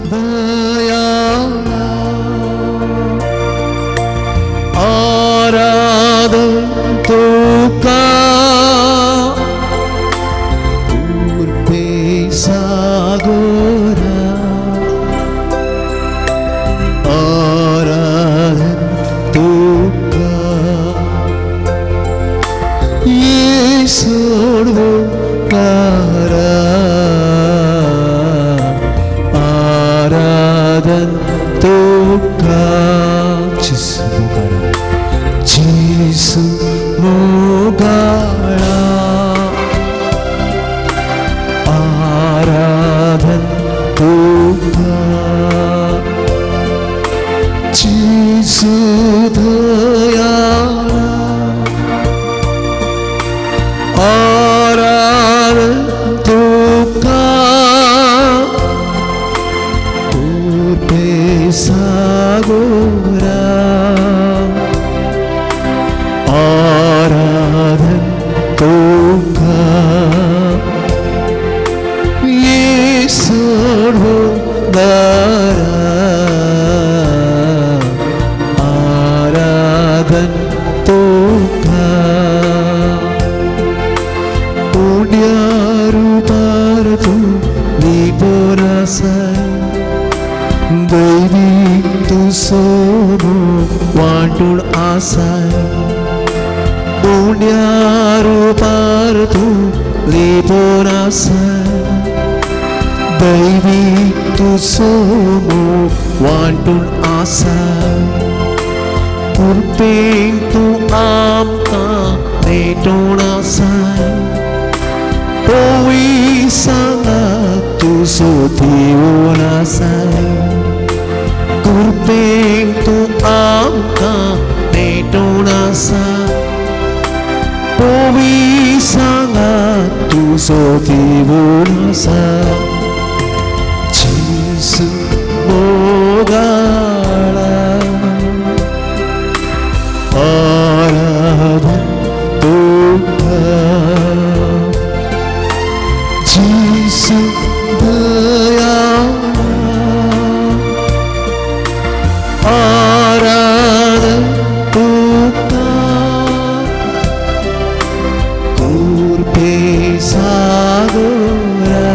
दयाळा आराधन तुका उर्पे सागोरा आराधन तुका येसोडवो कारा आराधन तुका जेसू मोगाळा जेसू मोगाळा आराधन तुका जेसू दयाळा आराधन तुका उर्पे सागोरा आराधन तुका येसोडवो दारा आराधन तुका उंड्या रुपार तूं लिपोन आसाय दैवी तूं सोबो वांटून आसाय उंड्या रुपार तूं लिपोन आसाय दैवी तूं सोबो वांटून आसाय कृपेन तूं आमकां नेटून आसाय पोवी सांगा तूं सोदिवन आसाय कृपेन तूं आमकां नेटून आसा पोवी सांगा तूं सोदिवन आसा जेसू मोगाळा आराधन तुका जेसू दयाळा आराधन तुका कृपे सागोरा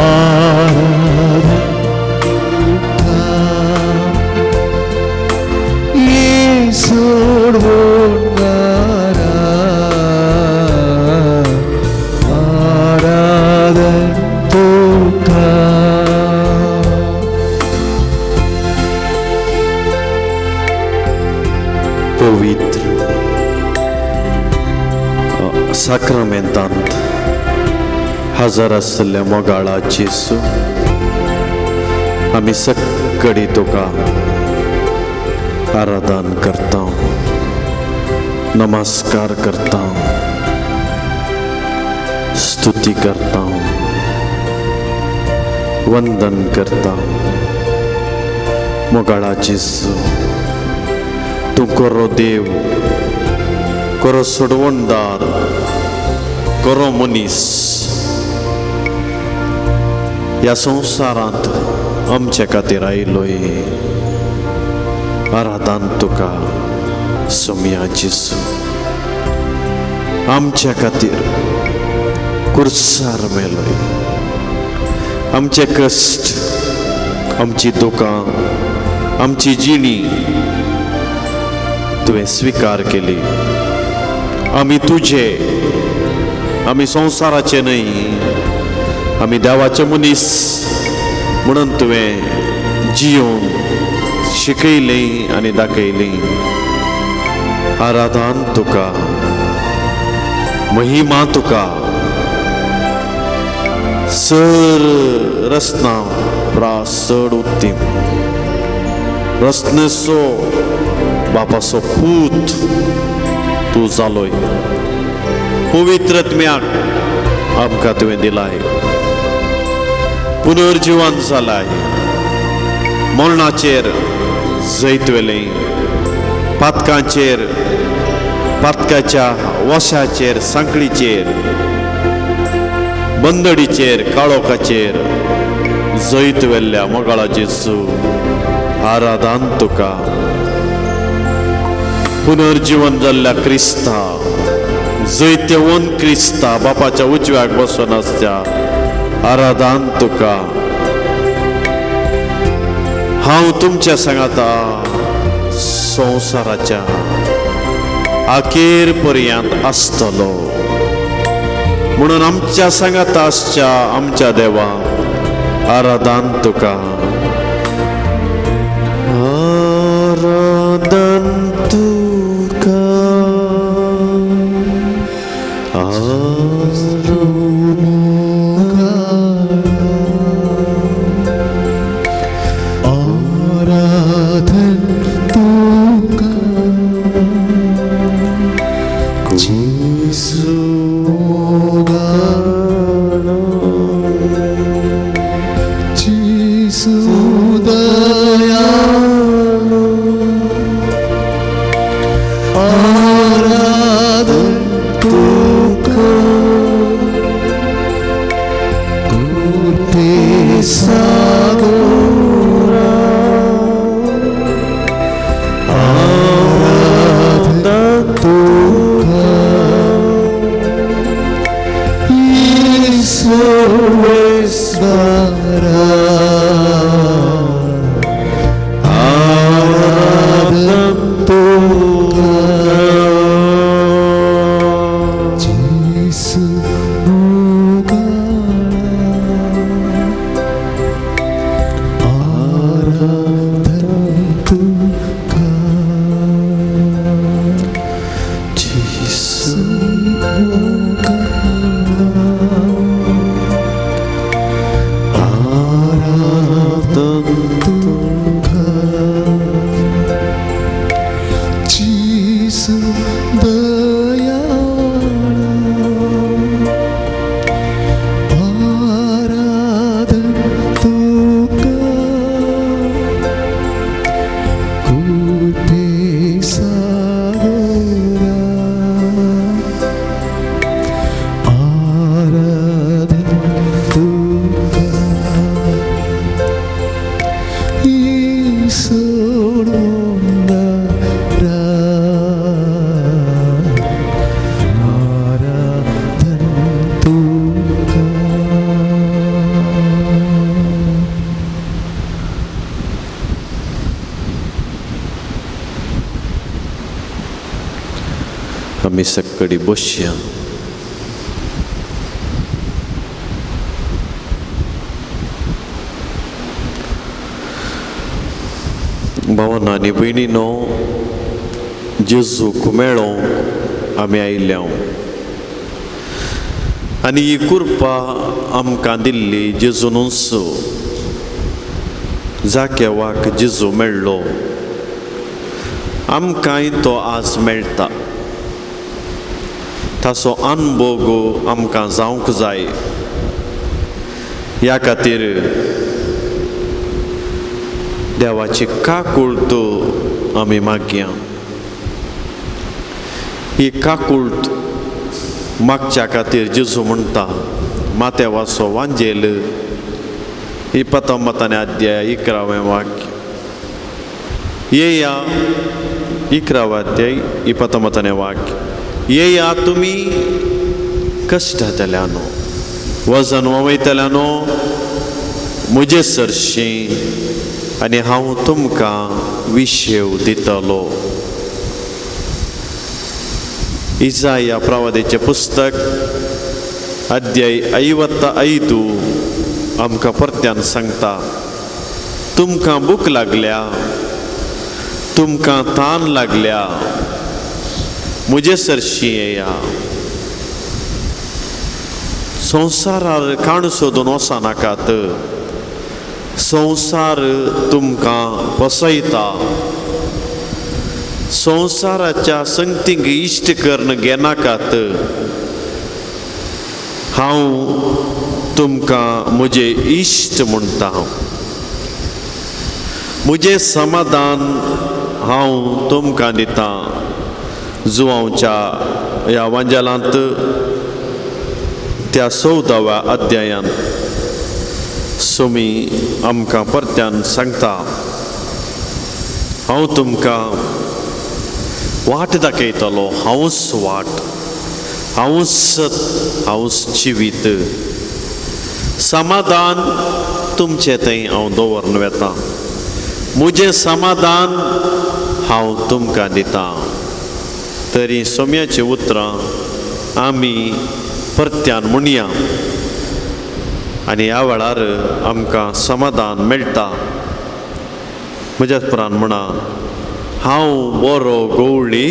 आराधन तुका येसोडवोंगारा आराधन तुका. पवित्र साक्रामेंतांत हजर आसलेल्या मोगाळा जेसू, आमी सक्कडी तुका आराधन करता, नमस्कार करता, स्तुती करता, वंदन करता. मोगाळा जेसू, तूं कोरो देव, कोरो सोडवणदार, कोरो मनीस ह्या संवसारांत आमचे खातीर आयलोय. आराधन तुका सोमया जेसू. आमच्या खातीर कुर्सार मेलोय. आमचे कश्ट, आमची दुकां, आमची जिणी तुवें स्विकार केली. आमी तुजे, आमी संवसाराचे न्हय, आमी देवाचे मनीस म्हणून तुवें जियोवन शिकयलें आनी दाखयलें. आराधन तुका, महिमा तुका. सर रसना प्रास चड उत्तीम रसनेचो बापाचो पूत तूं जालोय. पवित्र आत्म्याक आमकां तुवें दिलाय, पुनर्जिवन जालाय, मरणाचेर जैत व्हेलें, पातकांचेर, पातकाच्या वशाचेर, सांखळीचेर, बंदडीचेर काळोखाचेर जैत वेल्ल्या मोगाळा जेजू आराधान तुका. पुनर्जीवन जाल्ल्या क्रिस्ता, जैत्यवन क्रिस्ता, बापाच्या उजव्याक बसून आसच्या आराधान तुका. हांव तुमच्या सांगाता संवसाराच्या अखेर पर्यंत आसतलो म्हणून आमच्या सांगाता आसच्या आमच्या देवा आराधान तुका. आराधन तुका, आराधन तुका जेजू जेजू दयाळू आराधन तुका कृपे सागोरा आराधन तुका ईश्वरा आराधन तुका जेजू आराधन तुका जेजू आराधन तुका जेजू दयाळा आराधन तुका कृपे सागोरा आराधन तुका ईश्वरा आराधन तुका. आमी सक्कडी बसया. भावान आनी भयणीनो, जेजूक मेळोंक आमी आयिल्ले आनी ही कृपा आमकां दिल्ली जेजूनूच. जाकेवाक जेजू मेळ्ळो, आमकांय तो आज मेळटा. ताचो अनभोग आमकां जावंक जाय. ह्या खातीर देवाची काकूळट आमी मागया. ही काकूळट मागच्या खातीर जेजू म्हणटा मातेवाचो वांजेल 29 अध्याय 11वें वाक्य. येया, 11 अध्याय 29 वाक्य. येया तुमी कश्टांतल्यानो वजन वयतल्यानो म्हजे सरशीं आनी हांव तुमकां विशेव दितलो. इजाया प्रवादेचें पुस्तक अध्याय 55 आमकां परत्यान सांगता, तुमकां भूक लागल्या, तुमकां तान लागल्या, म्हजे सरशीं येया. संवसारार काण सोदून वचनाकात, संवसार तुमकां फसयता. संवसाराच्या संगतींक इश्ट करून घेनाकात. हांव तुमकां म्हजें इश्ट म्हणटा, म्हजें समाधान हांव तुमकां दितां. जुवांवच्या ह्या वांजेलांत त्या 14व्या अध्यायांत सोमी आमकां परत्यान सांगता, हांव तुमकां वाट दाखयतलो, हांवूच वाट, हांवूच सत, हांवूच जिवीत। समाधान तुमचें थंय हांव दवरून वेता, म्हजें समाधान हांव तुमकां दितां। तरी सोम्याची उतरां आमी परत्यान म्हणया आनी ह्या वेळार आमकां समाधान मेळटा। म्हज्या पुरान म्हणा, हांव बरो गवळी,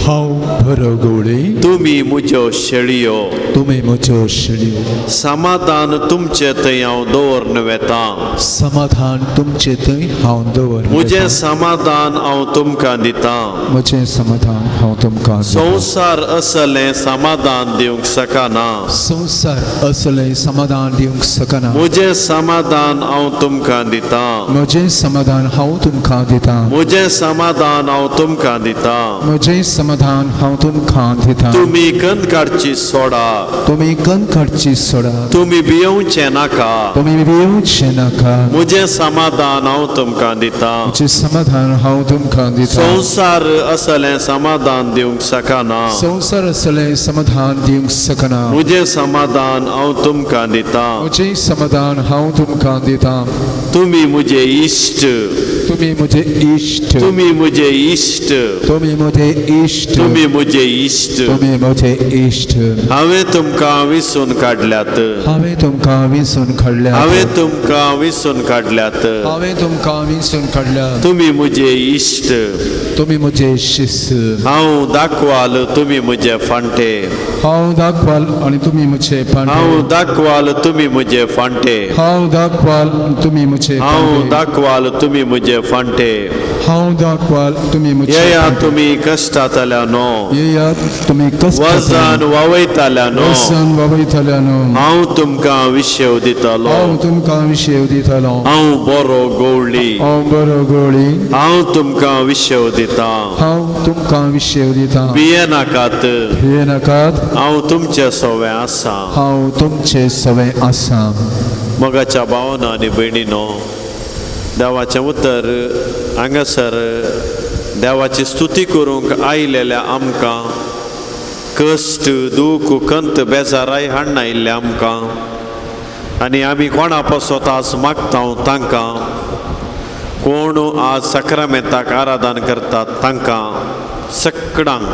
हांव बरो गवळी, तुमी म्हज्यो शेळयो, तुमी म्हज्यो शेळयो। समाधान तुमचे थंय हांव दवरून वेता, समाधान तुमचे थंय हांव दवर, म्हजें समाधान हांव तुमकां दितां, म्हजें समाधान हांव तुमकां। संवसार असलें समाधान दिवंक शकना, संवसार असलें समाधान दिवंक शकना, म्हजें समाधान हांव तुमकां दितां, म्हजें समाधान हांव तुमकां दितां, म्हजें समाधान हांव तुमकां दितां, म्हजें समाधान हांव तुमकां दितां। तुमी कंद काडची सोडा, तुमी कंद काडची सोडा, तुमी भियोवचें नाका, तुमी भियोवचें नाका, म्हजें समाधान हांव तुमकां दितां, म्हजें समाधान हांव तुमकां दितां। संवसार असलें समाधान दिवंक शकना, संवसार असलें समाधान दिवंक शकना, म्हजें समाधान हांव तुमकां दितां, म्हजें समाधान हांव तुमकां दितां। तुमी म्हजे इश्ट, तुमी म्हजे इश्ट, तुमी म्हजे इश्ट, तुमी म्हजे इश्ट, तुमी म्हजे इश्ट, तुमी म्हजे इश्ट। हांवें तुमकां विसून काडल्यात, हांवें तुमकां विसून काडल्यात, हांवें तुमकां विसून काडल्यात, हांवें तुमकां विसून काडल्यात। तुमी म्हजे इश्ट, तुमी म्हजे शिस्त। हांव दाखवाल, तुमी म्हजे फांटे, हांव दाखवाल आनी तुमी म्हजे फांटे, हांव दाखवाल, तुमी म्हजे फांटे, हांव दाखवाल तुमी म्हजे, हांव दाखवाल, तुमी म्हजे फांटे, हांव दाखवाल तुमी म्हजे। येया तुमी कश्टांतल्यानो, येयात तुमी वजन वावयताल्यानो, वजन वावयताल्यानो, हांव तुमकां विशेव दितलो, हांव तुमकां विशेव दितलो। हांव बरो गवळी, हांव बरो गवळी, हांव तुमकां विशेव दितां, हांव तुमकां विशेव दितां। भियेनाकात, भियेनाकात, हांव तुमचे सवें आसा, हांव तुमचे सवें आसा। मोगाच्या भावना आनी भयणीनो, देवाचें उतर हांगासर देवाची स्तुती करूंक आयिल्ल्या आमकां कश्ट, दूख, कंत, बेजाराय हाडून आयिल्ले आमकां आनी आमी कोणा पासत आज मागता तांकां, कोण आज साक्रामेंताक आराधन करतात तांकां सगळ्यांक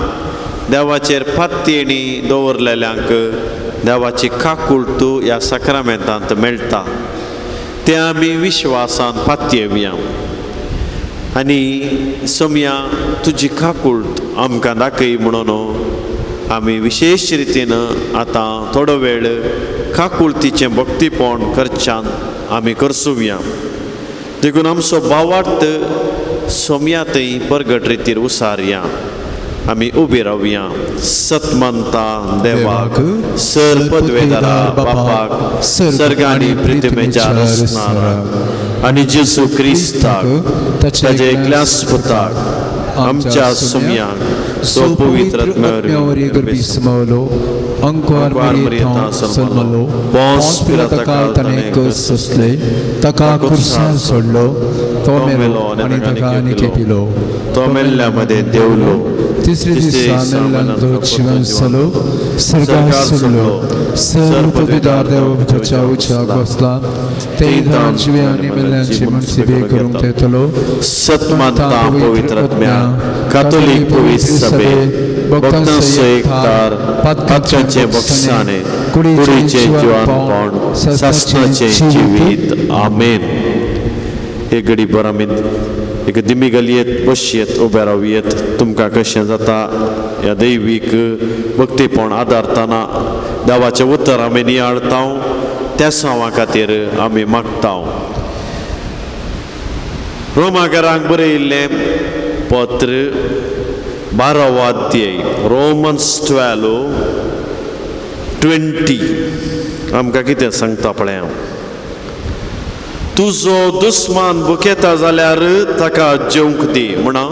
देवाचेर पातयेणी दवरलेल्यांक देवाची काकुळटू ह्या साक्रामेंतांत मेळटा, ते आमी विश्वासान पातयेवया आनी सोमया तुजी काकुळट आमकां दाखय म्हणून आमी विशेश रितीन आतां थोडो वेळ काकुळतीचें भक्तीपण करच्यान आमी करसुया। देखून आमचो भावार्थ सोमया थंय परगट रितीर उसारया, आमी उबी रावया। सतमंता देवाक, सर पदवेदारा बापाक, सर्ग आनी पृथ्वीच्या रचणाराक आनी जेजू क्रिस्ताक ताच्या एकल्याच पुताक आमच्या सोमयाक सो पवित्र आत्म्यावरवीं गर्भी समावलो, अंकुआर मरियेंत जल्मलो, पोंस पिलाताकाल ताणें कश्ट सोंसले, ताका खुर्सार सोडलो, तो मेलो आनी ताका आनी खेपिलो, तो मेल्ल्या मदें देंवलो, तिसरे दिसा मेल्ल्यान तो जिवन जालो, सर्गार चडलो, सर्व पदवीदार देवाच्या उच्चाक बसला, ते जिवे आनी मेल्ल्यांची मनसेवे करूंक येतलो। सतमानता पवित्र आत्म्या, कातोलीक पवित्र सभे, भक्तांचो एकतार, पातकांचें बक्षाणें, कुडीचें जिवानपण, सासणाचें जिवीत। आमेन। एक घडी बरो आमी एक दिमी गलयेत बसयेत उबे रावयेत। तुमकां कशें जाता ह्या दैवीक भक्तीपण आदारतना देवाचें उतर आमी नियाळता, त्या सावा खातीर आमी मागता। रोमाकरांक बरयिल्लें पत्र 12वो अध्याय, रोमन्स 12:20 आमकां कितें सांगता पळया। तुजो दुस्मान बुकेता जाल्यार ताका जेवंक दी, म्हणा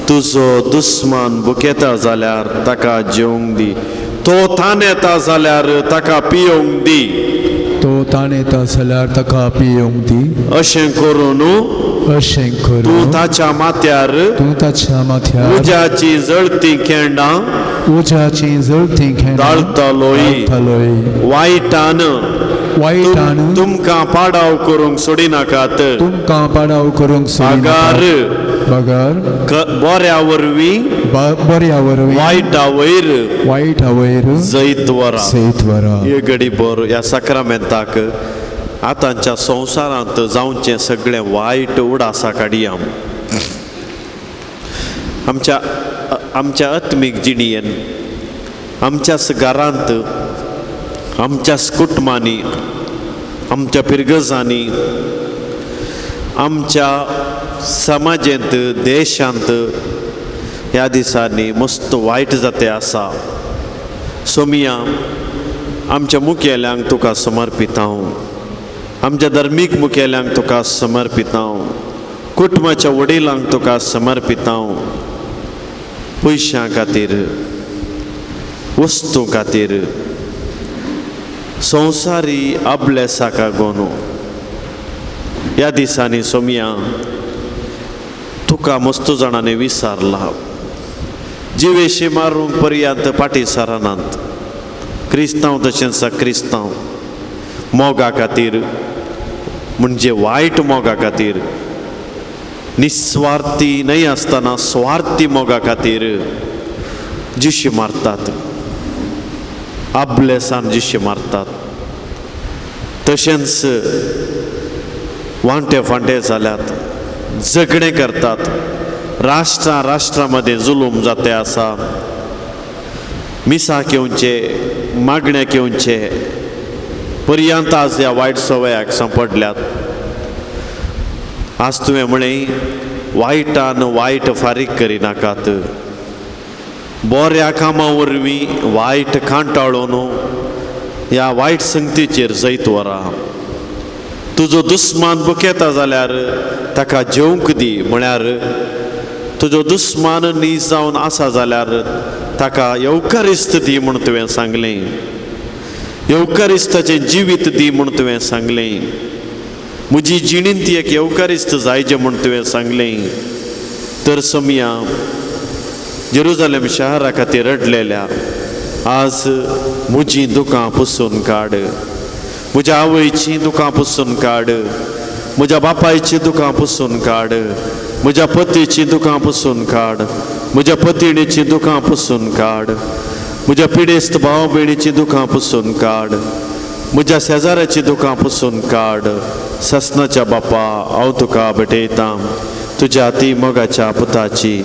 तुजो दुस्मान बुकेता जाल्यार ताका जेवंक दी। तो तानेता जाल्यार ताका पियोवंक दी। तो ताणेता जाल्यार ताका पियोवंक दी। अशें करून अशें तूं करून ताच्या माथ्यार तूं ताच्या माथ्यार उज्याची जळती केंडां उज्याची जळती खेंडां दाळतलोय। घालतलोय। वायटान वायटान तुमकां पाडाव करूंक सोडिनाकात, तुमकां पाडाव करूंक बगार सोडिनाकात, बगर बऱ्या वरवीं बऱ्या वरवीं वायटा वयर वायटा वयर जैत वरा। जैत वरा। हे घडी बर ह्या साक्रामेंताक आतांच्या संवसारांत जावचें सगळें वायट उडासा काडया। आमच्या आमच्या आत्मीक जिणयेन, आमच्याच घरांत, आमच्याच कुटुंबांनी, आमच्या पिरगजांनी, आमच्या समाजेंत, देशांत ह्या दिसांनी मस्त वायट जाते आसा। सोमिया, आमच्या मुखेल्यांक तुका समर्पितांव, आमच्या धर्मीक मुखेल्यांक तुका समर्पितांव, कुटुंबाच्या वडिलांक तुका समर्पितांव। पयशां खातीर, वस्तूं खातीर, संवसारी अभ्यासाक गोनो ह्या दिसांनी सोमिया तुका मस्त जाणांनी विसारला। जिवेशी मारूंक पर्यंत फाटीं सरनात। क्रिस्तांव तशेंच क्रिस्तांव मोगा खातीर, म्हणजे वायट मोगा खातीर, निस्वार्थी न्हय आसतना स्वार्थी मोगा खातीर जिशी मारतात, आबलेसान जिशी मारतात। तशेंच वांटे फांटे जाल्यात, झगडें करतात, राष्ट्रां राष्ट्रां मदें जुलूम जाते आसा। मिसाक येवचे, मागण्याक येवचे पर्यंत आज ह्या वायट सवयाक सांपडल्यात। आज तुवें म्हळें वायटान वायट फारीक करिनाकात, बऱ्या कामां वरवीं वायट कांटाळून ह्या वायट संगतीचेर जैत वरा। तुजो दुस्मान बुकेता जाल्यार ताका जेवंक दी, म्हळ्यार तुजो दुस्मान नीज जावन आसा जाल्यार ताका येवकारिस्त दी म्हूण तुवें सांगलें, येवकारिस्ताचें जिवीत दी म्हूण तुवें सांगलें, म्हजी जिणेंत एक येवकारिस्त जायचें म्हूण तुवें सांगलें। तर सोमिया, जेरुजालेम शहरा खातीर रडलेल्या आज म्हजीं दुकां पुसून काड, म्हज्या आवयचीं दुकां पुसून काड, म्हज्या बापायचीं दुकां पुसून काड, म्हज्या पतीचीं दुकां पुसून काड, म्हज्या पतिणीचीं दुकां पुसून काड, म्हज्या पिडेस्त भाव भयणीचीं दुकां पुसून काड, म्हज्या शेजाऱ्याचीं दुकां पुसून काड। ससनाच्या बापा, हांव तुका भेटयतां तुज्या अती मोगाच्या पुताची,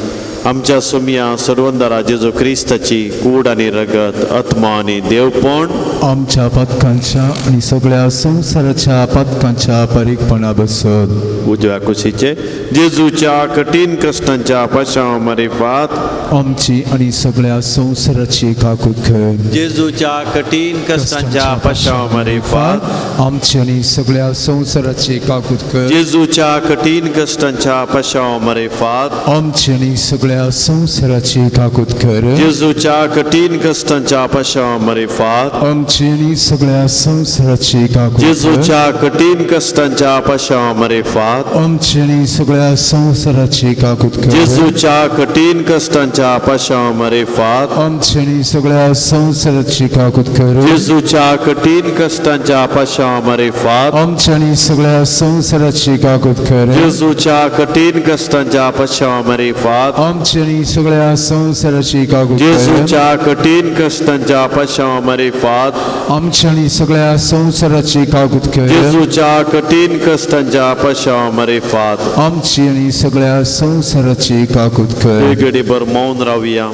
आमच्या सोमिया सर्वंदरा जेजू क्रिस्ताची कूड आनी रगत, आत्मा आनी देवपण आमच्या पातकांच्या आनी सगळ्या संवसाराच्या पातकांच्या परीकपणा बसत। उजव्या कुशीचे जेजूच्या कठीण कश्टांच्या पाशांव मारिफात आमची आनी सगळ्या संवसाराची काकूत कर। जेजूच्या कठीण कश्टांच्या पाशांव मारिफात आमची आनी सगळ्या संवसाराची काकूत कर। जेजूच्या कठीण कश्टांच्या पाशांव मारिफात आमची आनी सगळ्या संवसाराची काकूत कर। जेजूच्या कठीण कश्टांच्या पाशांव मारिफात आमची आनी सगळ्या संवसाराची काकूत कर। जेजूच्या कठीण कश्टांच्या पाशांव मारिफात आमची आनी सगळ्या संवसाराची काकूत कर। जेजूच्या कठीण कश्टांच्या पाशांव मारिफात आमची आनी सगळ्या संवसाराची काकूत कर। जेजूच्या कठीण कश्टांच्या पाशांव मारिफात आमची आनी सगळ्या संवसाराची काकूत कर। जेजूच्या कठीण कश्टांच्या पाशांव मारिफात आमची आनी सगळ्या संवसाराची काकूत कर। जेजूच्या कठीण कश्टांच्या पाशांव मारिफात आमची आनी सगळ्या संवसाराची काकूत कर। जेजूच्या कठीण कश्टांच्या पाशांव मारिफात आमची आनी सगळ्या संवसाराची काकूत कर। घडीभर मौन रावया,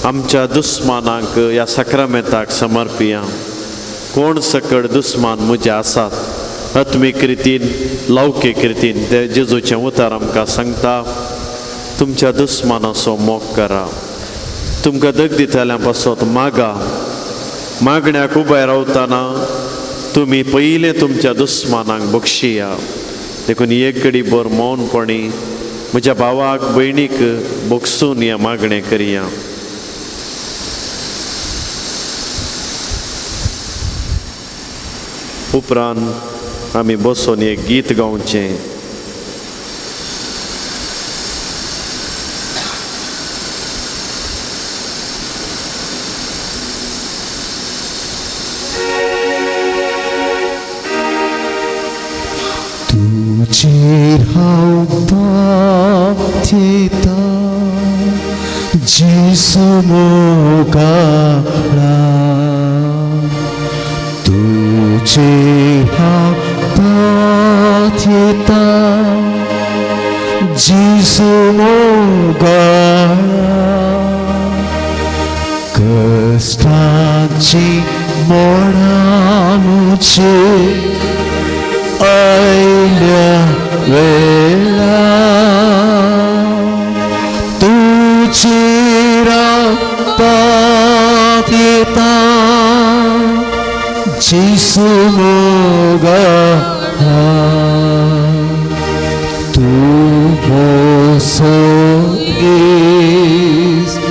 आमच्या दुस्मानांक ह्या साक्रामेंताक समर्पिया। कोण सकड दुस्मान म्हजे आसात, आत्मीक रितीन लौकीक रितीन, ते जेजूचें उतर आमकां सांगता, तुमच्या दुस्मानाचो मोग करा, तुमकां दग दितल्या पासत मागा। मागण्याक उबे रावतना तुमी पयलें तुमच्या दुस्मानांक बक्षिया। देखून एक घडीभर मौनपणी म्हज्या भावाक भयणीक बक्षून हें मागणें करया। उपरांत आमी बसून एक गीत गावचें. तुजेर हांव पावता जेजू मोगाळा, तुजेर हांव पावता जेजू मोगाळा, कश्टाची मोडां म्हजेर आयल्या वेळा, तुजेर हांव पावता जेजू मोगाळा, तूं म्हजो इश्ट,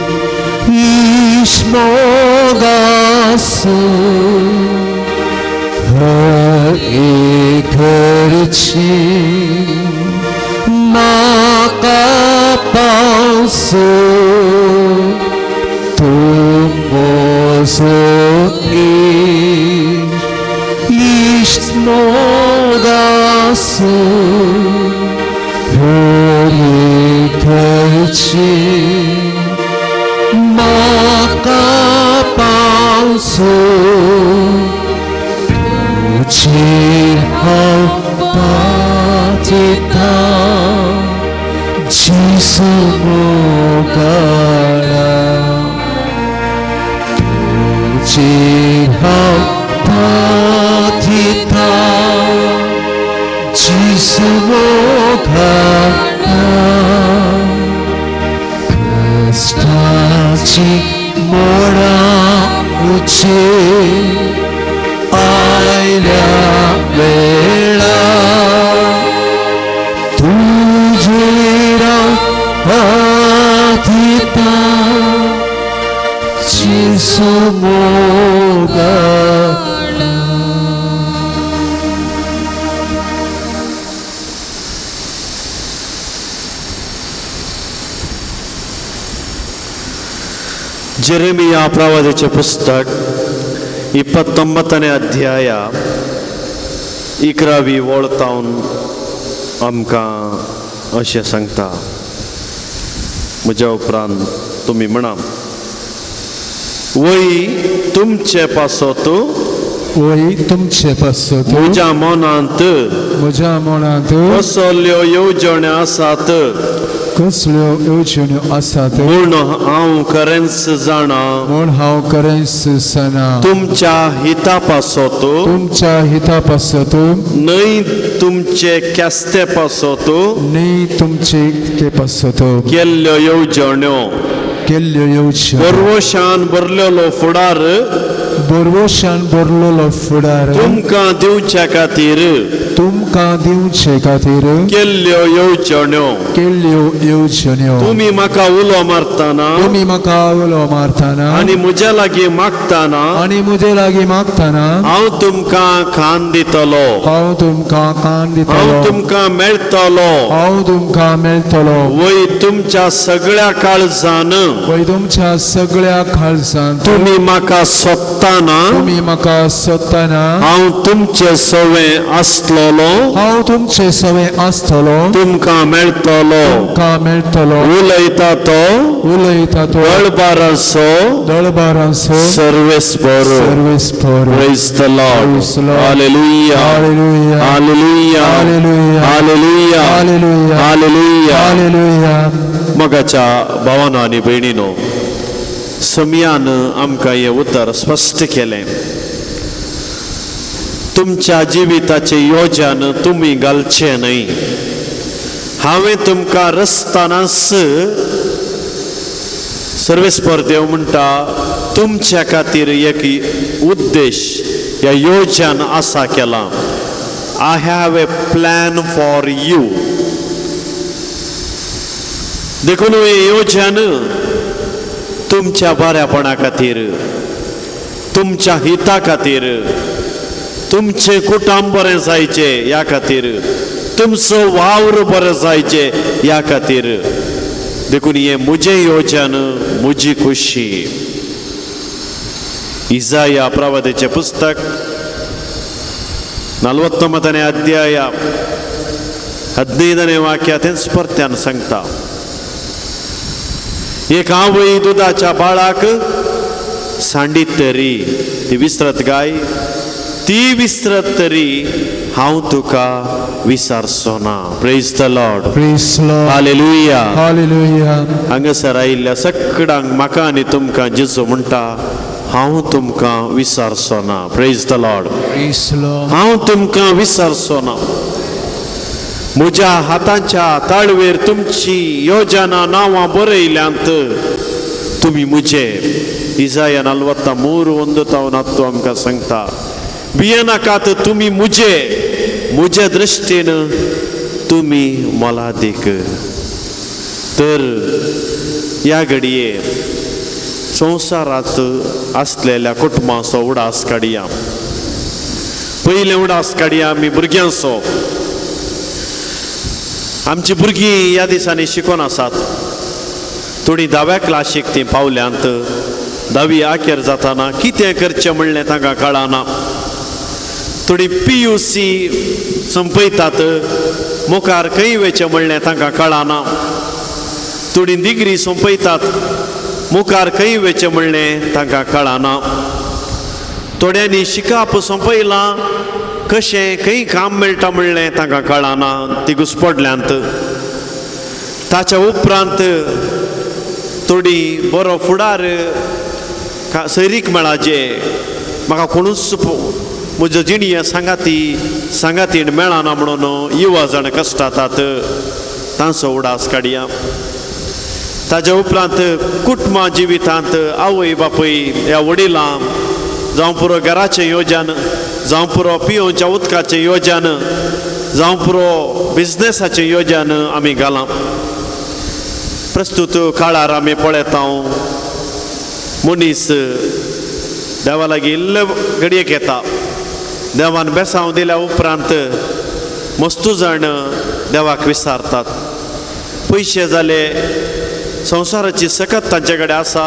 इश्ट मोगाचो, हर एक घरची म्हाका पावसो, तूं म्हजो इश्ट, इश्ट मोगाचो, हर एक घरची म्हाका पावसो, तुजेर हांव पावता जेजू मोगाळा, तुजेर हांव पावता जेजू मोगाळा, कश्टाची मोडां म्हजेर आयल्या वेळा, तुजेर हांव पावता जेजू मोगाळा. ಜೆರೆಮಿಯ ಪ್ರವಾದಿಯ ಪುಸ್ತಕ 29ನೇ ಅಧ್ಯಾಯ 11वी वळ तावन आमकां अशें सांगता. म्हज्या उपरांत तुमी म्हणा, वय तुमचे पासत, वय तुमचे पासत, म्हज्या मनांत, म्हज्या मनांत कसल्यो येवजण्यो आसात, कसल्यो येवजण्यो आसात, म्हूण हांव खरेंच जाणा, म्हूण हांव खरेंच जाणा, तुमच्या हिता पासत, तुमच्या हिता पासत, न्हय तुमचे ख्यास्ते पासत, न्हय तुमचे ते पासत, केल्ल्यो येवजण्यो, केल्ल्यो येवजण्यो, बरवशान भरलेलो फुडार, बरवशान भरलेलो फुडार, तुमकां दिवच्या खातीर, तुमकां दिवचे खातीर, केल्ल्यो येवजण्यो, केल्ल्यो येवजण्यो, तुमी म्हाका उलो मारतना, तुमी म्हाका उलो मारतना, आनी म्हज्या लागीं मागतना, आनी म्हजे लागीं मागतना, हांव तुमकां खान दितलो, हांव तुमकां कान दितलो, हांव तुमकां मेळटलो, हांव तुमकां मेळटलो, वय तुमच्या सगळ्या काळजान, वय तुमच्या सगळ्या काळजान, तुमी म्हाका सोदतना, तुमी म्हाका सोदतना, हांव तुमचे सवे आसतलो, हांव तुमचे सवे आसतलो, तुमकां मेळटलो, तुमकां मेळटलो, उलयता तो, उलयता तो, दळबाराचो, दळबाराचो, सर्वेस्पर. सर्वेस्पर. Praise the Lord. Praise the Lord. Hallelujah. Hallelujah. Hallelujah. Hallelujah. Hallelujah. Hallelujah. Hallelujah. Hallelujah. मोगाच्या भावानो आनी भयणीनो, समयान आमकां हें उतर स्पश्ट केलें. तुमच्या जिविताचें योजन तुमी घालचें न्हय. हांवें तुमकां रस्तानाच सर्वेस्पर देव म्हणटा, तुमच्या खातीर एक उद्देश या योजन आसा केलां. I have a plan for you. देखून हें योजन तुमच्या बऱ्यापणा खातीर, तुमच्या हिता खातीर, तुमचें कुटुंब बरें जायचें ह्या खातीर, तुमचो वावर बरो जायचें ह्या खातीर। देखून हें म्हजें योजन, म्हजी खुशी। इजाया प्रवादेचें पुस्तक 49 अध्याय 15 वाक्य तेंच परत्यान सांगता, एक आवय दुदाच्या बाळाक सांडीत तरी ती विसरत गाय, ती विसरत तरी हांव तुका विसरचो ना। Praise the Lord, Praise Lord. Hallelujah. Hallelujah. हांगासर आयिल्ल्या सगळ्यांक म्हाका आनी तुमकां जेजू म्हणटा, हांव तुमकां विसरचो ना। Praise the Lord. Praise Lord. हांव तुमकां विसरचो ना। म्हज्या हाताच्या ताळवेर तुमची योजना नांवां बरयल्यांत, तुमी म्हजे। इजाया 43:1-10 आमकां सांगता, भियेनाकात, तुमी म्हजे, म्हज्या दृश्टीन तुमी मोलादीक। तर ह्या घडये संवसारांत आसलेल्या कुटुंबाचो उडास काडया। पयलें उडास काडया आमी भुरग्यांचो। आमची भुरगीं ह्या दिसांनी शिकोन आसात, थोडीं धाव्या क्लासीक तीं पावल्यांत, धावी आखेर जाताना कितें करचें म्हणलें तांकां कळना। थोडीं PUC संपयतात, मुखार खंय वयचें म्हणलें तांकां कळना। थोडीं डिग्री सोंपयतात, मुखार खंय वयचें म्हणलें तांकां कळना। थोड्यांनी शिकप सोंपयलां, कशें खंय काम मेळटा म्हणलें तांकां कळना, ती घुसपडल्यांत। ताच्या उपरांत थोडी बरो फुडार सैरीक मेळाचे, म्हाका कोणूच म्हज्या जिणये सांगाती सांगातीण मेळना म्हणून युवा जाण कश्टातात, तांचो उडास काडया। ताज्या उपरांत कुटुंबा जिवितांत आवय बापूय ह्या वडिलां जावं पुरो घराचें योजन, जावं पुरो पियोवच्या उदकाचें योजन, जावं पुरो बिजनेसाचें योजन आमी घालां। प्रस्तुत काळार आमी पळयता मनीस देवा लागीं इल्ले घडयेक येता, देवान बेसांव दिल्या उपरांत मस्तू जाण देवाक विसारतात। पयशे जाले, संवसाराची सकत तांचे कडेन आसा,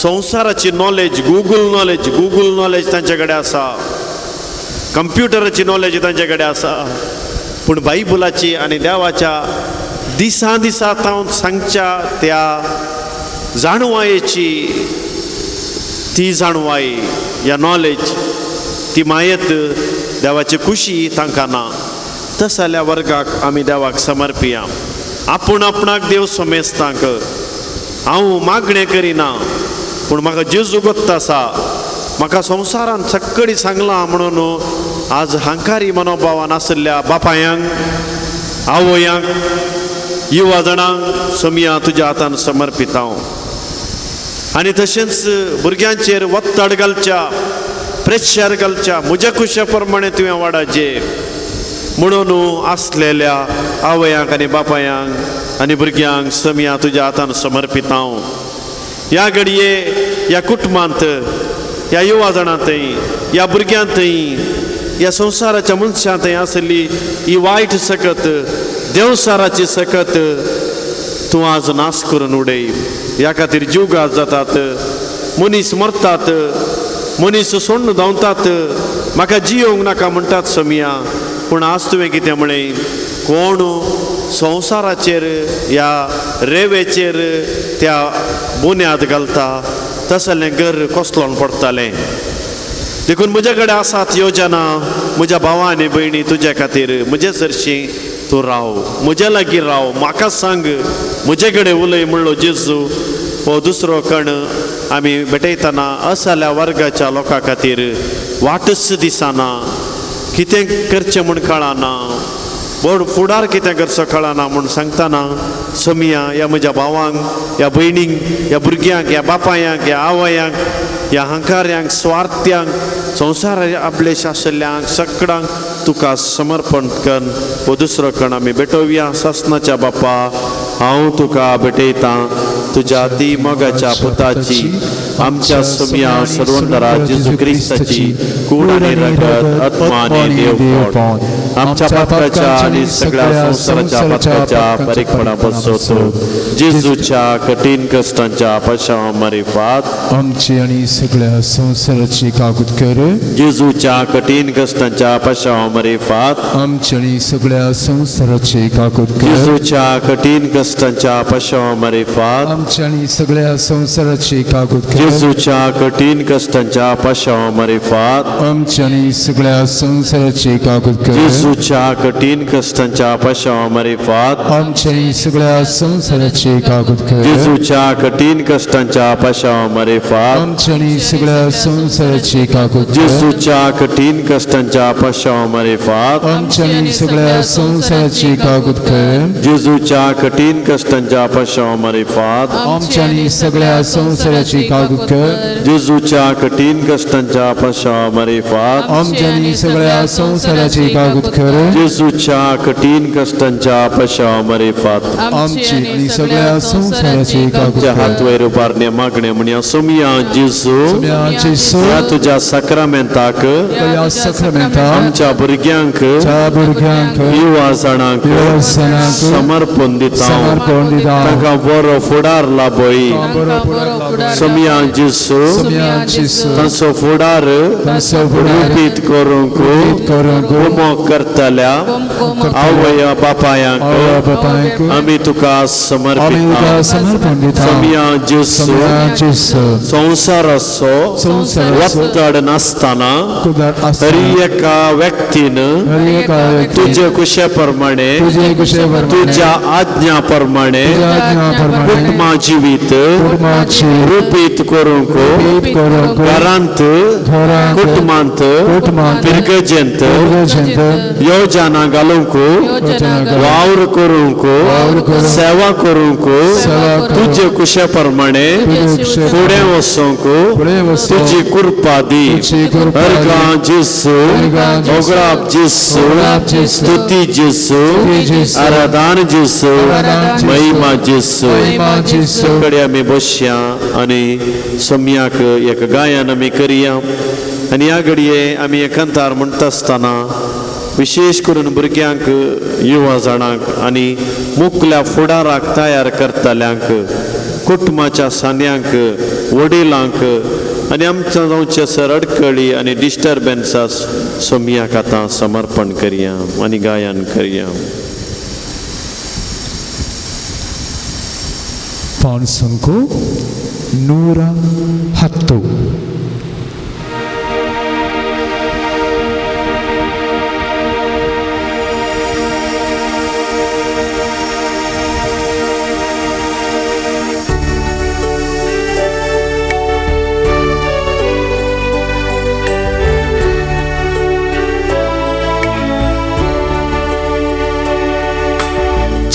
संवसाराची नॉलेज, गुगल नॉलेज तांचे कडेन आसा, कंप्युटराची नॉलेज तांचे कडेन आसा, पूण बायबलाची आनी देवाच्या दिसा दिसा तावन सांगच्या त्या जाणवायेची ती जाणवाय या नॉलेज ती मायत देवाची खुशी तांकां ना। तसल्या वर्गाक आमी देवाक समर्पिया। आपूण आपणाक देव समेस्तांक हांव मागणें करिना, पूण म्हाका जेजू गोत्त आसा, म्हाका संवसारान सक्कडी सांगलां म्हणून आज हांकारी मनोभावान आशिल्ल्या बापायांक, आवयांक, युवा जाणांक सोमया तुज्या हातान समर्पित हांव। आनी तशेंच भुरग्यांचेर वत्तड घालच्या, प्रेशर घालच्या, म्हज्या खुशे प्रमाणे तुवें वाडाचे म्हणून आसलेल्या आवयांक आनी बापायांक आनी भुरग्यांक समिया तुज्या हातान समर्पित हांव। ह्या घडये ह्या कुटुंबांत, ह्या युवा जाणांतय, ह्या भुरग्यांतय, ह्या संवसाराच्या मनशांतय आसली ही वायट सकत, देवसाराची सकत तूं आज नाश करून उडय। ह्या खातीर जीवघात जातात, मनीस मरतात, मनीस सोडून धांवतात, म्हाका जियोंक नाका म्हणटात समिया। पूण आज तुवें कितें म्हळें, कोण संवसाराचेर ह्या रेवेचेर त्या बुन्याद घालता तसलें घर कोसलोन पडटालें। देखून म्हज्या कडेन आसात योजना, म्हज्या भावा आनी भयणी तुज्या खातीर, म्हजे सरशीं तूं राव, म्हज्या लागीं राव, म्हाका सांग, म्हजे कडेन उलय म्हणलो जेजू। हो दुसरो कण आमी भेटयतना असल्या वर्गाच्या लोकां खातीर वाटच दिसना, कितें करचें म्हूण कळना, बोड फुडार कितें करचो कळना म्हूण सांगतना समिया ह्या म्हज्या भावांक, ह्या भयणींक, ह्या भुरग्यांक, ह्या बापायांक, ह्या आवयांक, ह्या हंकाऱ्यांक, स्वार्थ्यांक, संवसार आपलेश आशिल्ल्यांक सगळ्यांक तुका समर्पण कर। हो दुसरो कण आमी भेटोवया सासनाच्या बापा, हांव तुका भेटयतां तुज्या ती मोगाच्या पुताची आमच्या सुम्या सर्वंतरा जेजू क्रिस्ताची कूड आनी रगत आत्मा आनी देवपण आमच्या पातकाच्या आनी सगळ्या संवसाराच्या पातकाच्या बारीकपणा बसोतो जेजूच्या कठीण कश्टांच्या पशावा मारिफात आमची आणि सगळ्या संवसाराची कागद कर. जेजूच्या कठीण कश्टांच्या पशावा मारिफात आमची आणि सगळ्या संवसाराची कागद कर. जेजूच्या कठीण कश्टांच्या पशावा मारिफात आमची आणि सगळ्या संवसाराची कागद कर. जेजूच्या कठीण कश्टांच्या पशावा मारिफात आमची आणि सगळ्या संवसाराची कागद कर. जेजूच्या कठीण कश्टांच्या पशावा मारिफात आमची आणि सगळ्या संवसाराची कागद कर. जेजूच्या कठीण कश्टांच्या पशावा मारिफात आमची आणि सगळ्या संवसाराची कागद कर. जेजूच्या कठीण कश्टांच्या पशावा मारिफात आमची आणि सगळ्या संवसाराची कागद कर. जेजूच्या कठीण कश्टांच्या पशावा मारिफात आमची आणि सगळ्या संवसाराची कागद कर. जेजूच्या कठीण कश्टांच्या पशावा मारिफात आमची आणि सगळ्या संवसाराची कागद कर. जेजूच्या कठीण कश्टांच्या पशावा मारिफात आमची आणि सगळ्या संवसाराची कागद आमच्या कर. हात वयर उबारणे मागणे म्हणया सोमया जेजू जेजू ह्या तुझ्या साक्रामेंताक ह्या साक्रामेंताक आमच्या भुरग्यांक आमच्या भुरग्यांक युवा जाणांक युवा जाणांक समर्पण दिता समर्पण दिता. तांकां बरो फुडार लाभय. बरो फुडार लाभय. सोमया जेजू सोमया जेजू तांचो फुडार तांचो फुडार रुपीत करूंक करूंक उमो करतल्या आवय बापायांक आवय बापायक आमी तुका आमी समर्पिता. तुका समर्पण दिता. सोमया जेजू सोमया जेजू संवसाराचो संवसाराचो ಒತ್ತಡ नासतना कुदार आसतना हर एका व्यक्तीन हर एका व्यक्तीन तुझे कुशे प्रमाणे तुझे कुशे प्रमाणे तुझ्या आज्ञा प्रमाणे तुझ्या आज्ञा प्रमाणे कुटुंबा जीवित कुटुंबाची रुपीत करूंक रुपीत करूंक घरांत घरांत कुटुंबांत कुटुंबांत पिरगजेंत पिरगजेंत योजना घालूंक योजना घालूंक वावर करूंक वावर करूंक सेवा करूंक सेवा करूंक तुझे कुशे प्रमाणे तुझे कुशे फुडें वचूंक फुडें वचूंक तुजी कृपा दी. तुजी कृपा दी. अर्गां जेसू अर्गां जेसू, ओगराप जेसू ओगराप जेसू, स्तुती जेसू स्तुती जेसू, आराधन जेसू आराधन जेसू, महिमा जेसू. महिमा जेसू. कडे आमी बसया आनी सोम्याक एक गायन आमी करया आनी ह्या घडये आमी एकांतार म्हणटा आसतना विशेश करून भुरग्यांक युवा जाणांक आनी मुकल्या फुडाराक तयार करतल्यांक कुटुंबाच्या सान्यांक वडिलांक आनी आमच्या जावचे सर अडकळी आनी डिस्टर्बन्सास सोम्याक आतां समर्पण करया आनी गायन करया. पाणसंको 110.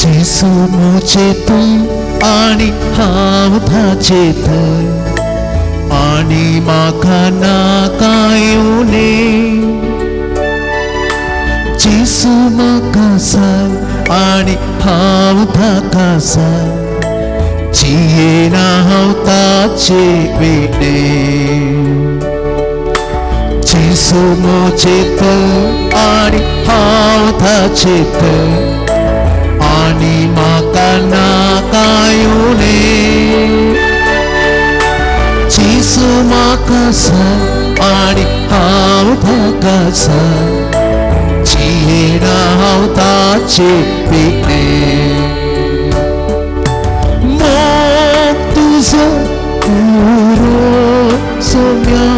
जेसू मोचे तू आणि हांव ताचे थंय आणि म्हाका ना कांय उणें. जेसू म्हाका साय आणि हांव ताका साय जियेना हांव ताचे विणें. जेसू मोचे थंय आणि हांव ताचे थंय आणि म्हाका ना कांय उणें. जेसू म्हाका साय आणि हांव ताका साय जियेना हांव ताचे विणें. मोग तुजो पुरो सोम्या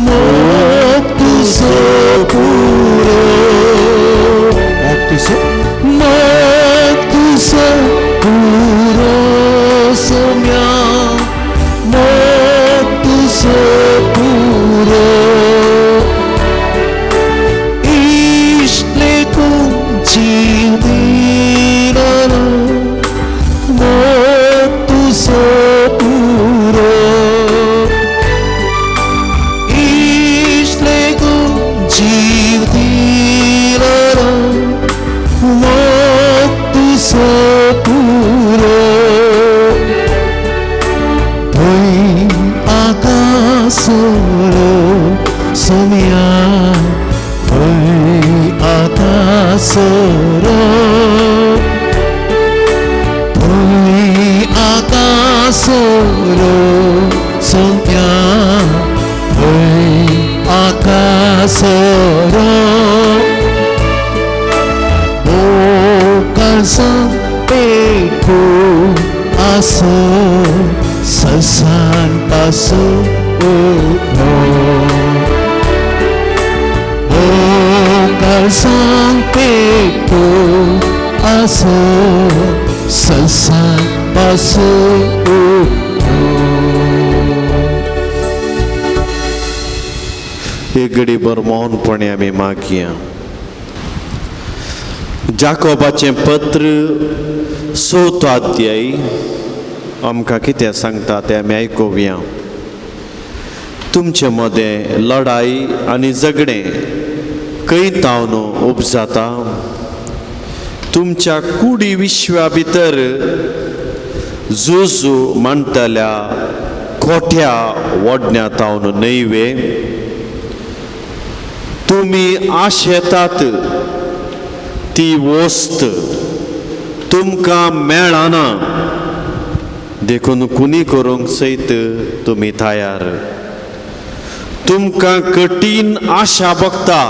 मोग तुजो पुरो मोग तुजो मोग तुजो पुरो सोम्या मोग तुजो पुरो इश्ट लेकून जीव दी सोरो थंय आकासोरो सोम्या थंय आकासोरो काळजां पेटू आसो ससान पासो काळजां पेटू आसो ससान पासो. एक घडीभर मौनपणे आमी मागया. जाकोबाचें पत्र चवथो अध्याय आमकां कितें सांगता तें आमी आयकुया. तुमचे मदें लढाई आनी झगडें खंय तावन उपजाता? तुमच्या कुडी विश्वा भितर झुजू मांडटल्या खोट्या वडण्या तावन न्हय वे? तुमी आशेतात ती वस्त तुमकां मेळना, देखून कुनी करूंक सयत तुमी तयार. तुमकां कठीण आशा बगता,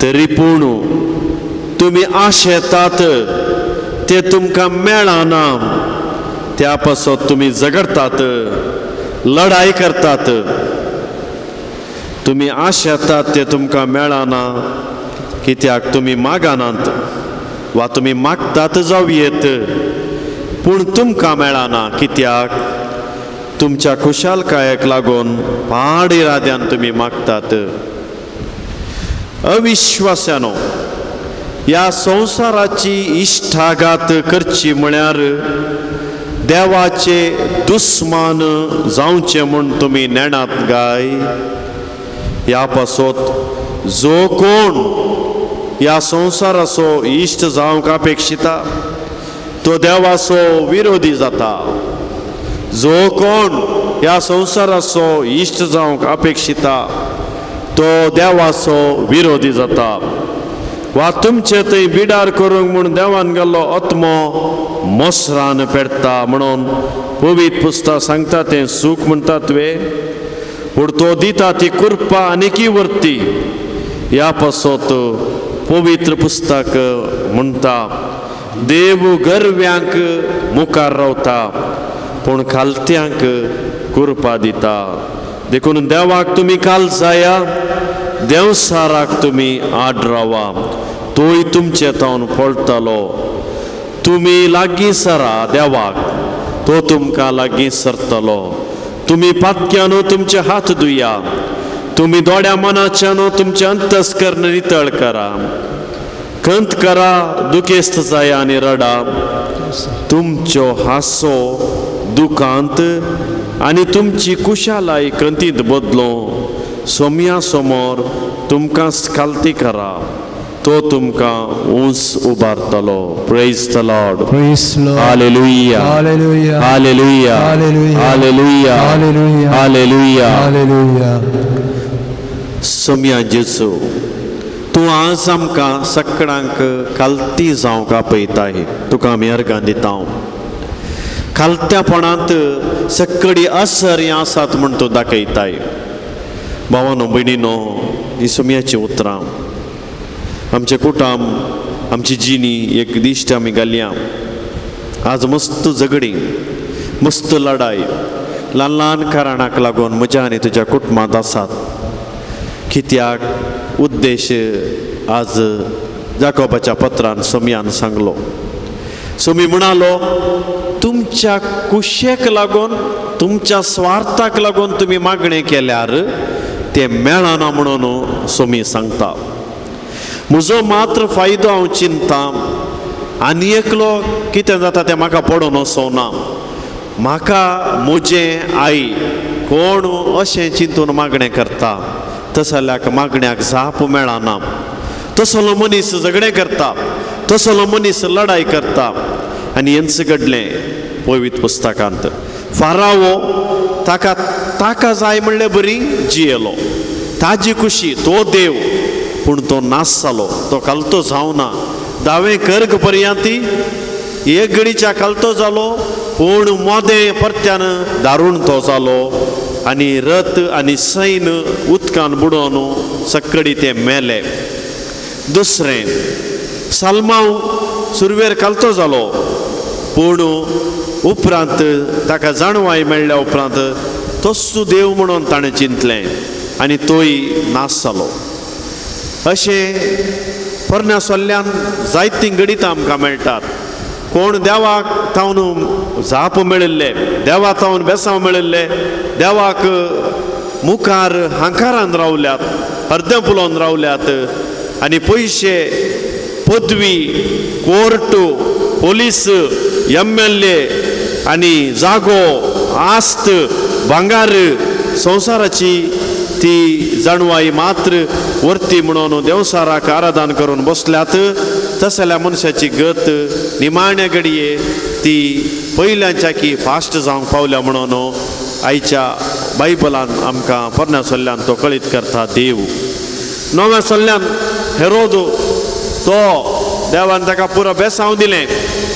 तरी पूण तुमी आशेतात ते तुमकां मेळना, त्या पासत तुमी झगडतात, लढाई करतात. तुमी आशेतात ते तुमकां मेळना कित्याक तुमी मागनात वा तुमी मागतात जावं येत, पूण तुमकां मेळना कित्याक तुमच्या खुशालकायेक लागून पाड इराद्यान तुमी मागतात. अविश्वासानो, ह्या संवसाराची इश्टागात करची म्हळ्यार देवाचे दुस्मान जावचे म्हूण तुमी नेणात गाय. ह्या पासत जो कोण ह्या संवसाराचो इश्ट जावंक अपेक्षिता तो देवाचो विरोधी जाता. जो कोण ह्या संवसाराचो इश्ट जावंक अपेक्षिता तो देवाचो विरोधी जाता. वा तुमचे थंय बिडार करूंक म्हूण देवान गेल्लो आत्मो मोसरान पेडटा म्हणून पवित्र पुस्तक सांगता तें सूख म्हणटात वे? पूण तो दिता ती कृपा आनीकी वर्ती. ह्या पासत पवित्र पुस्तक म्हणटा, देव गर्व्यांक मुखार रावता पूण खालत्यांक कृपा दिता. देखून देवाक तुमी काल जाया, देवसाराक तुमी आड रावा, तोय तुमचे तावन पळटलो. तुमी लागीं सरा देवाक, तो तुमकां लागीं सरतलो. तुमी पातक्यानो तुमचे हात धुया, तुमी दोड्या मनाच्यानो तुमचें अंतस्कर्ण नितळ करा. खंत करा, दुखेस्त जाया आनी रडा. तुमच्यो हांसो दुखांत आनी तुमची खुशालाय खंतींत बदलो. सोम्या समोर तुमकां खालती करा, तो तुमकां उंच उबारतलो. Praise the Lord. Praise Lord. Hallelujah. Hallelujah. Hallelujah. Hallelujah. Hallelujah. Hallelujah. Hallelujah. Hallelujah. Saumya जेजू, तूं आज आमकां सगळ्यांक खालती जावंक आपयताय. तुका आमी अर्गां दिता. खालत्यापणांत सकडी असर हें आसात म्हूण तूं दाखयताय. भावानो भयणीनो, ही सोम्याचीं उतरां आमचें कुटाम, आमची जिणी एक दिश्ट आमी घालया. आज मस्त झगडीं, मस्त लढाय ल्हान ल्हान कारणाक लागून म्हज्या आनी तुज्या कुटुंबांत आसात. कित्याक उद्देश आज जाकोबाच्या पत्रान सोम्यान सांगलो. सोमी म्हणालो, तुमच्या कुशेक लागून, तुमच्या स्वार्थाक लागून तुमी मागणें केल्यार तें मेळना म्हणून सोमी सांगता. म्हजो मात्र फायदो हांव चिंता आनी एकलो कितें जाता तें म्हाका पडून वचना. म्हाका म्हजें आई कोण अशें चिंतून मागणें करता, तसल्याक मागण्याक जाप मेळना. तसलो मनीस झगडें करता, तसलो मनीस लढाय करता. आनी हेंच घडलें पवित्र पुस्तकांत. फारावो ताका ताका जाय म्हणले बरी जियेलो, ताजी खुशी तो देव. पूण तो नाश जालो, तो कालतो जावना। दावे कर्ग पर्यांती एक घडीच्या कालतो जालो पूण मोदें परत्यान दारूण तो जालो आनी रथ आनी सैन उदकान बुडोवन सक्कडी ते मेले। दुसरें सालमांव सुरवेर कालतो जालो पूण उपरांत ताका जाणवाय मेळ्ळ्या उपरांत तोच देव म्हणून ताणें चिंतलें आनी तोय नाश जालो। अशें पोरण्या सोल्ल्यान जायतीं गणितां आमकां मेळटात। कोण देवाक तावन जाप मेळिल्ले, देवा तावन बेसांव मेळिल्ले, देवाक मुखार हांकारान रावल्यात, अर्दें पुलोवन रावल्यात आनी पयशे, पदवी, कोर्ट, पोलीस, MLA आनी जागो, आस्त, भांगार, संवसाराची ती जाणवाय मात्र वर्ती म्हणून देवसाराक आराधन करून बसल्यात। तसल्या मनशाची गत निमाण्या घडये ती पयल्यांच्या की फास्ट जावंक पावल्या म्हणून आयच्या बायबलान आमकां पोरण्या सल्ल्यान तो कळीत करता देव। नव्या सल्ल्यान हेरोद तो देवान ताका पुरो बेसांव दिलें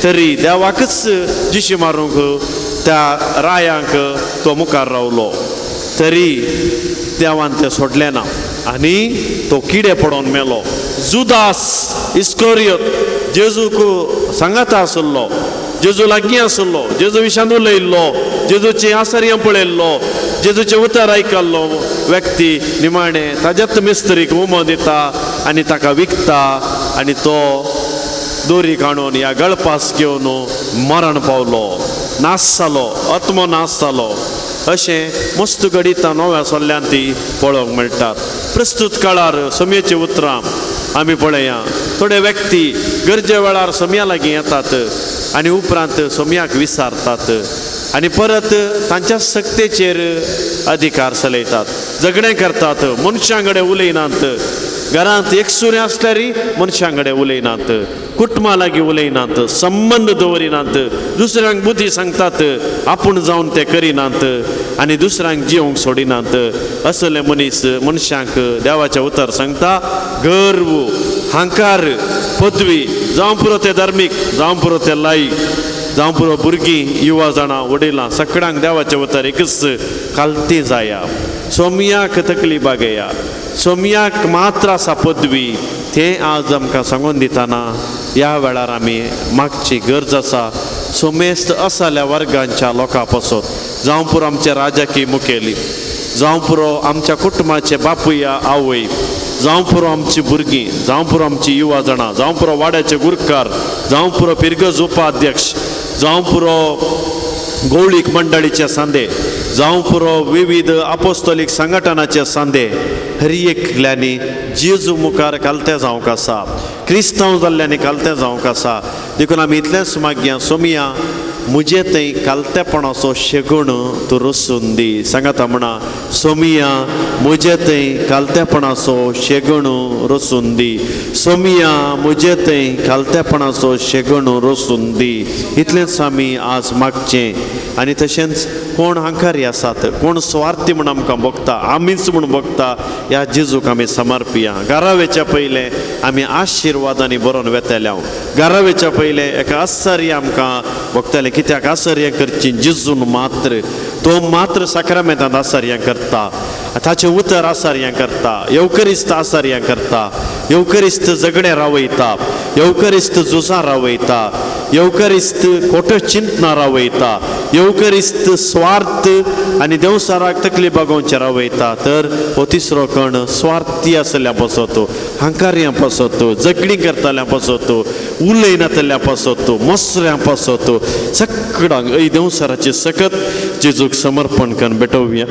तरी देवाकच जिशी मारूंक त्या रायांक तो मुखार रावलो तरी देवान तें सोडलें ना आनी तो किडे पडोवन मेलो। जुदास इस्कोरियोत जेजूक सांगाता आसलो, जेजू लागीं आसलो, जेजू विशान उलयल्लो, जेजूची आसर्यां पळयल्लो, जेजूचें उतर आयकल्लो व्यक्ती निमाणें ताज्याच मिस्त्रीक उमो दिता आनी ताका विकता आनी तो दोरी काडून ह्या गळपास घेवन मरण पावलो, नाश जालो, आत्मो नाश जालो। अशें मस्त घडितां नव्या सोल्ल्यान ती पळोवंक मेळटात। प्रस्तुत काळार समयेची उतरां आमी पळया, थोडे व्यक्ती गरजे वेळार समया लागीं येतात आनी उपरांत समयाक विसारतात आनी परत तांच्या सक्तेचेर अधिकार चलयतात, झगडें करतात, मनशां कडेन उलयनात, घरांत एकसुरें आसल्यार मनशां कडेन उलयनात, कुटुंबा लागीं उलयनात, संबंद दवरिनात, दुसऱ्यांक बुद्धी सांगतात, आपूण जावन ते करिनात आनी दुसऱ्यांक जिवंक सोडिनात। असले मनीस मनशांक देवाचें उतर सांगता गर्व, हांकार, पदवी, जावं पुरो ते धार्मीक, जावं पुरो ते लायक, जावं पुरो भुरगीं, युवा जाणां, वडिलां, सगळ्यांक देवाचें उतर एकच कालती जाया, सोमयाक तकली बागया, सोमयाक मात्र आसा पदवी, तें आज आमकां सांगून दितना ह्या वेळार आमी मागची गरज आसा। सोमेस्त असल्या वर्गांच्या लोकां पासत, जावं पुरो आमचे राजकीय मुखेली, जावं पुरो आमच्या कुटुंबाचे बापूय आवय, जावं पुरो आमची भुरगीं, जावं पुरो आमची युवा जाणां, जावं पुरो वाड्याचे गुरकार, जावं पुरो पिरगज उपाध्यक्ष, जावं पुरो गौळीक मंडळीचे सांदे, जावं पुरो विविध आपोस्तोलीक संघटनाचे सांदे, हर एकल्यांनी जेजू मुखार कालतें जावंक आसा, क्रिस्तांव जाल्ल्यांनी कालतें जावंक आसा। देखून आमी इतलेंच मागया, सोमया म्हजे थंय कालतेपणाचो शेगूण तूं रसून दी। सांगाता म्हणा, सोमिया म्हजे थंय कालतेपणाचो शेगूण रसून दी, सोमिया म्हजे थंय कालतेपणाचो शेगूण रसून दी। इतलेंच आमी आज मागचें। आनी तशेंच कोण हांकारी आसात, कोण स्वार्थी म्हूण आमकां भोगता, आमीच म्हूण भोगता, ह्या जेजूक आमी समर्पिया। घरा वेच्या पयलें आमी आशिर्वादांनी बरोवन वेतले। घरा वेच्या पयलें एका आश्चर्य आमकां भोगतलें, कित्याक आश्चर्य करची जेजून मात्र, तो मात्र साक्रामेंतांत आश्चर्य करता, ताचें उतर आश्चर्य करता, येवकरिस्त आश्चर्य करता, येवकरिस्त झगडें रावयता, येवकरिस्त झुजां रावयता, येवकरिस्त खोटो चिंतना रावयता, येवकरिस्त स्वार्थ आनी देवसाराक तकली बागोवचें रावयता। तर हो तिसरो कण स्वार्थी आसल्या पासत, हांकार्यां पासत, झगडीं करतल्या पासत, उलयनातल्या पासत, मसऱ्यां पासत, सगळ्यांक ऐ देवसाराची सकत जेजूक समर्पण करून भेटोवया।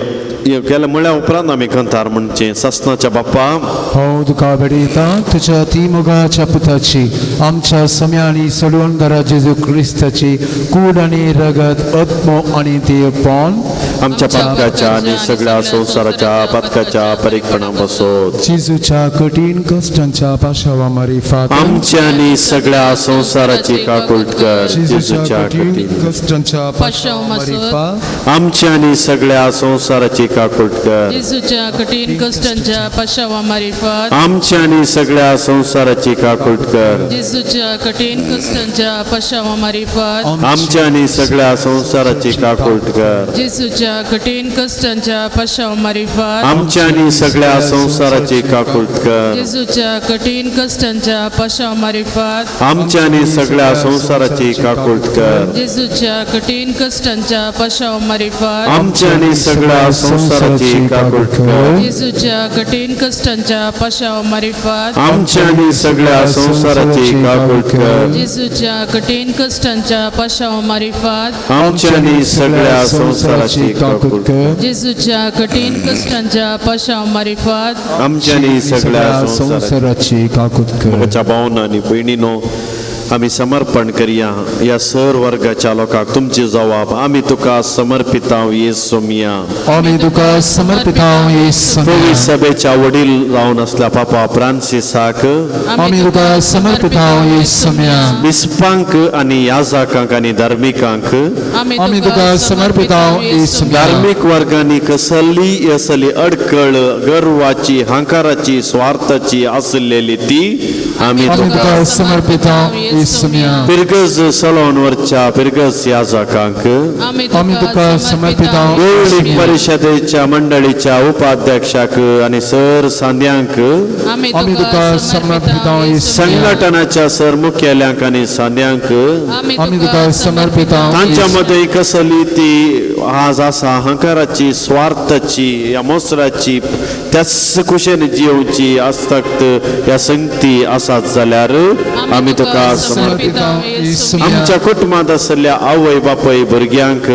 केलें म्हळ्या उपरांत आमी कंतार म्हणचें, सासनाच्या बाप्पा हांव तुका भेटयता। तुझ्या ती मोगाच्या पुताची आमच्या सम्यानी सोडवणदारा जेजू क्रिस्ताची कूड आनी रगत आत्मो आनी देवपण आमच्या पातकाच्या आनी सगळ्या संवसाराच्या पातकाच्या परीकपणा बसोत जेजूच्या कठीण कश्टांच्या पाशावा मारिफात आमच्या आनी सगळ्या संवसाराची काकूट कर. जेजूच्या जेजूच्या कठीण कठीण कश्टांच्या पाशावा मारिफात आमच्या आनी सगळ्या संवसाराची काकूट कर. जेजूच्या कठीण कश्टांच्या पाशावा मारिफात आमच्या आनी सगळ्या संवसाराची काकूट कर. जेजूच्या कठीण कश्टांच्या पाशावा मारिफात आमच्या आनी सगळ्या संवसाराची काकूट कर. जेजूच्या कठीण कश्टांच्या पाशावा मारिफात आमच्या आनी सगळ्या संवसाराची काकूट कर. जेजूच्या कठीण कश्टांच्या पाशावा मारिफात आमच्या आनी सगळ्या संवसाराची काकूट कर. जेजूच्या कठीण कश्टांच्या पाशावा मारिफात आमच्या आनी सगळ्या संवसाराची काकूट कर. जेजूच्या कठीण कश्टांच्या पाशावा मारिफात आमच्या आनी सगळ्या संवसाराची काकूट कर. जेजूच्या कठीण कश्टांच्या पाशावा मारिफात आमच्या आनी सगळ्या संवसाराची काकूट कर. जेजूच्या कठीण कश्टांच्या पाशावा मारिफात आमच्या आनी सगळ्या संवसाराची संवसाराची काकूट कर. मोगाच्या भावना आनी भयणीनो आमी समर्पण करया ह्या सर वर्गाच्या लोकांक तुमची जबाब आमी तुका समर्पितांव येसोमिया. आमी तुका समर्पितांव येसू. पवित्र सभेच्या वडील जावन आसल्या पापा फ्रांसिसाक आमी तुका समर्पितांव येसुम्या. बिस्पांक आनी याजाकांक आनी धार्मिकांक आमी तुका समर्पितांव येसुम्या. धार्मीक वर्गांनी कसली असली अडकळ गर्वाची हांकाराची स्वार्थाची आसलेली ती आमी आमी तुका तुका समर्पितांव येसुम्या. पिरगज सलोनवरच्या पिरगज याजाकांक आमी तुका समर्पितांव गौळीक परिशदेच्या मंडळीच्या उपाध्यक्षाक आनी सर सांद्यांक आमी तुका समर्पितांव येसुम्या. संघटनाच्या सर मुखेल्यांक आनी सांद्यांक आमी तुका समर्पितांव तांच्या मदें कसली ती आज आसा अहंकाराची स्वार्थाची या मोसराची त्याच कुशेन जियोवची आसक्त ह्या संगती आसात जाल्यार आमी तुका समर्पितांव येसुम्या. आमच्या कुटुंबांत आशिल्ल्या आवय बापूय भुरग्यांक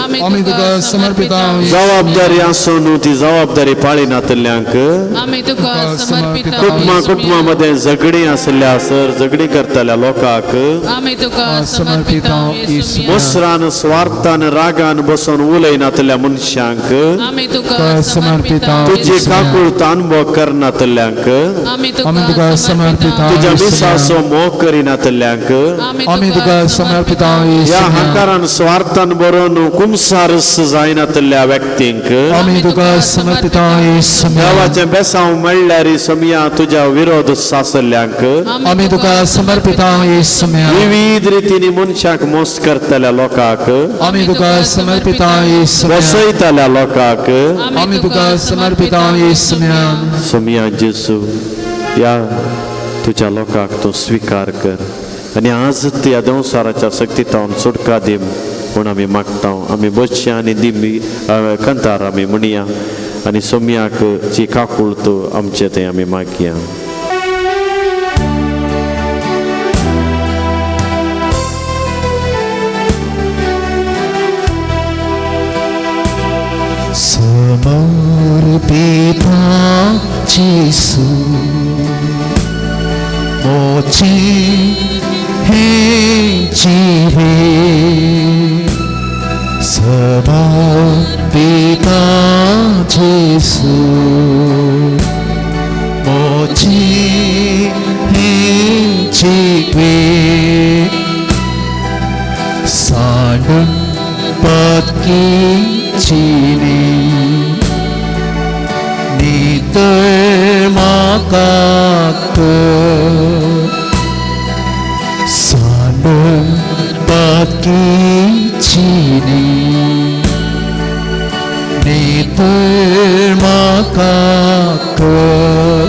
आमी तुका समर्पितांव जबाबदारी आसून ती जबाबदारी पाळिनातल्यांक आमी तुका समर्पितांव कुटुंबा कुटुंबा मदें झगडीं आशिल्ल्या सर झगडीं करतल्या लोकांक आमी तुका समर्पितांव येसुम्या. मोसरान स्वार्थान रागान बसून उलयनातल्या मनशांक आमी तुका समर्पितांव तुजी काकूळ अनुभव करनातल्यांक आमी आमी तुका समर्पितांव तुज्या मिसाचो मोग करिनातल्यांक आमी तुका समर्पितांव ह्या येसुम्या. हंकारान स्वार्थान बरोवन कुमसारस जायनातल्या व्यक्तींक आमी तुका समर्पितांव येसुम्या. देवाचें बेसांव म्हणल्यार समया तुज्या विरोध सासल्यांक आमी तुका समर्पितांव येसुम्या. विविध रितीनी मनशाक मोस करतल्या लोकांक आमी तुका समर्पितांव येसुम्या. वसयतल्या लोकांक आमी तुका समर्पितांव येसुम्या. सोमिया जेसू ह्या तुज्या लोकांक तूं स्विकार कर आनी आज त्या संवसाराच्या शक्तीतावन सुटका दी म्हूण आमी मागता. आमी बसया आनी दिमी कंतार आमी म्हणया आनी सोमियाक जी काकूळ तूं आमचे थंय आमी मागया. समर्पिता जेसू मोची हे जीवे समर्पिता जेसू मोची हे जीवे सांडून पदकी चिनी नितळ म्हाका कर सांडून पदकी चिनी नितळ म्हाका कर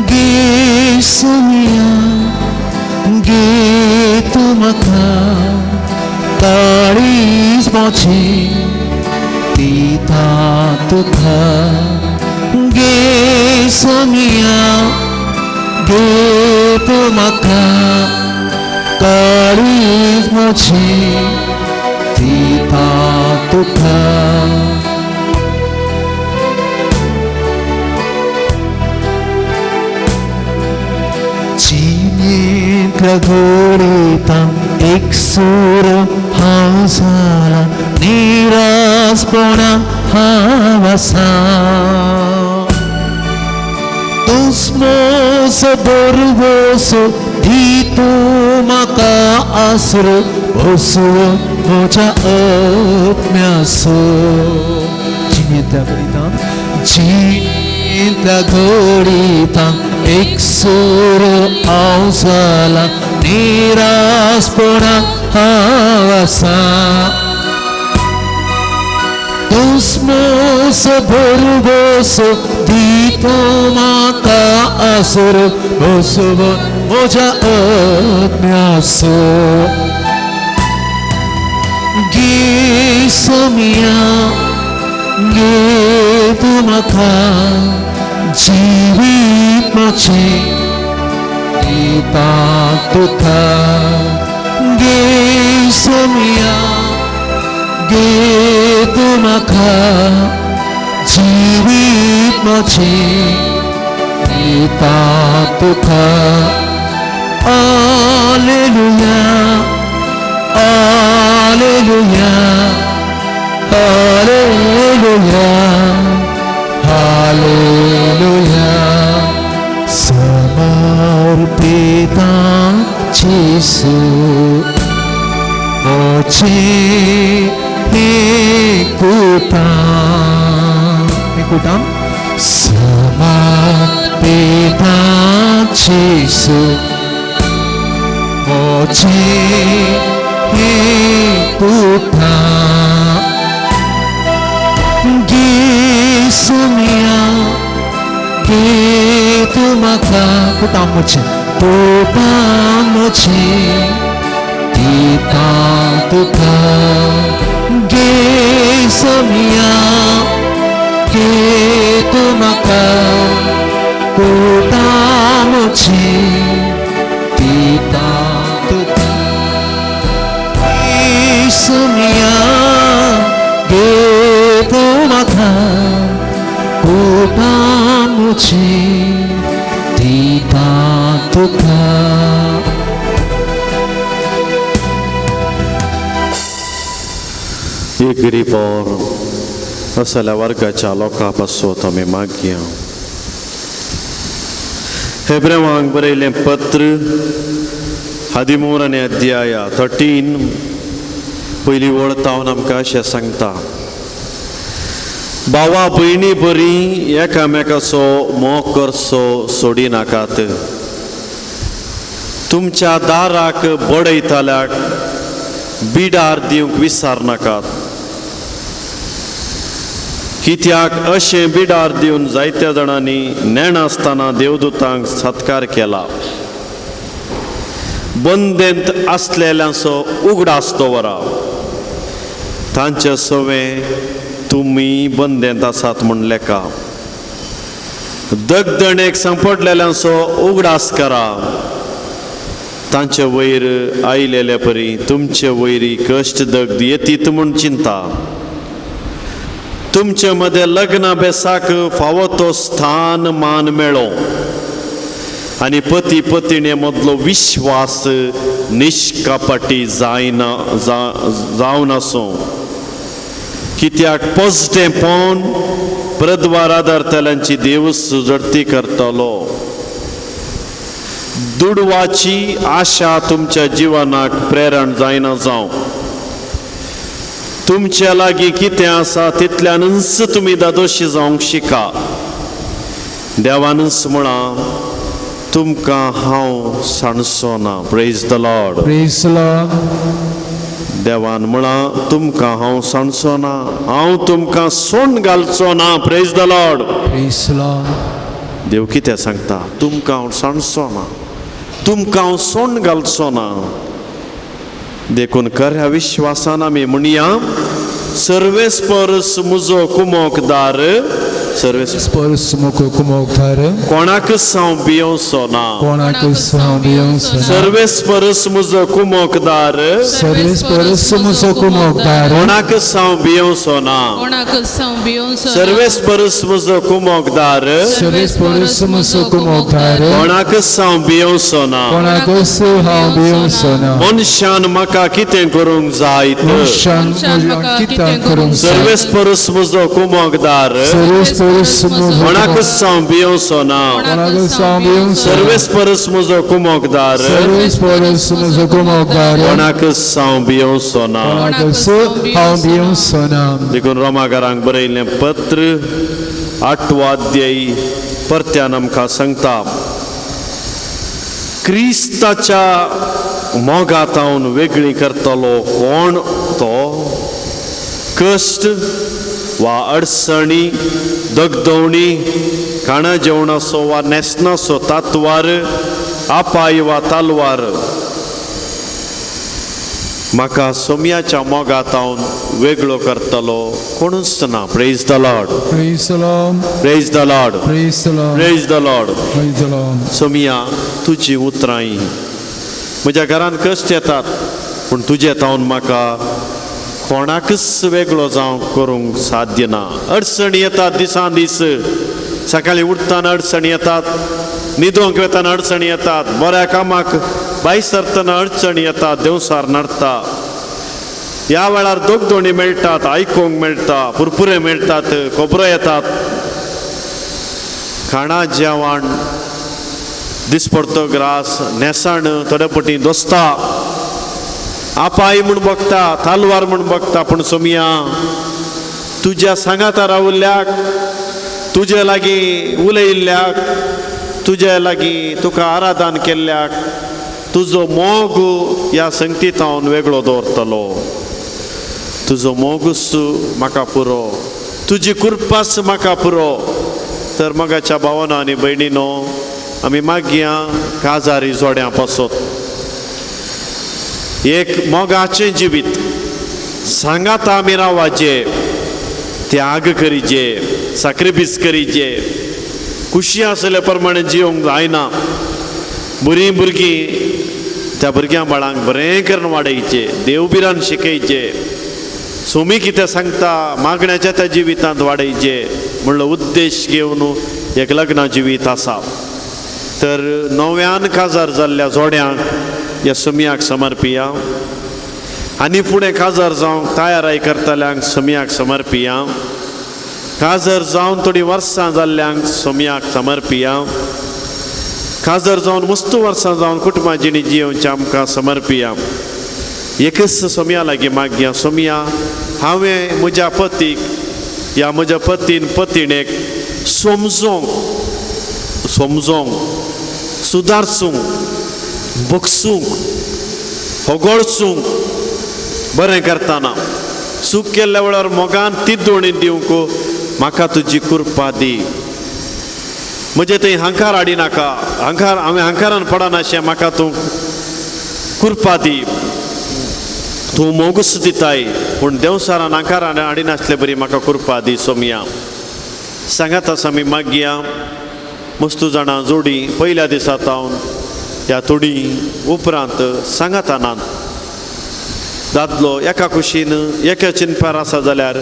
गे सोनिया गे तूं म्हाका काळीज मोची दिता तुका गे सोनिया गे तूं म्हाका काळीज मोची दिता तुका. जिणेंतल्या घोडयता एक सूर हांव जाला निरासपणान हांव आसा दुस्मोस बरवोसो दी तूं म्हाका आसरो बसव म्हज्या आत्म्यासो जिणेंतल्या घडिता जिणेंतल्या घडिता एक सूर हांव जाला निरासपणान हांव आसा दुस्मोस भरवोसो दी तूं म्हाका आसरो बसव म्हज्या आत्म्यासो गे सोमिया गे तूं म्हाका जिवीत म्हजें दिता तुका गे सोमिया गे तूं म्हाका जिवीत म्हजें दिता तुका Alleluia, Alleluia, Alleluia, Alleluia. समर्पिता जेसू मोचे कुता कुटाम समर्पिता जेसू मोचे कुता गे सुमिया गे तूं म्हाका कुटाम मोचे कुटाम मोचे दिता तुका गे सोमिया गे तूं म्हाका कुटाम मोचे दिता तुका गे सोमिया गे तूं म्हाका कुटाम मोचे दिता तुका. एक रिपोर असल्या वर्गाच्या लोकां पासत आमी मागया. हेब्रेवांक बरयलें पत्र 13 आनी अध्याय 13 पयली वळ तावन आमकां अशें सांगता, भावा भयणी बरी एकामेकाचो मोग करचो सोडी नाकात. तुमच्या दाराक बडयताल्याक बिडार दिवंक विसार नाकात, कित्याक अशें बिडार दिवन जायत्या जाणांनी नेणासतना देवदूतांक सत्कार केला. बंदेंत आसलेल्यांचो उगडास दवरा, तांचे सवे तुमी बंदेंत आसात म्हूण लेखा. दगदणेक सांपडलेल्यांचो उगडास करा, तांचे वयर आयलेले परी तुमचे वयरी कश्ट दग्ध येतीत म्हूण चिंता. तुमचे मदें लग्ना बेसाक फावो तो स्थान मान मेळो आनी पती पतिणे मदलो विश्वास निष्कपटी जायना जावन आसूं, कित्याक पोजटेंपण प्रद्वार आदारतल्यांची देव सुजडती करतलो. दुडवाची आशा तुमच्या जिवनाक प्रेरण जायना जावं. तुमच्या लागीं कितें आसा तितल्यानूच तुमी दादोशी जावंक शिका. देवानूच म्हळां तुमकां हांव सांडचो ना. Praise the Lord. Praise the Lord. देवान म्हळां तुमकां हांव सांडचो ना, हांव तुमकां सोण घालचो ना. Praise the Lord. Praise the Lord. देव कितें सांगता, तुमकां हांव सांडचो ना, तुमकां हांव सोण घालचो ना. देखून खऱ्या विश्वासान आमी म्हणया, सर्वेस्परस म्हजो कुमोकदार, सर्वेस परस मुको कुमोकदार कोणाकच हांव भियोवचो ना. कोणाकच हांव भियोवचो ना. सर्वेस परस म्हजो कुमोकदार. सर्वेस परस म्हजो कुमोकदार. कोणाकच हांव भियोवचो ना. कोणाकच हांव भियोवचो ना. सर्वेस परस म्हजो कुमोकदार. सर्वेस परस म्हजो कुमोकदार. कोणाकच हांव भियोवचो ना. कोणाकच हांव भियोवचो ना. मनशान म्हाका कितें करूंक जाय तर. मनशान म्हज्या कितें करूंक जाय. सर्वेस परस म्हजो कुमोकदार. सर्वेस परस म्हजो कोणाकच हांव भियोवचो ना. कोणाकच हांव भियोवचो ना. सर्वेस परस म्हजो कुमोकदार. सर्वेस परस म्हजो कुमोकदार. कोणाकच हांव भियोवचो ना. कोणाकच हांव भियोवचो ना. देखून रोमाकारांक बरयल्लें पत्र आठवो अध्याय परत्यान आमकां सांगता, क्रिस्ताच्या मोगातावन वेगळी करतलो कोण तो? कश्ट वा अडचणी, दगदवणी, खाणा जेवणाचो वा न्हेसणाचो तातवार, आपाय वा तालवार, म्हाका सोम्याच्या मोगातावन वेगळो करतलो कोणूच ना. Praise the Lord. Praise the Lord. Praise the Lord. Praise the Lord. Praise the Lord. Praise the Lord. Somiya, तुजी उतरां म्हज्या घरांत कश्ट येतात, पूण तुजे तावन म्हाका कोणाकच वेगळो जावंक करूंक साध्य ना. अडचणी येतात दिसान दीस, सकाळीं उठतना अडचणी येतात, न्हिदोंक वेतना अडचणी येतात, बऱ्या कामाक भायर सरतना अडचणी येतात, देवसार नडटा. ह्या वेळार दोगदोणी मेळटात, आयकूंक मेळटा, पुरपुरे मेळटात, खबरो येतात. खाणा जेवण दिसपडतो ग्रास, न्हेसण थोडे पटी दोस्ता, आपाय म्हूण बगता, तालवार म्हूण बगता, पूण सोमिया तुज्या सांगाता रावल्ल्याक, तुजे लागीं उलयल्ल्याक, तुजे लागीं तुका आराधन केल्ल्याक तुजो मोग ह्या संगतीतावन वेगळो दवरतलो. तुजो मोगूच म्हाका पुरो, तुजी कृपाच म्हाका पुरो. तर मोगाच्या भावानो आनी भयणीनो, आमी मागया काजारी जोड्यां पासत एक मोगाचें जिवीत सांगाता आमी रावाचे, त्याग करीचे, साक्रिफीस करीचे, खुशी आसले प्रमाणे जिवंक जायना. बरीं भुरगीं त्या भुरग्यां बाळांक बरें करून वाडयचे, देवबिरान शिकयचे, सोमी कितें सांगता मागण्याच्या त्या जिवितांत वाडयचे म्हणलो उद्देश घेवन एक लग्न जिवीत आसा. तर नव्यान काजार जाल्ल्या जोड्यांक ह्या समियाक समर्पिया आनी फुडें काजार जावंक तयाराय करतल्यांक समियाक समर्पिया, काजार जावन थोडीं वर्सां जाल्ल्यांक सोम्याक समर्पिया, काजार जावन मस्त वर्सां जावन कुटुंबा जिणी जियोवचें आमकां समर्पिया. एकच सोम्या लागीं मागया, सोम्या हांवें म्हज्या पतीक ह्या म्हज्या पतीन पतीणेक समजोंक समजोंक, सुदारसूंक, बगसूंक, होगोळसूंक, बरें करतना चूक केल्ल्या वेळार मोगान तिद्दोणी दिवंक म्हाका तुजी कृपा दी. म्हजे थंय हांकार हाडिनाका, हांकार हांवें हांकारान पडनाशें म्हाका तूं कृपा दी. तूं मोगूच दिताय पूण देंवसारान हांकारान हाडिनासले बरी म्हाका कृपा दी. सोमया सांगात आसा आमी मागया मस्तू जाणां जोडी पयल्या दिसा तावन ह्या थोडी उपरांत सांगातानात दादलो एका कुशीन एका चिनपार आसा जाल्यार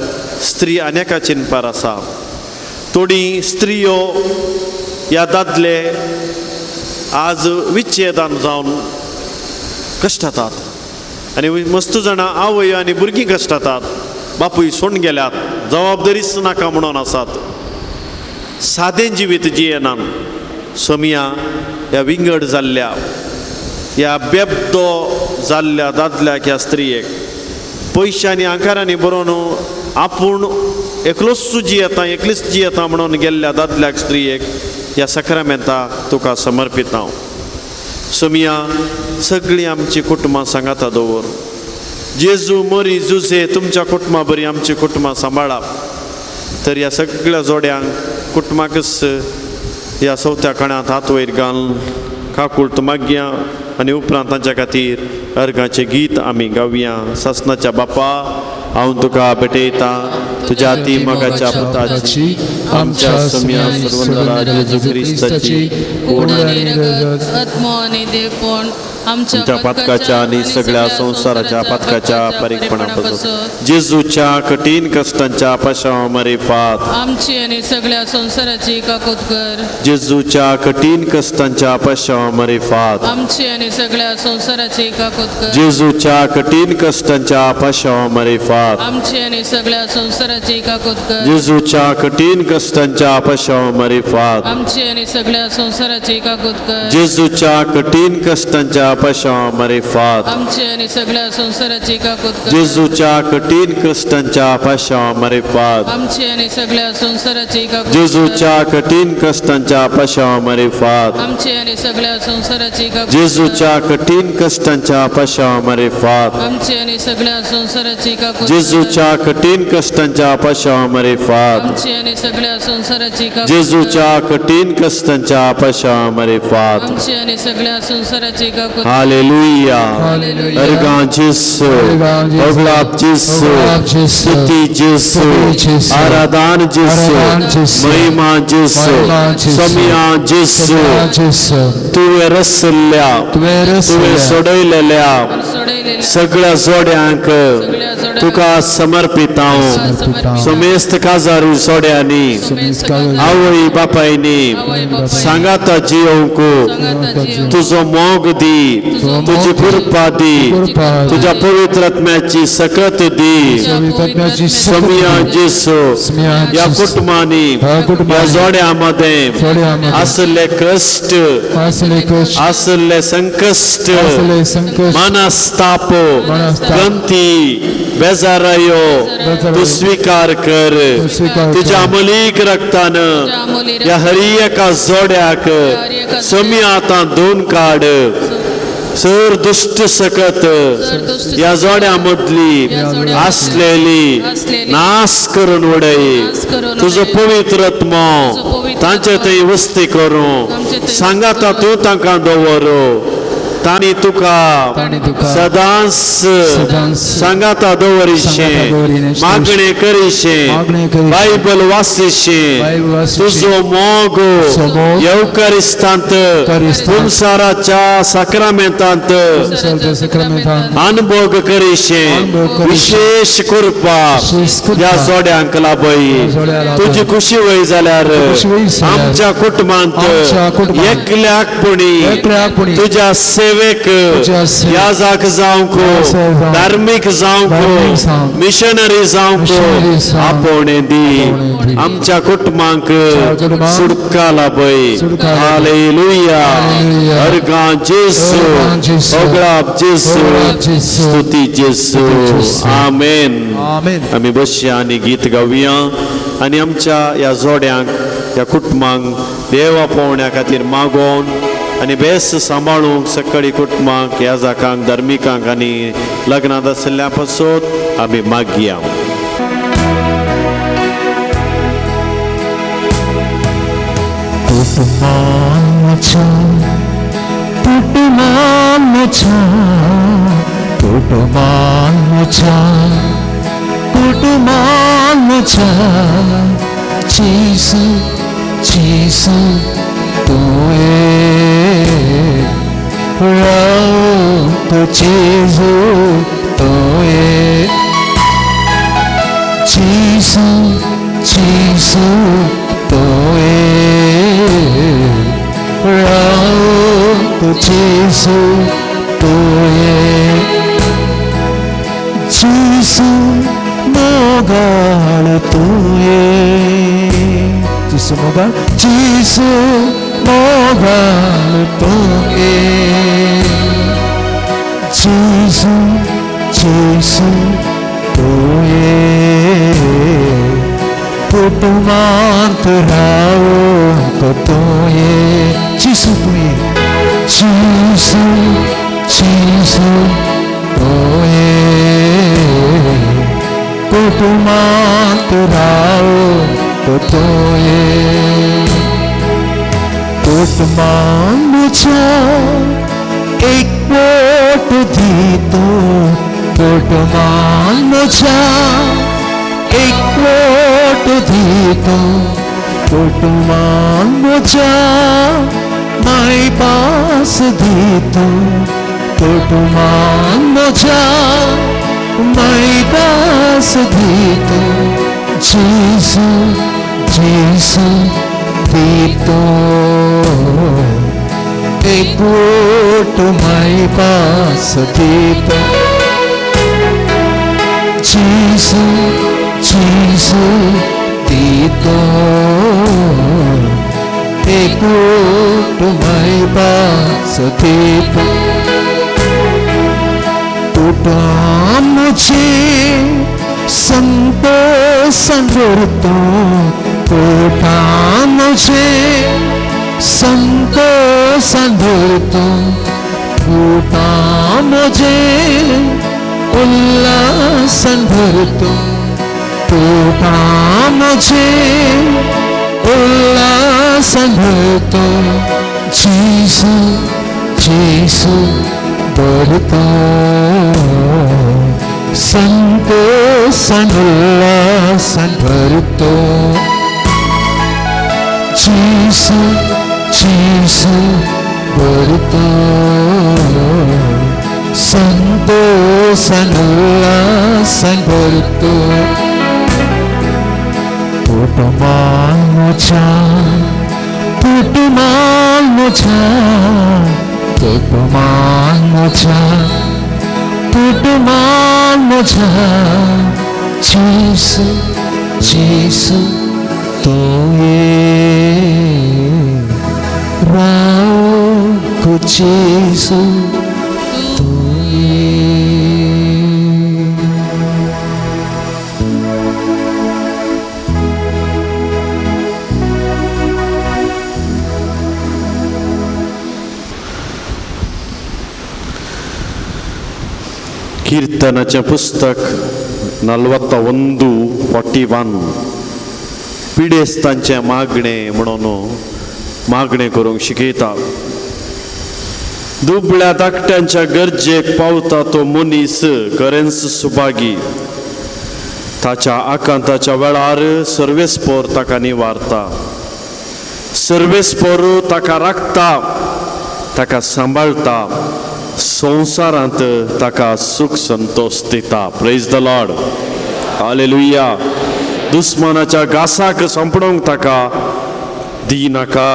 स्त्री आनी एका चिनपार आसा. थोडी स्त्रियो ह्या दादले आज विच्छेदान जावन कश्टातात आनी मस्त जाणां आवय आनी भुरगीं कश्टातात, बापूय सोडून गेल्यात, जबाबदारीच नाका म्हणून आसात, सादें जिवीत जियेनात. सोमिया ह्या विंगड जाल्ल्या ह्या बेबदो जाल्ल्या दादल्याक ह्या स्त्रियेक पयशांनी आंकारांनी बरोवन आपूण एकलोच जियेता एकलीच जियेता म्हणून गेल्ल्या दादल्याक स्त्रियेक ह्या सक्रामेंता तुका समर्पित हांव. सोमिया सगळीं आमची कुटुंबां सांगाता दवर. जेजू मरी जुझे तुमच्या कुटुंबा बरी आमची कुटुंबां सांबाळा. तर ह्या सगळ्या जोड्यांक कुटुंबाकच ह्या चवथ्या कणांत हात वयर घालून काकुळट मागया आनी उपरांत तांच्या खातीर अर्गाचें गीत आमी गावया. सासनाच्या बापा, हांव तुका भेटयता तुज्या ती मोगाच्या पुताची, आमच्या सम्या सर्वंदरा जेजू क्रिस्ताची कोण आनी रगत, आत्मो आनी देवपण आमच्या पातकाच्या आनी सगळ्या संवसाराच्या पातकाच्या परीकपणापासून जेजूच्या कठीण कश्टांच्या पाशांव मरिफात आमची आनी सगळ्या संवसाराची काकूत कर. जेजूच्या कठीण कश्टांच्या पाशांव मरिफात आमची आनी सगळ्या संवसाराची काकूत कर. जेजूच्या कठीण कश्टांच्या पाशांव मरिफात आमची आनी सगळ्या संवसाराची काकूत कर. जेजूच्या कठीण कश्टांच्या पाशांव मरिफात आमची आनी सगळ्या संवसाराची काकूत कर. जेजूच्या कठीण कश्टांच्या पाशांव मरिफात आमची आनी सगळ्या संवसाराची काकूत कर. जेजूच्या कठीण कश्टांच्या पाशांव मरिफात आमची आनी सगळ्या संवसाराची काकूत कर. जेजूच्या कठीण कश्टांच्या पाशांव मरिफात आमची आनी सगळ्या संवसाराची काकूत कर. जेजूच्या कठीण कश्टांच्या पाशांव मरिफात आमची आनी सगळ्या संवसाराची काकूत कर. जेजूच्या कठीण कश्टांच्या पाशांव मरिफात आमची आनी सगळ्या संवसाराची काकूत कर. जेजूच्या कठीण कश्टांच्या पाशांव मरिफात. आमची आनी सगळ्या संवसाराची काकूत कर. हालेलुया. हालेलुया. अर्गां जेसू, अर्गां जेसू, ओगलाप जेसू, ओगलाप जेसू, स्तुती जेसू, स्तुती जेसू, आराधन जेसू, आराधन जेसू, महिमा जेसू, महिमा जेसू, समिया जेसू, जेसू, तुवें रसल्या, तुवें तुवें रसल्या, सोडयलेल्या सोडयलेल्या सगळ्या जोड्यांक सगळ्या जोड्यांक तुका समर्पित हांव. समर्पित समेस्त काजारी जोड्यांनी, समेस्त काजारी आवय बापायनी आवय बापायनी सांगाता जियोंक सांगाता जियोंक तुजो मोग दी, तुजी कृपा दी, कृपा दी, तुज्या पवित्र आत्म्याची सकत दी. पवित्र आत्म्याची सकत समिया दी. जेसू, समिया ह्या जेसू, कुटुंबांनी, ह्या कुटुंबांनी, ह्या जोड्यां मदें जोड्यां मदें आसले कश्ट, आसले कश्ट, आसले संकश्ट, आसले संकश्ट, मनस्ताप, मनस्ताप, गंती, बेजारायो बेजारायो, तूं स्विकार कर. तूं स्विकार कर. तुज्या अमलीक रक्तान तुज्या अमोलीक ह्या हरी एका जोड्याक हर एका समी आतां दोन काड. सर दुश्ट सकत दुश्ट ह्या जोड्या मदली ह्या जोड्या आसलेली आसलेली नाश करून उडय. नाश करून तुजो उडय. पवित्र आत्मो तुजो पवित्र तांचे आत्मो थंय वस्ती करूं. तांचे थंय सांगाता वस्ती तूं तांकां दवर. तांणी तुका तांणी तुका सदांच सदांच सांगाता दवरिशें, सांगाता दवरिशें, मागणें करिशें, मागणें करिशें, बायबल वाचिशें, बायबल वाचिशें, तुजो मोग तुजो मोग येवकारिस्तांत, येवकारिस्तांत, संवसाराच्या साक्रामेंतांत संवसाराच्या साक्रामेंतांत अनुभोग करिशें, अनुभोग करिशें, विशेष कृपा विशेष कृपा ह्या जोड्यांक लाभय. ह्या जोड्यांक लाभय. तुजी खुशी वय जाल्यार खुशी वय जाल्यार आमच्या कुटुंबांत आमच्या कुटुंबांत एकल्याक पुणी एकल्याक पुणी तुज्या सेवेक तुज्या सेवेक याजाक जावंक, याजाक जावंक, धार्मीक जावंक, धार्मीक जावंक, मिशनरी जावंक मिशनरी जावंक, आपोवणें दी. आपोवणें दी. आमच्या कुटुंबांक कुटुंबांक सुटका लाभय. सुटका लाभय. हालेलुया. हालेलुया. अर्गां जेसू, अर्गां जेसू, ओगळाप जेसू, ओगळाप जेसू, स्तुती जेसू. स्तुती जेसू. आमेन. आमेन. आमी बसया आनी गीत गावया आनी आमच्या ह्या जोड्यांक, ह्या कुटुंबांक देवा पोवण्या खातीर मागोवन आनी बेस सांबाळूंक सकाळी कुटुंबांक, ह्या जाकांक, धार्मिकांक आनी लग्नांत आशिल्ल्या पासत आमी मागया. कुटुंबाच्या कुटुंबाच्या कुटुंबाच्या कुटुंबाच्या जेसू जेसू तुवें रावतो जेसू तुवें जेसू जेसू तुवें रावतो जेसू तुवें जेसू मोगाळ तुवें जेसू मोगाळ जेसू मोगाळ तुवें जेसू जेसू तुवें कुटुंबांत रावतो तुवें जेसू तुवें जेसू जेसू तुवें कुटुंबांत रावतो तुवें कुटुंबाच्या एक वोट दितो पोटमान म्हज्या एक वोट दितो पोटमान म्हज्या माय पास दितो पोटमान म्हज्या माय पास दितो जेजू जेजू दितो एक वोट माय पास दितो जेजू जेजू दितो एक वोट माय पास दितो पोटा मुझे संतोषान भरतो पोटा मुझे संतोषान भरतो पोटा मुझे उल्लासान भरतो पोटा मुझे उल्लासान भरतो जेजू जेजू भरतो संतोषान उल्लासान भरतो जेजू जेजू भरतो संतोषान उल्लासान भरतो पोटमान म्हज्या पोटमान म्हज्या पोटमान म्हज्या पोटमान म्हज्या जेजू जेजू तूं ये राव जेजू तूं ये. कीರ್ತनाचें पुस्तक 41 41 पिडेस्तांचें मागणें म्हणून मागणें करूंक शिकयता. दुबळ्या धाकट्यांच्या गरजेक पावता तो मनीस खरेंच सुभागी. ताच्या आकांताच्या वेळार सर्वेस्पोर ताका निवारता, सर्वेस्पोर ताका राखता, ताका सांबाळटा, संवसारांत ताका सूख संतोष दिता. Praise the Lord, hallelujah. दुस्मानाच्या घासाक सांपडोवंक ताका दी नाका.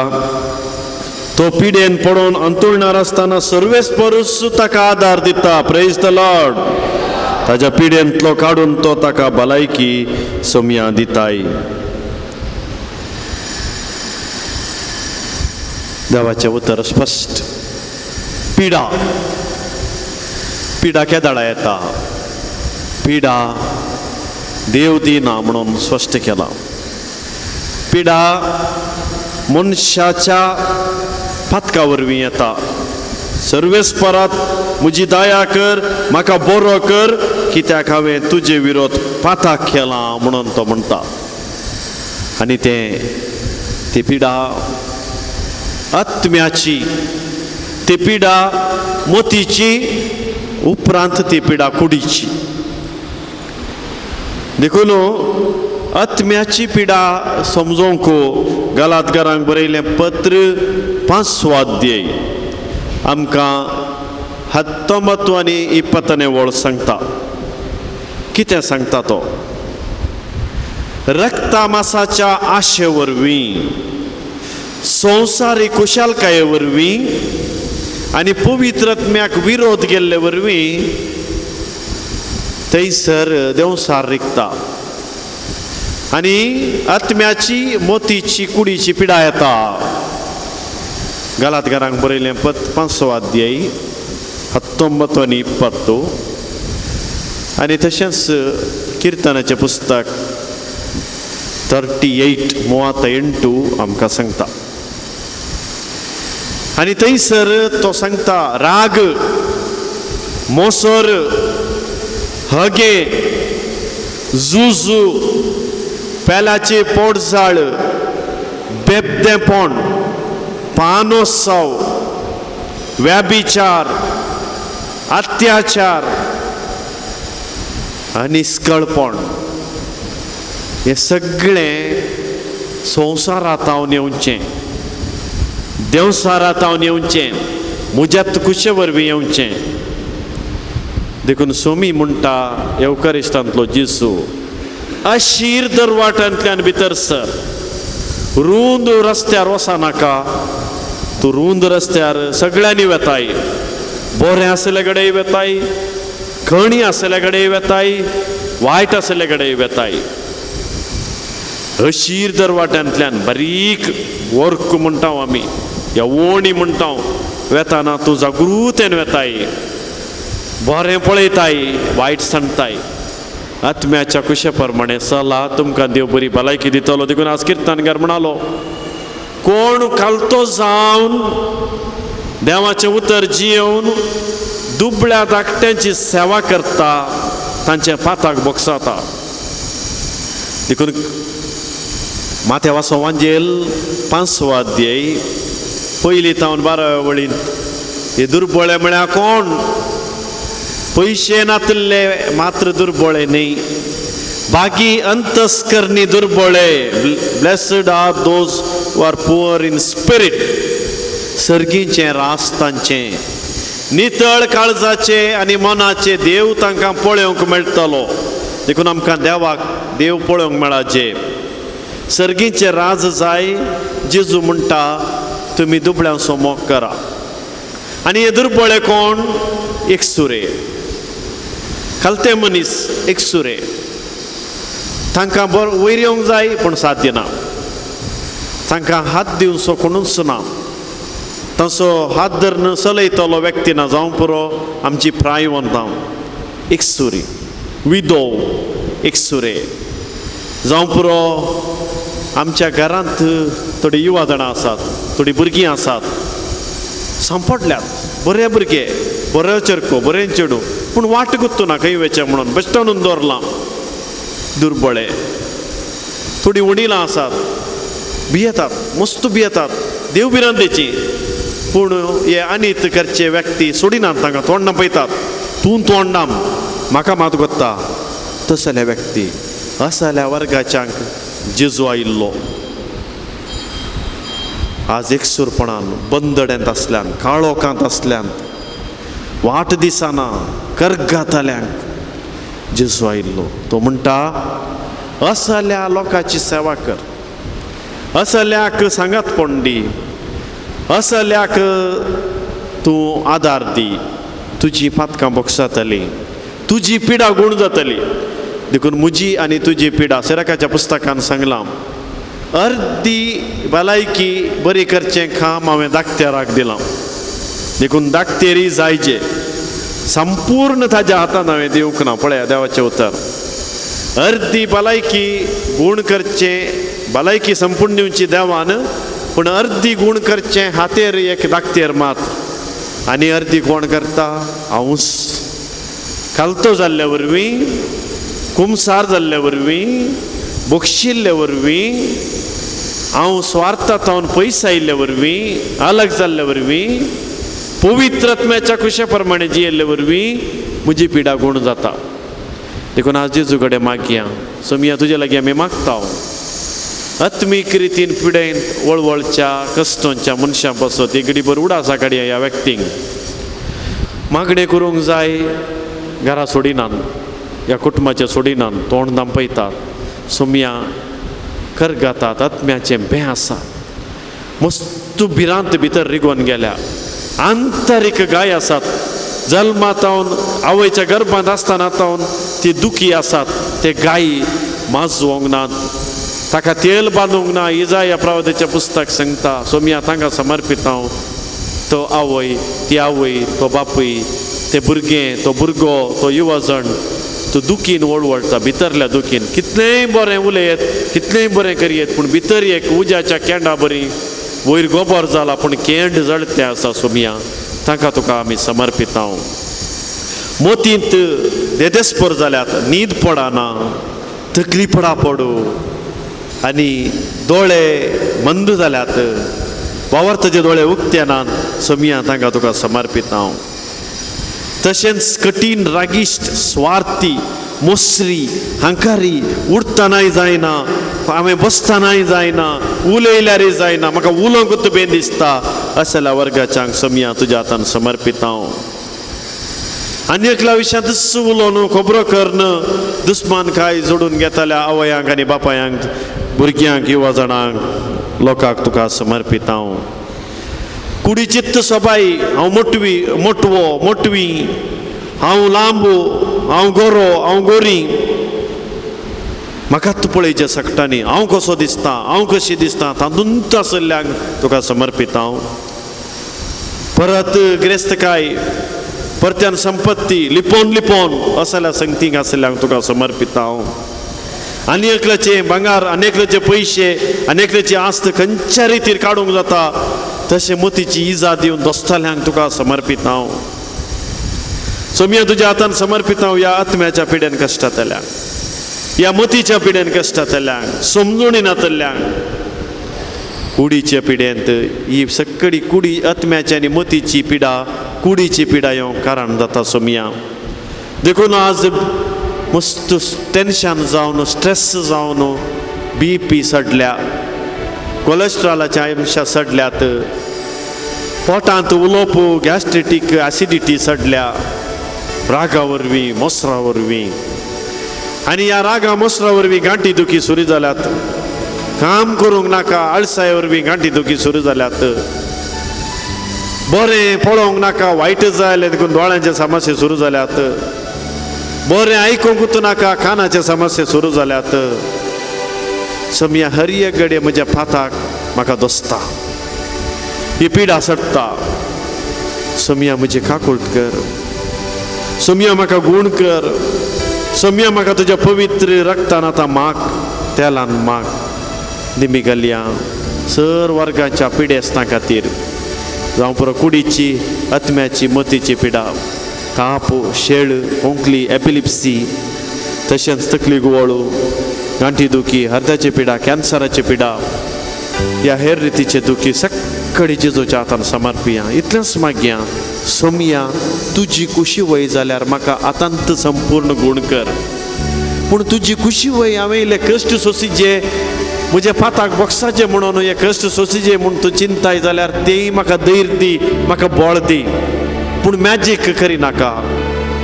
तो पिडेन पडोवन अंतुळणार आसतना सर्वेस्पोरूच ताका आदार दिता. Praise the Lord. ताज्या पिडेंतलो काडून तो ताका भलायकी सोमया दिताय. देवाचें उतर स्पश्ट. पिडा पिडा केदाळा येता, पिडा देव दिना म्हणून स्पश्ट केला. पिडा मनशाच्या पातका वरवीं येता. सर्वेस्परात म्हजी दया कर, म्हाका बरो कर, कित्याक हांवें तुजे विरोध पाताक केला म्हणून तो म्हणटा. आनी तें ती पिडा आत्म्याची, ती पिडा मोतीची, उपरांत ती पिडा कुडीची. देखून आत्म्याची पिडा समजोवंक गलातकारांक बरयलें पत्र 5 अध्याय आमकां 19 आनी 20 वळ सांगता. कितें सांगता तो? रक्तामासाच्या आशे वरवीं, संवसारी कुशालकाये वरवीं आनी पवित्र आत्म्याक विरोध केल्ले वरवीं थंयसर देंवसार रिगता आनी आत्म्याची मोतीची कुडीची पिडा येता. गलातकारांक बरयलें पत्र 5 अध्याय 19 आनी 20 आनी तशेंच किर्तनाचें पुस्तक 38 38 आमकां सांगता. आनी थंयसर तो सांगता राग, मोसर, हगे, जुजू, पेलाचे पोटजाळ, बेबदेंपण, पानोसाव, व्याभिचार, अत्याचार आनी स्कळपण हे सगळें संवसारांत येवचें, देवसारांत येवचें, म्हज्यात कुशे वरवीं येवचें. देखून सोमी म्हणटा येवकारिस्तांतलो जेजू, अशीर दरवाटांतल्यान भितर सर, रूंद रस्त्यार वचनाका. तूं रूंद रस्त्यार सगळ्यांनी वेताय, बरें आसले कडेन वेताय, खणी आसले कडेन वेताय, वायट आसले कडेन वेताय. अशीर दरवाट्यांतल्यान बारीक वर्क म्हणटा आमी, या ओणी म्हणटा, वेताना तूं जागृतेन वेताय, बरें पळयताय, वायट सांगताय. आत्म्याच्या कुशे प्रमाणे चला, तुमकां देव बरी भलायकी दितलो. देखून आज किर्तनकार म्हणालो, कोण खालतो जावन देवाचें उतर जियेवन दुबळ्या धाकट्यांची सेवा करता तांचे पाताक बोगसाता. देखून माथ्यावासो वांजेल 5वो अध्याय पयली तावन 12व्या वळींत, हे दुर्बळे म्हळ्यार कोण? पयशे नातिल्ले मात्र दुर्बळे न्ही, बाकी अंतस्करणी दुर्बळे. Blessed are those who are poor in spirit. सर्गीचें रास तांचें, नितळ काळजाचे आनी मनाचे देव तांकां पळोवंक मेळटलो. देखून आमकां देवाक देव पळोवंक मेळाचे, सर्गीचें राज जाय. जेजू म्हणटा तुमी दुबळ्यांचो मोग करा. आनी हे दुर्बळे कोण? एकसुरे, खालते मनीस, एकसुरे. तांकां बरो वयर येवंक जाय पूण साध्य ना, तांकां हात दिवचो कोणूच ना, तांचो हात धरून चलयतलो व्यक्ती ना. जावं पुरो आमची प्रायवंतां, एकसुरी, विदो, एकसुरे. जावं पुरो आमच्या घरांत थोडी युवा जाणां आसात, थोडीं भुरगीं आसात, सांपडल्यात बरे भुरगे, बरो चरको, बरें चेडूं, पूण वाट गुत्तू ना खंय वचें म्हणून बेश्टणून दवरलां. दुर्बळे थोडीं वडिलां आसात, भियेतात, मस्त भियेतात, देव भिरांतेची, पूण हे अनीत करचे व्यक्ती सोडिनात, तांकां तोंडां पळयतात, तूं तोंडाम म्हाका मात गोत्ता. तसल्या व्यक्ती असल्या वर्गाच्यांक जेजू आयिल्लो. आज एकसूरपणान बंदड्यांत आसल्यान, काळोखांत आसल्यान, वाट दिसना करगाताल्यांक जेजू आयिल्लो. तो म्हणटा असल्या लोकांची सेवा कर, असल्याक सांगात पण दी, असल्याक तूं आदार दी, तुजी पातकां बोगसातली, तुजी पिडा गूण जातली. देखून म्हजी आनी तुजी पिडा सेराकाच्या पुस्तकान सांगलां, अर्दी भलायकी बरी करचें काम हांवें दाखतेराक दिलां. देखून दाखतेरी जायचे संपूर्ण ताज्या हातान हांवें दिवंक ना. पळया देवाचें उतर, अर्दी भलायकी गूण करचें, भलायकी संपूर्ण दिवची देवान, पूण अर्दी गूण करचें हातेर एक दाखतेर मात. आनी अर्दी कोण करता? हांवूच. खालतो जाल्ल्या वरवीं, कुमसार जाल्ल्या वरवीं, बक्षिल्ले वरवीं, हांव स्वार्थांत पयस आयिल्ले वरवीं, अलग जाल्ले वरवीं, पवित्र आत्म्याच्या कुशे प्रमाणे जियेल्ले वरवीं म्हजी पिडा गूण जाता. देखून आज जेजू कडेन मागया, सोमिया तुजे लागीं आमी मागता, आत्मीक रितीन पिडेंत वळवळच्या कश्टोंच्या मनशां पासत एक घडीभर उडासा काडया. ह्या व्यक्तींक मागणें करूंक जाय, घरा सोडिनात, ह्या कुटुंबाचें सोडिनात, तोंड दांपयतात, सोमया करगातात, आत्म्याचें बें आसा, मस्त भिरांत भितर रिगोवन गेल्या, आंतरीक गाय आसात, जल्मातावन आवयच्या गर्भांत आसतना तावन ती दुखी आसात, ते गाय माजवंक नात, ताका तेल बांदूंक ना. इजाया प्रवादाचें पुस्तक सांगता, सोमया तांकां समर्पीत हांव. तो आवय, ती आवय, तो बापूय, ते भुरगें, तो भुरगो, तो युवजण, तो दुखीन वळवळटा, भितरल्या दुखीन. कितलेंय बरें उलयत, कितलेंय बरें करयेत, पूण भितर एक उज्याच्या केंडा बरी वयर गोबर जाला, पूण केंड जळते आसा. सोमया तांकां तुका आमी समर्पीत हांव. मोतींत देदेस्पर जाल्यात, न्हीद पडना, तकली पडा पडू, आनी दोळे मंद जाल्यात, वावरताचे दोळे उक्ते नात. सोमया तांकां तुका समर्पिता हांव. तशेंच कठीण रागिश्ट स्वार्थी मोसरी हांकारी उठतनाय जायना, हांवें बसतनाय जायना, उलयल्यारय जायना, म्हाका उलोवंकूच बेन दिसता असल्या वर्गाच्यांक सोमया तुज्या हातान समर्पिता हांव. आनी एकल्या विशयांतच उलोवन खबरो करून दुस्मान काय जोडून घेतल्या आवयांक आनी बापायांक, भुरग्यांक, युवा जाणांक, लोकांक तुका समर्पिता हांव. कुडीचित्त सबाई हांव मोटवी मोटवो मोटवी, हांव लांबो हांव गोरो हांव गोरी, म्हाका तूं पळयचें सगटांनी हांव कसो दिसता हांव कशी दिसता तातूंत आशिल्ल्यांक तुका समर्पिता हांव. परत गिरेस्तकाय परत्यान संपत्ती लिपोवन लिपोवन असल्या संगतींक आशिल्ल्यांक तुका समर्पिता हांव. आनी एकल्याचें भांगार आनी एकल्याचे पयशे आनी एकल्याची आस्त खंयच्या रितीर काडूंक जाता तशें मोतीची इजा दिवन दोस्ताल्यांक तुका समर्पिता हांव. सोमया तुज्या हातान समर्पिता हांव ह्या आत्म्याच्या पिड्यान कश्टांतल्यांक, ह्या मोतीच्या पिड्यान कश्टांतल्यांक, समजूणी नातल्यांक, कुडीच्या पिड्यांत ही सगळी कुडी आत्म्याची आनी मोतीची पिडा कुडीची पिडा येवंक कारण जाता सोमया. देखून आज मस्त टेन्शन जावन स्ट्रेस जावन बी पी सडल्या, कोलेस्ट्रॉलाच्या अंशा सडल्यात, पोटांत उलोवप गॅस्ट्रिटीक एसिडिटी सडल्या रागा वरवीं मोसरा वरवीं, आनी ह्या रागा मोसरा वरवीं गांठी दुखी सुरू जाल्यात, काम करूंक नाका आळसाय वरवीं गांठी दुखी सुरू जाल्यात, बरें पळोवंक नाका वायट जालें देखून दोळ्यांचे समस्या सुरू जाल्यात, बरें आयकूंक नाका कानाचे समस्या सुरू जाल्यात. सोमया हर एक घडये म्हज्या पाताक म्हाका दोसता, ही पिडा सडटा. सोमया म्हजी काकूट कर, सोमया म्हाका गूण कर, सोमया म्हाका तुज्या पवित्र रक्तान आतां माग तेलान माग निमी घालया सर वर्गाच्या पिडेस्तां खातीर, जावं पुरो कुडीची आत्म्याची मतीची पिडा, ताप, शेळ, खोंकली, एपिलिप्सी, तशेंच तकली गुवाळू, गांठी दुखी, हर्द्याची पिडा, कॅन्सराची पिडा, ह्या हेर रितीचे दुखी सगळी जेजूच्या हातान समर्पिया. इतलेंच मागया सोमया तुजी कुशी वय जाल्यार म्हाका आतांत संपूर्ण गूण कर, पूण तुजी कुशी वय हांवें इल्ले कश्ट सोंसीचे म्हज्या पाताक बोक्साचें म्हणून हे कश्ट सोंसीचे म्हूण तूं चिंताय जाल्यार तेय म्हाका धैर्य दी, म्हाका बळ दी, पूण मॅजीक करी नाका,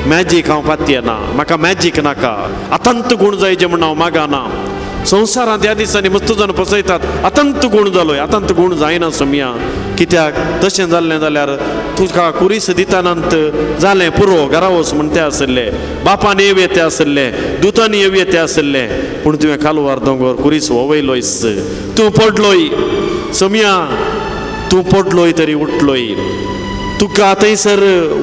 मॅजीक हांव पातयेना, म्हाका मॅजीक नाका, आतांत गूण जायचे म्हूण हांव मागना. संवसारांत ह्या दिसांनी मस्त जाण फसयतात आतांत गूण जालोय, आतांत गूण जायना सोमया, कित्याक तशें जाल्लें जाल्यार तुका कुरीस दितानांत जालें पुरो घरा वच म्हण ते आशिल्ले, बापान येव येते आशिल्ले, दुतान येव येते आशिल्ले, पूण तुवें कालवार दोंगर कुरीस ववयलोयस, तूं पडलोय सोमया, तूं पडलोय तरी उठलोय, तुका थंयसर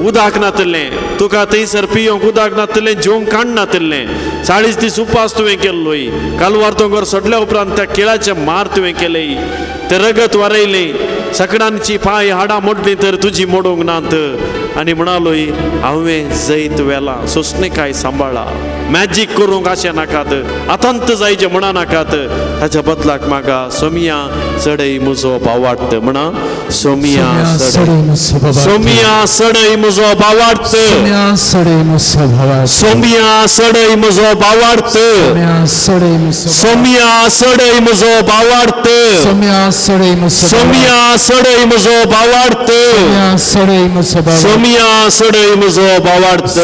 उदक नातलें, तुका थंयसर पियोंक उदक नातलें, जेवंक काण नातलें, 40 दीस उपास तुवें केल्लोय, कालवार दोंगर सोडल्या उपरांत त्या केळाचे मार तुवें केले, ते रगत वारयलें, सकडांची पांय हाडां मोडलीं तर तुजी मोडूंक नात, आनी म्हणालोय हांवें जैत व्हेलां, सोंसणीकाय सांबाळा, मॅजीक करूंक आशें नाकात, आतांत जायचें म्हणा नाकात, ताच्या बदलाक म्हाका सोमया चडय म्हजो भावार्थ म्हणा, सोमया सडय सोमया सडय म्हजो भावार्थ, सोमया सडय म्हजो भावार्थ, सोमया सडय म्हजो भावार्थ, सोमया सडय म्हजो भावार्थ, सोमया सडय म्हजो भावार्थ.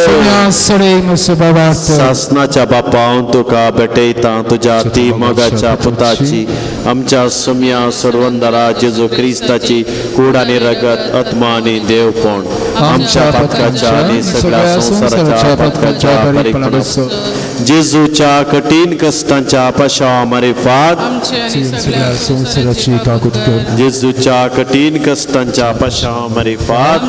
सासनाच्या बापा हांव तुका भेटयता तुज्या ती मोगाच्या पुताची आमच्या सोमया सोडवंदरा जेजू क्रिस्ताची कूड आनी रगत, आत्मा आनी देवपण आमच्या पातकाच्या आनी सगळ्या संवसाराच्या पातकाच्या परिपणा जेजूच्या कठीण कश्टांच्या पाशावा मारिफात सगळ्या संवसाराची काकूत कर, जेजूच्या कठीण कश्टांच्या पाशावा मारिफात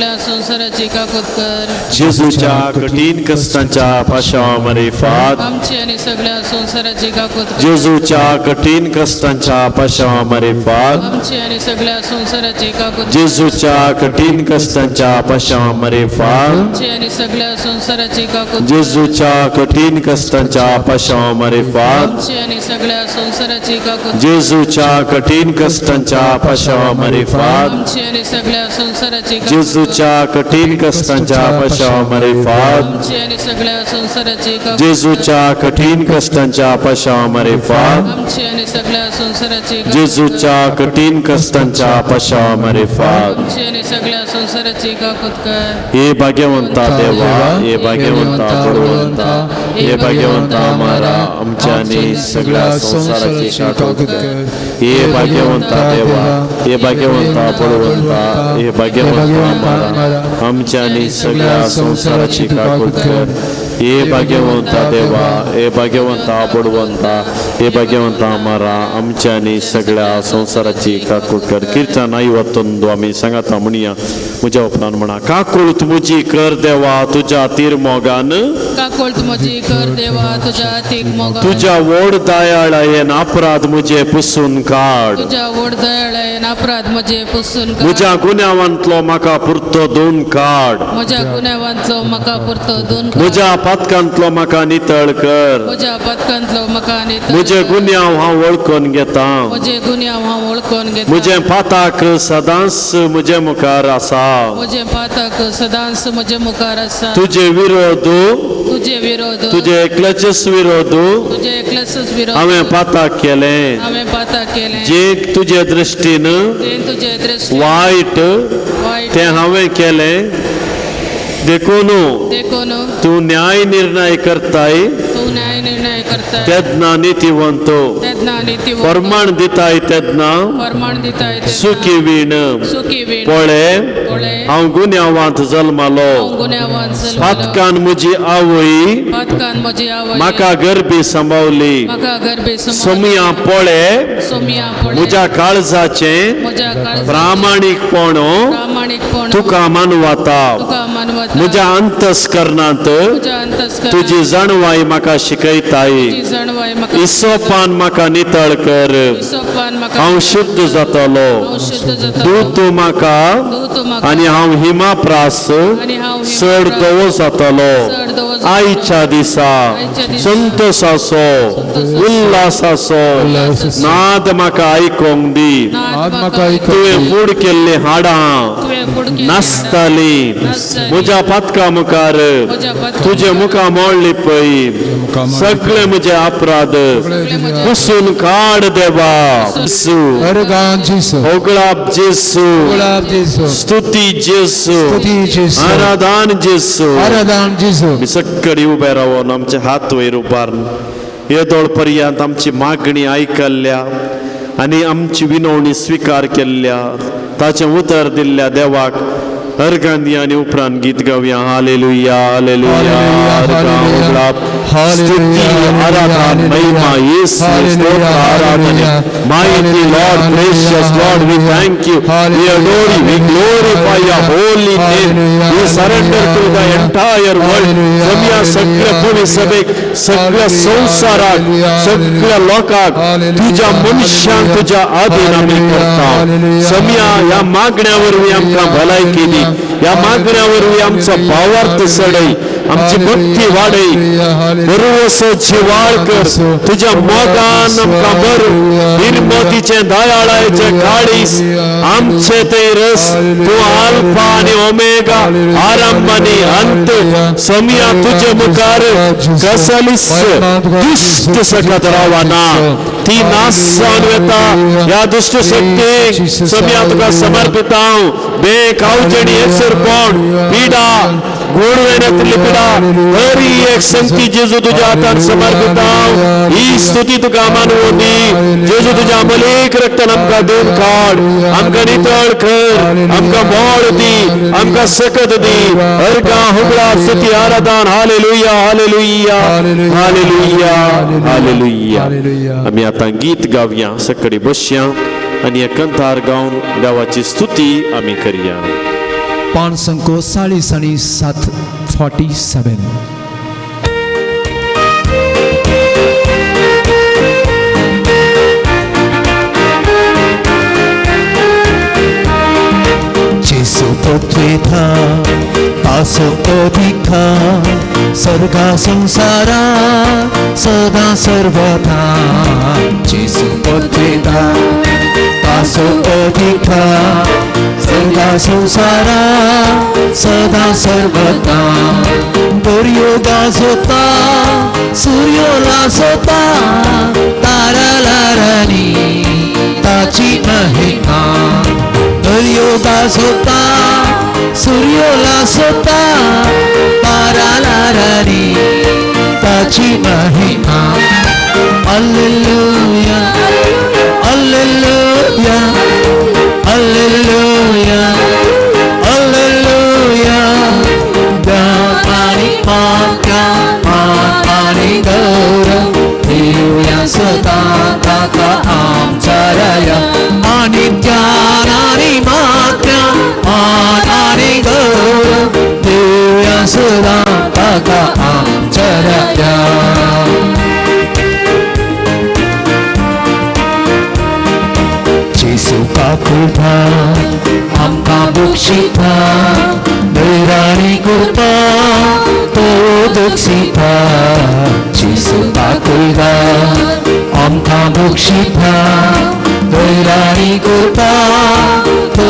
सगळ्या संवसाराची काकूत कर. जेजूच्या कठीण कष्टांच्या पाशावा मारिफात आमची आणि सगळ्या संवसाराची काकूत कर. जेजूच्या कठीण कष्टांच्या पाशावा मारिफात आमची आणि सगळ्या संवसाराची काकूत कर. जेजूच्या कठीण कष्टांच्या पाशावा मारिफात आमची आणि सगळ्या संवसाराची काकूत कर. जेजूच्या कठीण कष्टांच्या पाशावा मारिफात आमची आणि सगळ्या संवसाराची काकूत कर. जेजूच्या कठीण कष्टांच्या पाशावा मारिफात आमची आणि सगळ्या संवसाराची काकूत कर. जेजूच्या कठीण कष्टांच्या पाशावा मारिफात आमची आणि सगळ्या संवसाराची काकूत कर. जेजूच्या कठीण कष्टांच्या पाशावा मारिफात आमची आणि सगळ्या संवसाराची काकूत कर. जेजूच्या कठीण कष्टांच्या पाशावा मारिफात आमची आणि सगळ्या संवसाराची काकूत कर. हे भाग्यवंता देवा, हे भाग्यवंता बळवंता, हे भाग्यवंता मारा, आमच्या आणि सगळ्या संसाराची काकूत कर. हे भाग्यवंता देवा, हे भाग्यवंता बळवंता, हे भाग्यवंता मारा, आमच्या आणि सगळ्या संसाराची काकूत कर. हे भाग्यवंता देवा, हे भाग्यवंता बळवंता, हे भाग्यवंता मारा, आमच्या आणि सगळ्या संसाराची काकूत कर. कीर्तन 51 आमी सांगाता म्हणया, म्हज्या उपरांत म्हणा. काकूत म्हजी कर देवा तुज्या तीर मोगान, काकोळत म्हजी कर देवा तुझ्या तीक मोगान, तुज्या व्हड दयाळायेन अपराध म्हजे पुसून काड, तुझ्या व्हड दयाळायेन अपराध म्हजे पुसून काड, म्हज्या गुन्यांवांतलो म्हाका पुरतो दोन काड, म्हज्या गुन्यांवांतलो म्हाका पुरतो दोन काड, म्हज्या पातकांतलो म्हाका नितळ कर, म्हज्या पातकांतलो म्हाका नितळ म्हजे कर. गुन्यांव हांव वळखून घेता, म्हजे गुन्यांव हांव वळखून घेता, म्हजें पाताक सदांच म्हजे मुखार आसा, म्हजें पातक सदांच म्हजे मुखार आसा, तुजे विरोध, तुजे विरोध, तुजे एकल्याचेच विरोध तुजे एकल्याचेच विरोध हांवें पाताक केलें, हांवें पातक केलें, जे तुजे दृश्टीन तें तुजे दृश्टीन वायट वायट तें हांवें केलें, देखून देखून तूं न्याय निर्णय करताय तूं न्याय निर्णय करताय तेन्ना नितीवंत, तेन्ना नितीवंत, प्रमाण दिताय तेन्ना प्रमाण दिताय तेन्ना सुखी वीण. सुखी वीण. पळय पळय हांव गुन्यांवांत जल्मालो, हांव गुन्यांवांत जल्मलो, पातकान म्हजी आवय पातकान म्हजी आवय म्हाका गर्भी सांबावली, म्हाका गर्भी सांबावली. सोमया पळय सोमया पळय म्हज्या काळजाचें म्हज्या काळजाचें प्रामाणीकपण प्रामाणीकपण तुका मानवता, तुका मानवता, म्हज्या अंतस्करणांत म्हज्या अंतस्करणांत तुजी जाणवाय म्हाका शिकयताय, तुजी जाणवाय म्हाका इसोपान म्हाका नितळ कर, इसोपान म्हाका हांव शुद्ध जातलो, हांव शुद्ध जातलो, तूं तूं म्हाका तूं तूं म्हाका आनी हांव हिमाप्रास आनी हांव चड धवो जातलो. चड धवो जातलो. आयच्या दिसा आयच्या दिसा संतोसाचो उल्हासाचो नाद म्हाका आयकोंक दी, नाद म्हाका आयकोंक तुवें फूड केल्लीं हाडां तुवें फूड केल्लीं नासतालीं नासतालीं. म्हज्या पातका मुखार म्हज्या पातका तुजे मुखा मोडली पळय, मुखामळ सगळे म्हजे अपराध पुसून काड देवा. जेसू अर्गां जेसू, होगळाप जेसू, गुलाब जेसू, स्तुती जेसू, स्तुती जेसू, आराधन जेसू. आराधन जेसू. आमी सक्कडी उबे रावन आमचे हात वयर उबारून येदोळ पर्यंत आमची मागणी आयकल्ल्या आनी आमची विनवणी स्विकार केल्ल्या ताचें उतर दिल्ल्या देवाक अर्गांदी आनी उपरांत गीत गावया. हालेलुया, हालेलुया, अर्गां होगळाप, स्तुती, आराधन, महिमा, येसू, स्तोत्र, आराधना. Mighty Lord, precious Lord, we thank you, we adore you, we glorify your holy name. We surrender to the entire world. जमया सगळ्या पवित्र सभेक, सगळ्या संवसाराक, सगळ्या लोकांक तुज्या मनशांक तुज्या आधीन आमी करता. समया ह्या मागण्या वरवीं आमकां भलायकी दी, ह्या मागण्या वरवीं आमचो भावार्थ चडय, आमची भक्ती वाडय, बरोसो जिवाळ कर, तुज्या मोगान आमकां भर, निर्मतीचें दयाळायचें काळीस आमचे ते रस, तूं आल्फा आनी ओमेगा, आरंभ आनी अंत. समया तुजे मुखार कसलीच दुश्ट सकत रावना, ती नाश जावन वता. ह्या दुश्ट शक्तीक समया तुका समर्पिता हांव. बेकावचेणी एकसरपण पिडा गोड वेण्यातली पिडा हरी एक संगती जेजू तुज्या हातान समर्पिता हांव. ही स्तुती तुका मानवो दी जेजू, तुज्या अमलेक रक्तान आमकां दिवन काड, आमकां नितळ कर, आमकां बळ दी, आमकां सकत दी. अर्गां हुबळा स्तुती आराधन. Hallelujah, hallelujah, hallelujah, hallelujah. आमी आतां गीत गावया, सकडी बसया आनी एक कंतार गावन देवाची स्तुती आमी करया. पांच अंको 40 आनी 7 47. जेसू पृथ्वीथा तासो अधिका सर्गा संसारा सदा सर्वथा. जेसू पृथ्वीथा तासो अधिका सर्गा संसारा सदा सर्वथा. दर्यो गाजोता सूर्यो लाजोता तारा लारानी ताची महिमा. दर्यो गाजोता सूर्यो लाजोता तारा लारानी ताची महिमा. Alleluia alleluia alleluia alleluia. आणि मात्या मान आणि गौरव देऊया सदा ताका आमच्या राया. आणि ज्ञान आणि मात्या मान आणि गौरव देऊया सदा ताका आमच्या राया. जेसू काकुळटा आमकां बक्षिता दैराणी कृपा तो बक्षिता. जेसू काकुळटा आमकां बक्षिता दैराणी कृपा तो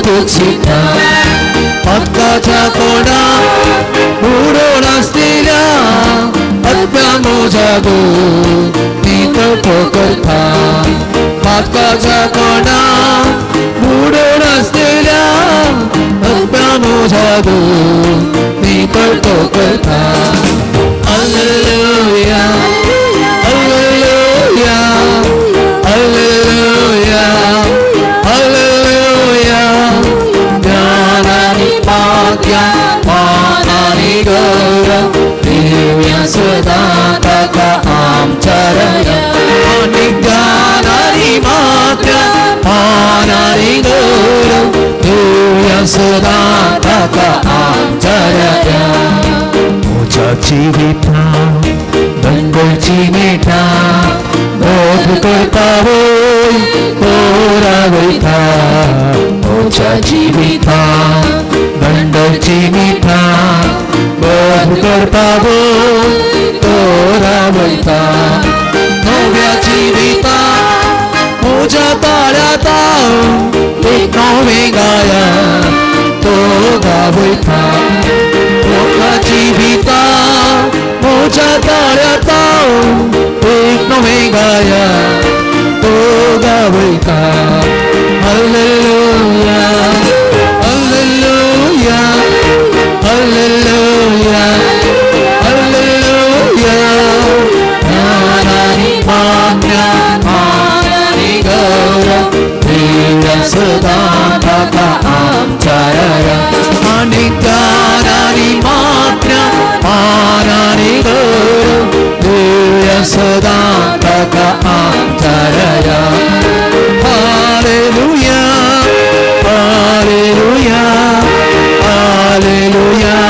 बक्षिता. पदकाच्या कोणा उडोन आसलेल्या आत्म्या म्हज्या ती करता. पातकाच्या कोणा बुडोन आसलेल्या आत्म्या म्हज्या ती करता. Alleluia alleluia alleluia alleluia. ज्ञान आनी भाग्य मान आनी गौरव देऊया सदा ताका आमच्या राया. आनी ज्ञान आनी भाग्य मान आनी गौरव देऊया सदा ताका आमच्या राया. म्हज्या जिविता दंगलची मिठा बोध करता वय तोरा वयता. म्हज्या जिविता दंडची मिठा बोध करता वय तोरा वयता. नव्या जिविता म्हज्या ताळ्याता एक नवें गाया तो गावयता. म्हज्या जिविता म्हज्या ताळ्याता एक नवें गाया तो गावयता. Alleluia alleluia alleluia alleluia. ज्ञान आनी मान्य मान आनी गौरव देऊया सदा ताका आमच्या राया. आनी ज्ञान आनी मान्य मान आनी गौरव देऊया सदा ताका आमच्या राया. Hallelujah hallelujah hallelujah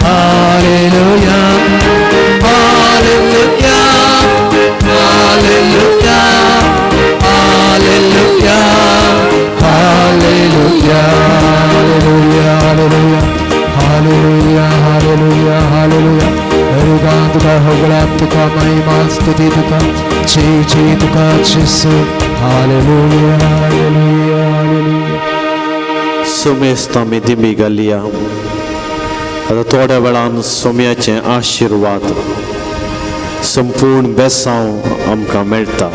hallelujah hallelujah hallelujah hallelujah hallelujah hallelujah hallelujah hallelujah hallelujah. रुगान तुका होगळाप तुका महिमा स्तुती तुका जय जय तुका जेसू. Hallelujah hallelujah hallelujah. सुमेस्त आमी दिमी घालया. आतां थोड्या वेळान सोम्याचे आशिर्वाद संपूर्ण बेसांव आमकां मेळटा.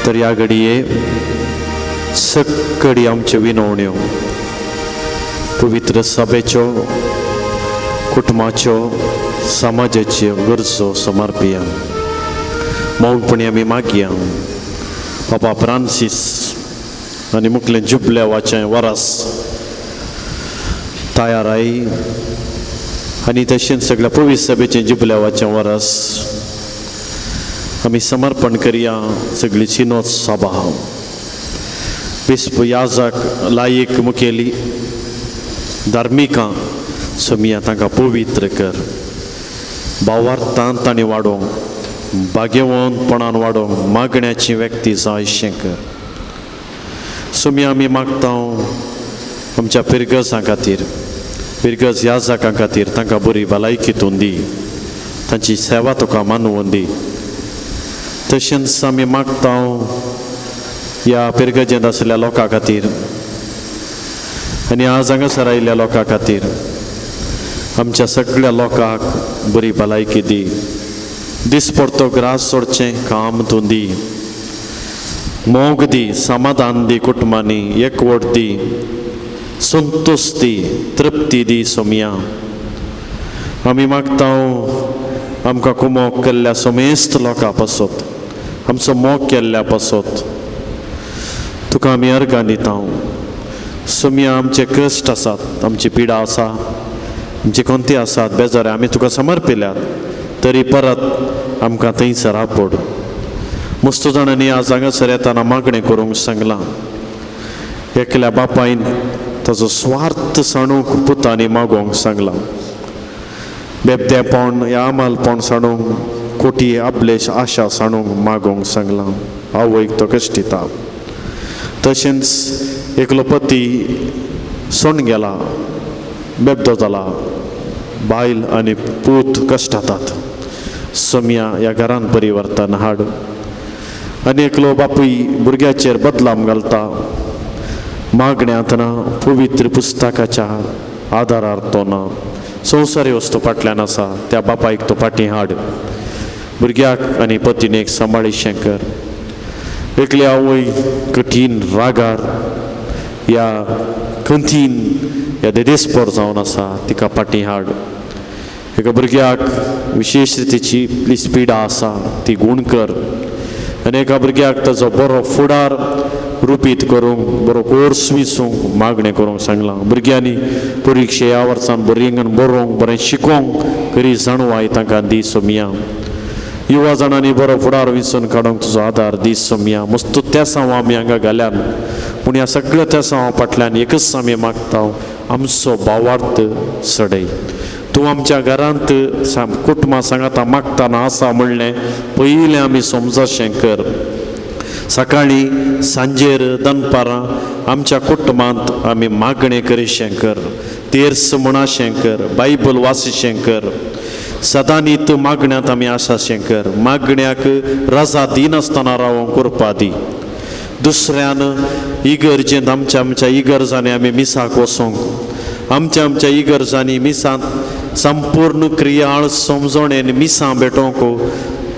तर ह्या घडये सगळी आमच्यो विनवण्यो पवित्र सभेच्यो कुटुंबाच्यो समाजाच्यो गरजो समर्पिया. मौनपणी आमी मागया पापा फ्रांसीस आनी मुखलें जुबलेवाचें वरस तयार I आनी तशेंच सगळ्या पवित्र सभेचें जुबलेवाचें वरस आमी समर्पण करया. सगळी सिनोद सभा बिस्प याजक लायक मुखेली धार्मिकां सोमिया तांकां पवित्र कर, भावार्थान तांणी वाडोवंक, भाग्यवंतपणान वाडोवंक मागण्याची व्यक्ती जायशें कर। सोमिया आमी मागता आमच्या पिरगजां खातीर, पिरगज ह्या जागां खातीर तांकां बरी भलायकी तूं दी, तांची सेवा तुका मानवून दी। तशेंच आमी मागता ह्या पिरगजेंत आशिल्ल्या लोकां खातीर आनी आज हांगासर आयिल्ल्या लोकां खातीर आमच्या सगळ्या लोकांक बरी भलायकी दी, दिसपडतो ग्रास सोडचें काम तूं दी, मोग दी, समाधान दी, कुटुंबांनी एकवट दी, संतोश दी, तृप्ती दी। सोमिया आमी मागता आमकां कुमोक केल्ल्या समेस्त लोकां पासत, आमचो मोग केल्ल्या पासत तुका आमी अर्गां दिता। सोमिया आमचे कश्ट आसात, आमची पिडा आसा, आमचे कोणते आसात बेजारे आमी तुका समर्पिल्यात, तरी परत आमकां थंयसर आपोड। मस्त जाणांनी आज हांगासर येताना मागणें करूंक सांगलां, एकल्या बापायन ताजो स्वार्थ सांडूंक पुतांनी मागोवंक सांगलां, बेबदेपण ह्या आमालपण सांडूंक कोटी आपले आशा सांडूंक मागोवंक सांगलां, आवयक तो कश्टिता। तशेंच एकलो पती सोण गेला, बेबदो जाला, बायल आनी पूत कश्टातात। सोमिया ह्या घरान परिवर्तन हाड। आनी एकलो बापूय भुरग्याचेर बदलाम घालता, मागण्यांत ना, पवित्र पुस्तकाच्या आदारार तो ना, संवसारी वस्तू फाटल्यान आसा, त्या बापायक तो फाटीं हाड, भुरग्याक आनी पतिणेक सांबाळीशें कर। एकली आवय कठीण रागार ह्या खंतीन ह्या देदेस्पोर जावन आसा, तिका फाटीं हाड। एका भुरग्याक विशेश रितीची प्लीज पिडा आसा, ती गूण कर। आनी एका भुरग्याक ताजो बरो फुडार रुपीत करूंक, बरो कोर्स विसूंक मागणें करूंक सांगलां। भुरग्यांनी परिक्षे ह्या वर्सान बरी बरोवंक, बरें शिकोवंक खरी जाणवाय तांकां दी सोमिया। युवा जाणांनी बरो फुडार विसून काडूंक तुजो आदार दी सोमिया। मस्त तेसांव आमी हांगा घाल्यान, पूण ह्या सगळ्या तेसांवा फाटल्यान एकच आमी मागता, आमचो भावार्थ सडय। तूं आमच्या घरांत कुटुंबा सांगाता मागताना आसा म्हणलें पयलें आमी समजशें कर। सकाळीं, सांजेर, दनपारां आमच्या कुटुंबांत आमी मागणें करिशें कर, तेर्स म्हणाशें कर, बायबल वाचिशें कर, सदांनीत मागण्यांत आमी आसाशें कर। मागण्याक रजा दिनासतना रावोंक करपा दी। दुसऱ्यान इगर्जेंत आमच्या आमच्या इगर्जांनी आमी मिसाक वचोंक, आमच्या आमच्या इगर्जांनी मिसांत संपूर्ण क्रियाळ समजणेन मिसां भेटोवंक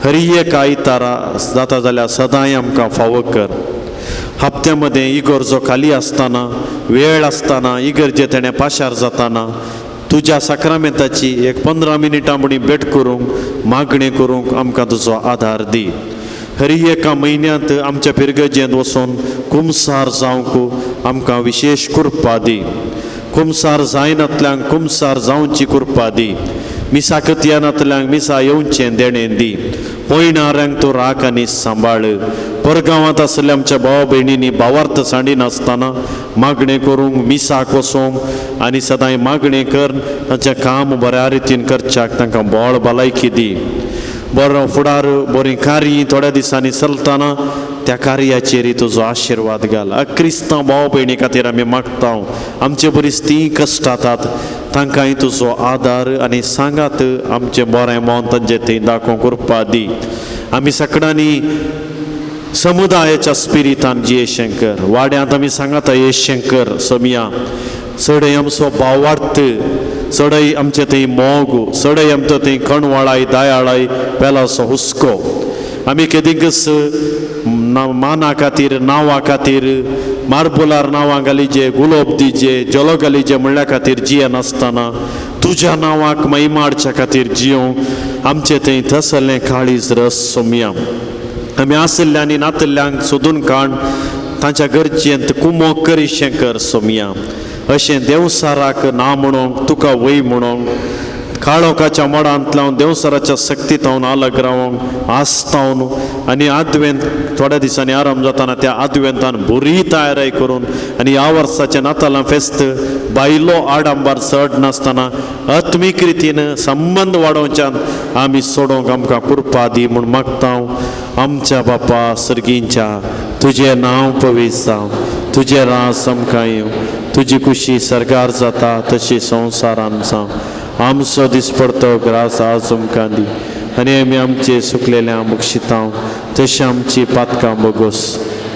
हर एक आयतारा जाता जाल्यार सदांय आमकां फावो कर। हप्त्या मदें इगर्जो खाली आसतना, वेळ आसतना, इगर्जे तेणें पाशार जाताना तुज्या साक्रामेंताची एक 15 मिनटां म्हणी भेट करूंक, मागणें करूंक आमकां तुजो आदार दी। हर एका म्हयन्यांत आमच्या पिरगर्जेंत वचून कुमसार जावंक आमकां विशेश कृपा दी। कुमसार जायनातल्यांक कुमसार जावची कृपा दी। मिसाकत येनातल्यांक मिसा येवचें देणें दी। पयणाऱ्यांक तूं राख आनी सांबाळ। परगांवांत आशिल्ल्या आमच्या भाव भयणींनी भावार्थ सांडिनासतना मागणें करूंक, मिसाक वचोंक आनी सदांय मागणें कर तांचें काम बऱ्या रितीन करच्याक तांकां बळ भलायकी दी। बरो फुडार, बरीं कार्य थोड्या दिसांनी चलतना त्या कार्याचेर तुजो आशिर्वाद घाल। क्रिस्तांव भाव भयणी खातीर आमी मागता, आमचे बरीच तीं कश्टातात, तांकांय तुजो आदार आनी सांगात आमचें बरें मन तांचे थंय दाखोवंक कृपा दी। आमी सगळ्यांनी समुदायाच्या स्पिरितान जियेशें कर। वाड्यांत आमी सांगाता येशें कर सोमिया, चडय आमचो भावार्थ, चडय आमचे थंय मोग, चडय आमचो थंय कणवाळाय, दयाळाय पेलाचो हुस्को। आमी केदींकच माना खातीर, नांवा खातीर, मार्बोलार नांवां घालिजे, गुलोब दिजे, जलो घालिजे म्हणल्या खातीर जियेनासतना तुज्या नांवाक महिमा हाडच्या खातीर जियोवंक आमचे थंय थसलें काळीज रस सोमिया। आमी आशिल्ल्या आनी नातल्ल्यांक सोदून काड, तांच्या गरजेंत कुमोक करिशें कर सोमिया। अशें देवसाराक ना म्हणोंक, तुका वय म्हणोंक, काळोखाच्या मोडांतल्यान देवसराच्या शक्तींत अलग रावंक आसतावन आनी आदवेंत थोड्या दिसांनी आराम जाताना त्या आदवेंतान बरी तयारी करून आनी ह्या वर्साचें नातालां फेस्त बायलो आडंबर चड नासतना आत्मीक रितीन संबंद वाडोवच्यान आमी सोडोवंक आमकां कृपा दी म्हूण मागता. आमच्या बापा सर्गींच्या, तुजें नांव पवित्र जावं, तुजें रास आमकां येवं, तुजी खुशी सरकार जाता तशी संवसारान जावं. आमचो दिसपडतो ग्रास आज आमकां दी आनी आमी आमचे सुकलेल्या बक्षितां तशें आमची पातकां बोगोस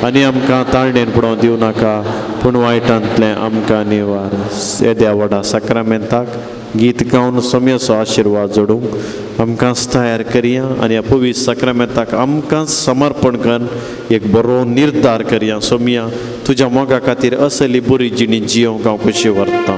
आनी आमकां ताळणेन पडोवंक दिवं नाका पूण वायटांतलें आमकां निवार. येद्या व्हडा साक्रामेंताक गीत गावन सोम्याचो आशिर्वाद जोडूंक आमकां तयार करया आनी ह्या पवित्र साक्रामेंताक आमकां समर्पण करून एक बरो निर्धार करया. सोमिया तुज्या मोगा खातीर असली बरी जिणी जियोंक हांव कशी व्हरता.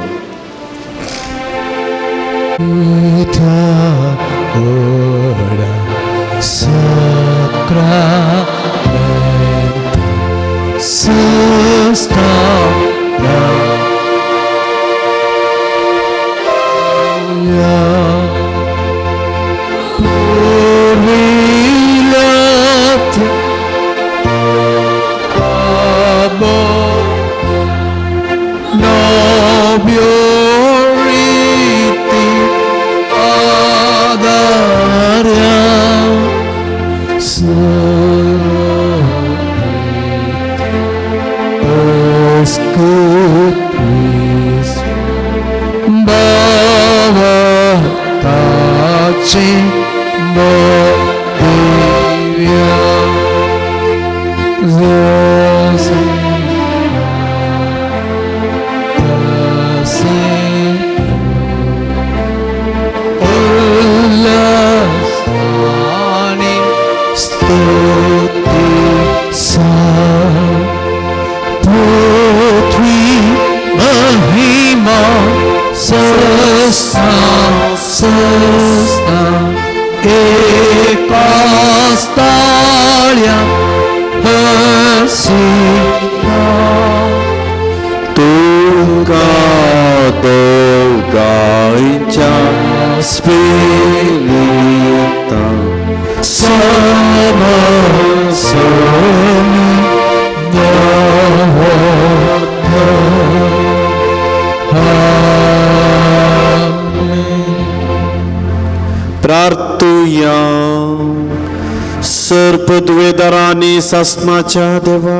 सर्पद्वेदरांनी सासनाच्या देवा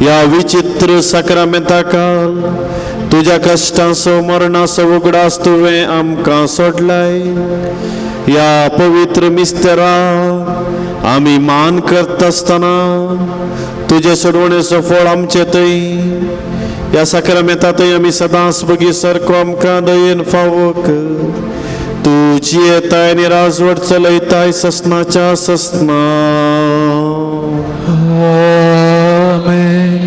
ह्या विचित्र साक्रामेंताकाल तुज्या कश्टांचो मरणाचो उगडास तुवें आमकां सोडलाय. ह्या पवित्र मिस्तेरा आमी मान करता आसतना तुजे सोडवणेचो फळ आमचे थंय ह्या साक्रामेंतांतय आमी सदांच बगी सारको आमकां दयेन फावोक. तुजी येताय आनी राजवट चलयताय ससनाच्या ससना. आमेन.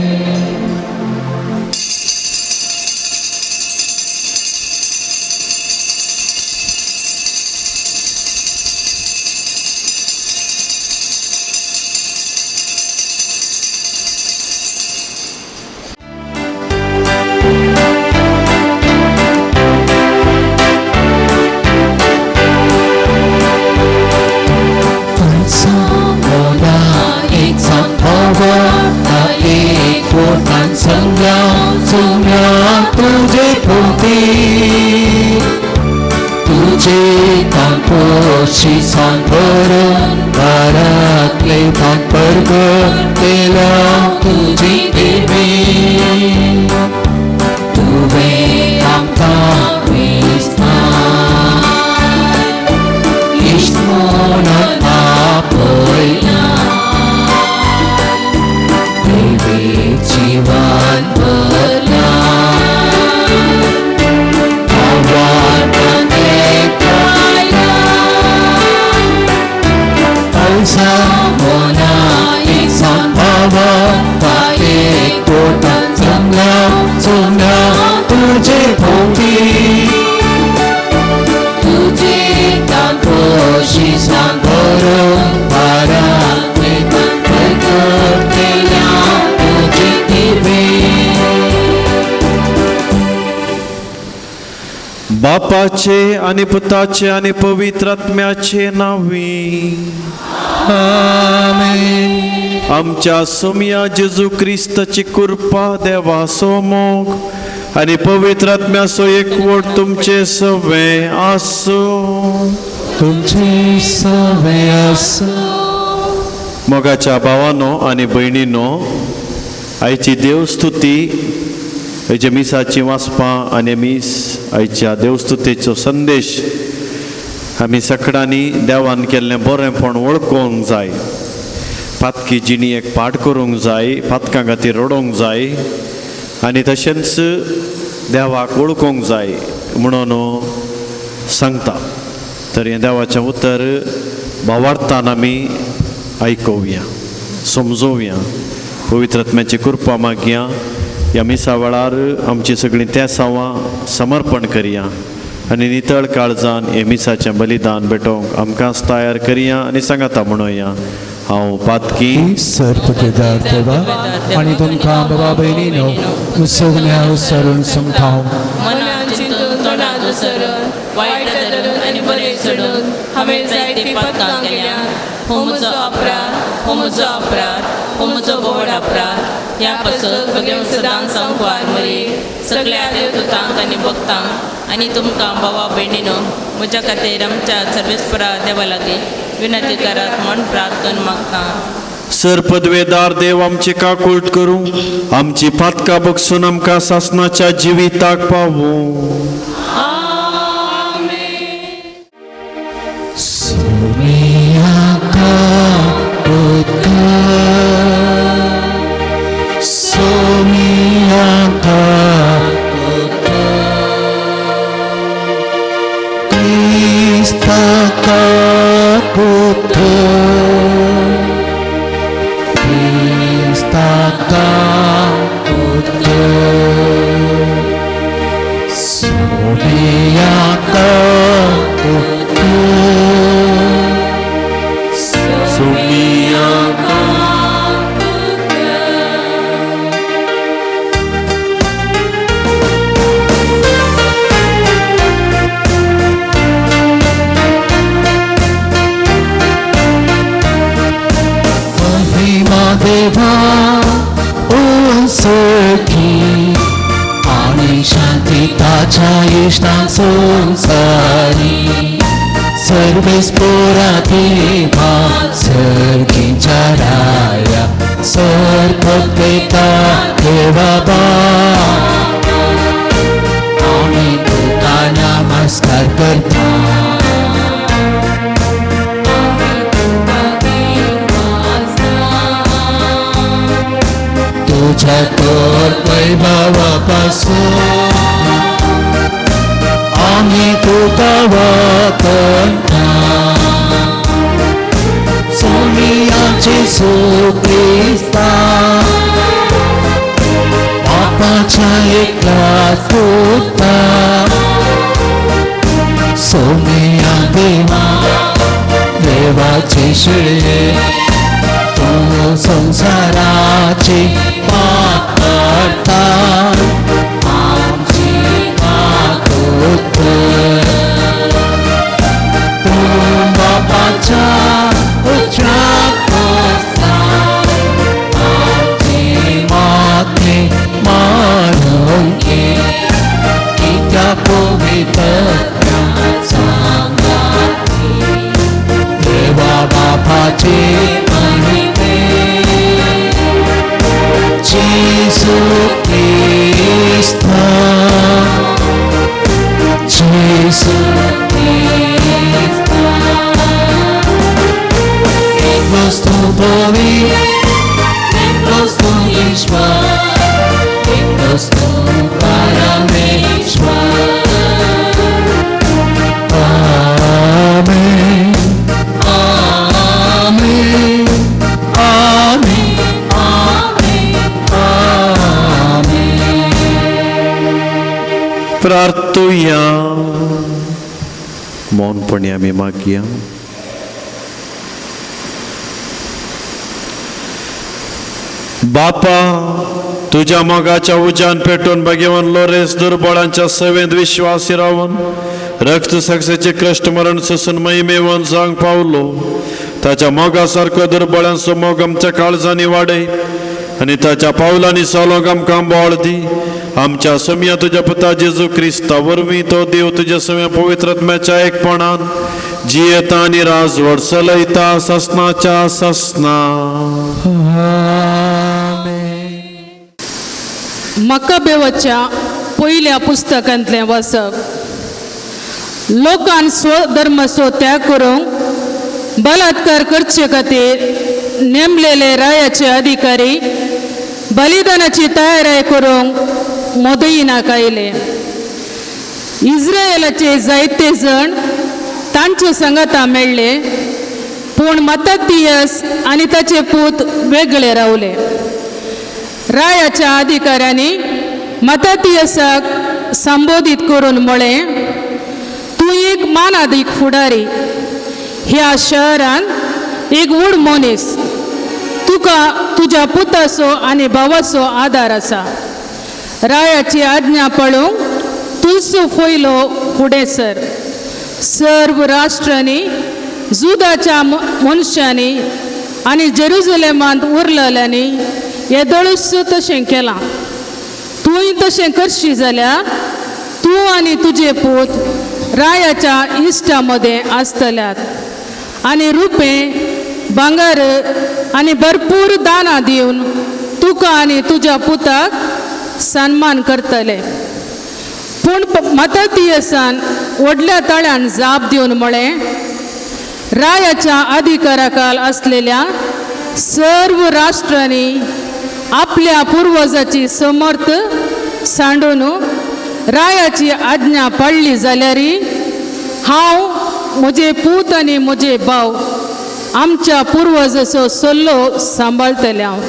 बापाचे आनी पुताचे आनी पवित्र आत्म्याचे नांवी आमेन. आमच्या सोमया जेजू क्रिस्ताची कृपा देवाचो मोग आनी पवित्र आत्म्याचो एकवट तुमचे सवे आसूं. तुमचे सवे आसूं. मोगाच्या भावानो आनी भयणीनो, आयची देवस्तुती, आयच्या मिसाची वाचपां आनी मीस, आयच्या देवस्तुतेचो संदेश आमी सगळ्यांनी देवान केल्लें बरेंपण वळखूंक जाय. पातकी जिणी एक पाठ करूंक जाय, पातकां खातीर रडोवंक जाय आनी तशेंच देवाक वळखूंक जाय म्हणून सांगता. तर हें देवाचें उतर भावार्थान आमी आयकुया, समजोवया, पवित्र आत्म्याची कृपा मागया. ह्या मिसा वेळार आमची सगळीं तेसांवां समर्पण करया आनी नितळ काळजान हे मिसाचें बलिदान भेटोवंक आमकांच तयार करया आनी सांगाता म्हणोया, हांव पातकी. सर्पकेदार देवा आनी तुमकां बाबा भयणीनो सगळ्या सरून सांगता, मनान चिंतून तोंडात उसरून वायट धरून आनी बरें सोडून हांवें जायतीं पातकां केल्यात. हो म्हजो अपराध, हो म्हजो अपराध, हो म्हजो व्हड अपराध. ह्या पासत भगेवन सदांच संकवार मरे सगळ्या देवदूतांक आनी भक्तांक आनी तुमकां भावा भयणीनो म्हज्या खातीर आमच्या सर्वेस्परा देवा लागीं विनंती करात म्हूण प्रार्थना मागता. सर पदवेदार देव आमची काकूट करूं, आमची पातकां बगसून आमकां सासनाच्या जिविताक पावूं. सोमियाका पुत्र, सोमियाका पुत्र, क्रिस्ताका पुत्र, क्रिस्ताका पुत्र, सोमियाका पुत्र, सोमियाका. महिमा देवा उंसकी आणि शांती ताच्या इश्टां संसारी. सर्वेस्पोरा देवा सर्गीच्या राया, सर्पदेता देवा बापा, आमी तुका नमस्कार करता. तुझ्या तर वैभवापासून आम्ही तुका वंदना. सोनियाचे सुक्रिस्ता बापाच्या एकला पुता, सोनिया देवा देवाचे शिळे, तू संसाराचे पाप करता, आमची काकूत कर. तू बापाच्या उच्चाक बसला, आमची माते मारून घे, कित्या पवित्र सांगाती देवा बापाचे महिमे. जेसू क्रिस्ता, जेसू क्रिस्ता, एक वस्तू पवित्र, एक वस्तू ईश्वर, एक वस्तू परमेश्वर. आमेन, आमेन, आमेन, आमेन, आमेन. प्रार्थुया. मौनपणी आमी मागया. बापा, तुज्या मोगाच्या उज्यान पेटून भगवान लोरेस दुर्बळांच्या सेवेंत विश्वासी रावन रक्त साक्षेचे कश्ट मरण सोसून महिमेवन जावंक पावलो. ताच्या मोगा सारको दुर्बळांचो मोग आमच्या काळजांनी वाडय आनी ताच्या पावलांनी चलोंक आमकां बळ दी. आमच्या सम्या तुज्या पुता जेजू क्रिस्ता वरवीं तो देव तुज्या सम्या पवित्र आत्म्याच्या एकपणान जियेता आनी राजवट चलयता ससनाच्या ससना. मक्कबेवाच्या पयल्या पुस्तकांतलें वाचप. लोकान स्वधर्माचो त्याग करूंक बलात्कार करचे खातीर नेमलेले रायाचे अधिकारी बलिदानाची तयारी करूंक मोदयिनाक आयले. इस्रायलाचे जायते जण तांचे सांगाता मेळ्ळे, पूण मत्ततियस आनी ताचे पूत वेगळे रावले. रायाच्या अधिकाऱ्यांनी मत्ततियसाक संबोधीत करून म्हळें, तूं एक मानादीक फुडारी, ह्या शहरांत एक व्हड मनीस, तुका तुज्या पुताचो आनी भावाचो आदार आसा. रायाची आज्ञा पाळूंक तुळसो फयलो फुडें सर. सर्व राष्ट्रांनी जुदाच्या मनशांनी आनी जेरुजलेमांत उरलेल्यांनी येदोळूच तशें केलां. तूंय तशें करशी जाल्यार तूं आनी तुजे पूत रायाच्या इश्टा मदें आसतल्यात आनी रुपें भांगर आनी भरपूर दानां दिवन तुका आनी तुज्या पुताक सन्मान करतले. पूण मत्ततियसान व्हडल्या ताळ्यान जाप दिवन म्हळें, रायाच्या अधिकाराखाल आसलेल्या सर्व राष्ट्रांनी आपल्या पुर्वजाची समर्थ सांडून रायाची आज्ञा पाळ्ळी जाल्यार हांव म्हजे पूत आनी म्हजे भाव आमच्या पुर्वजाचो सल्लो सांबाळटले. हांव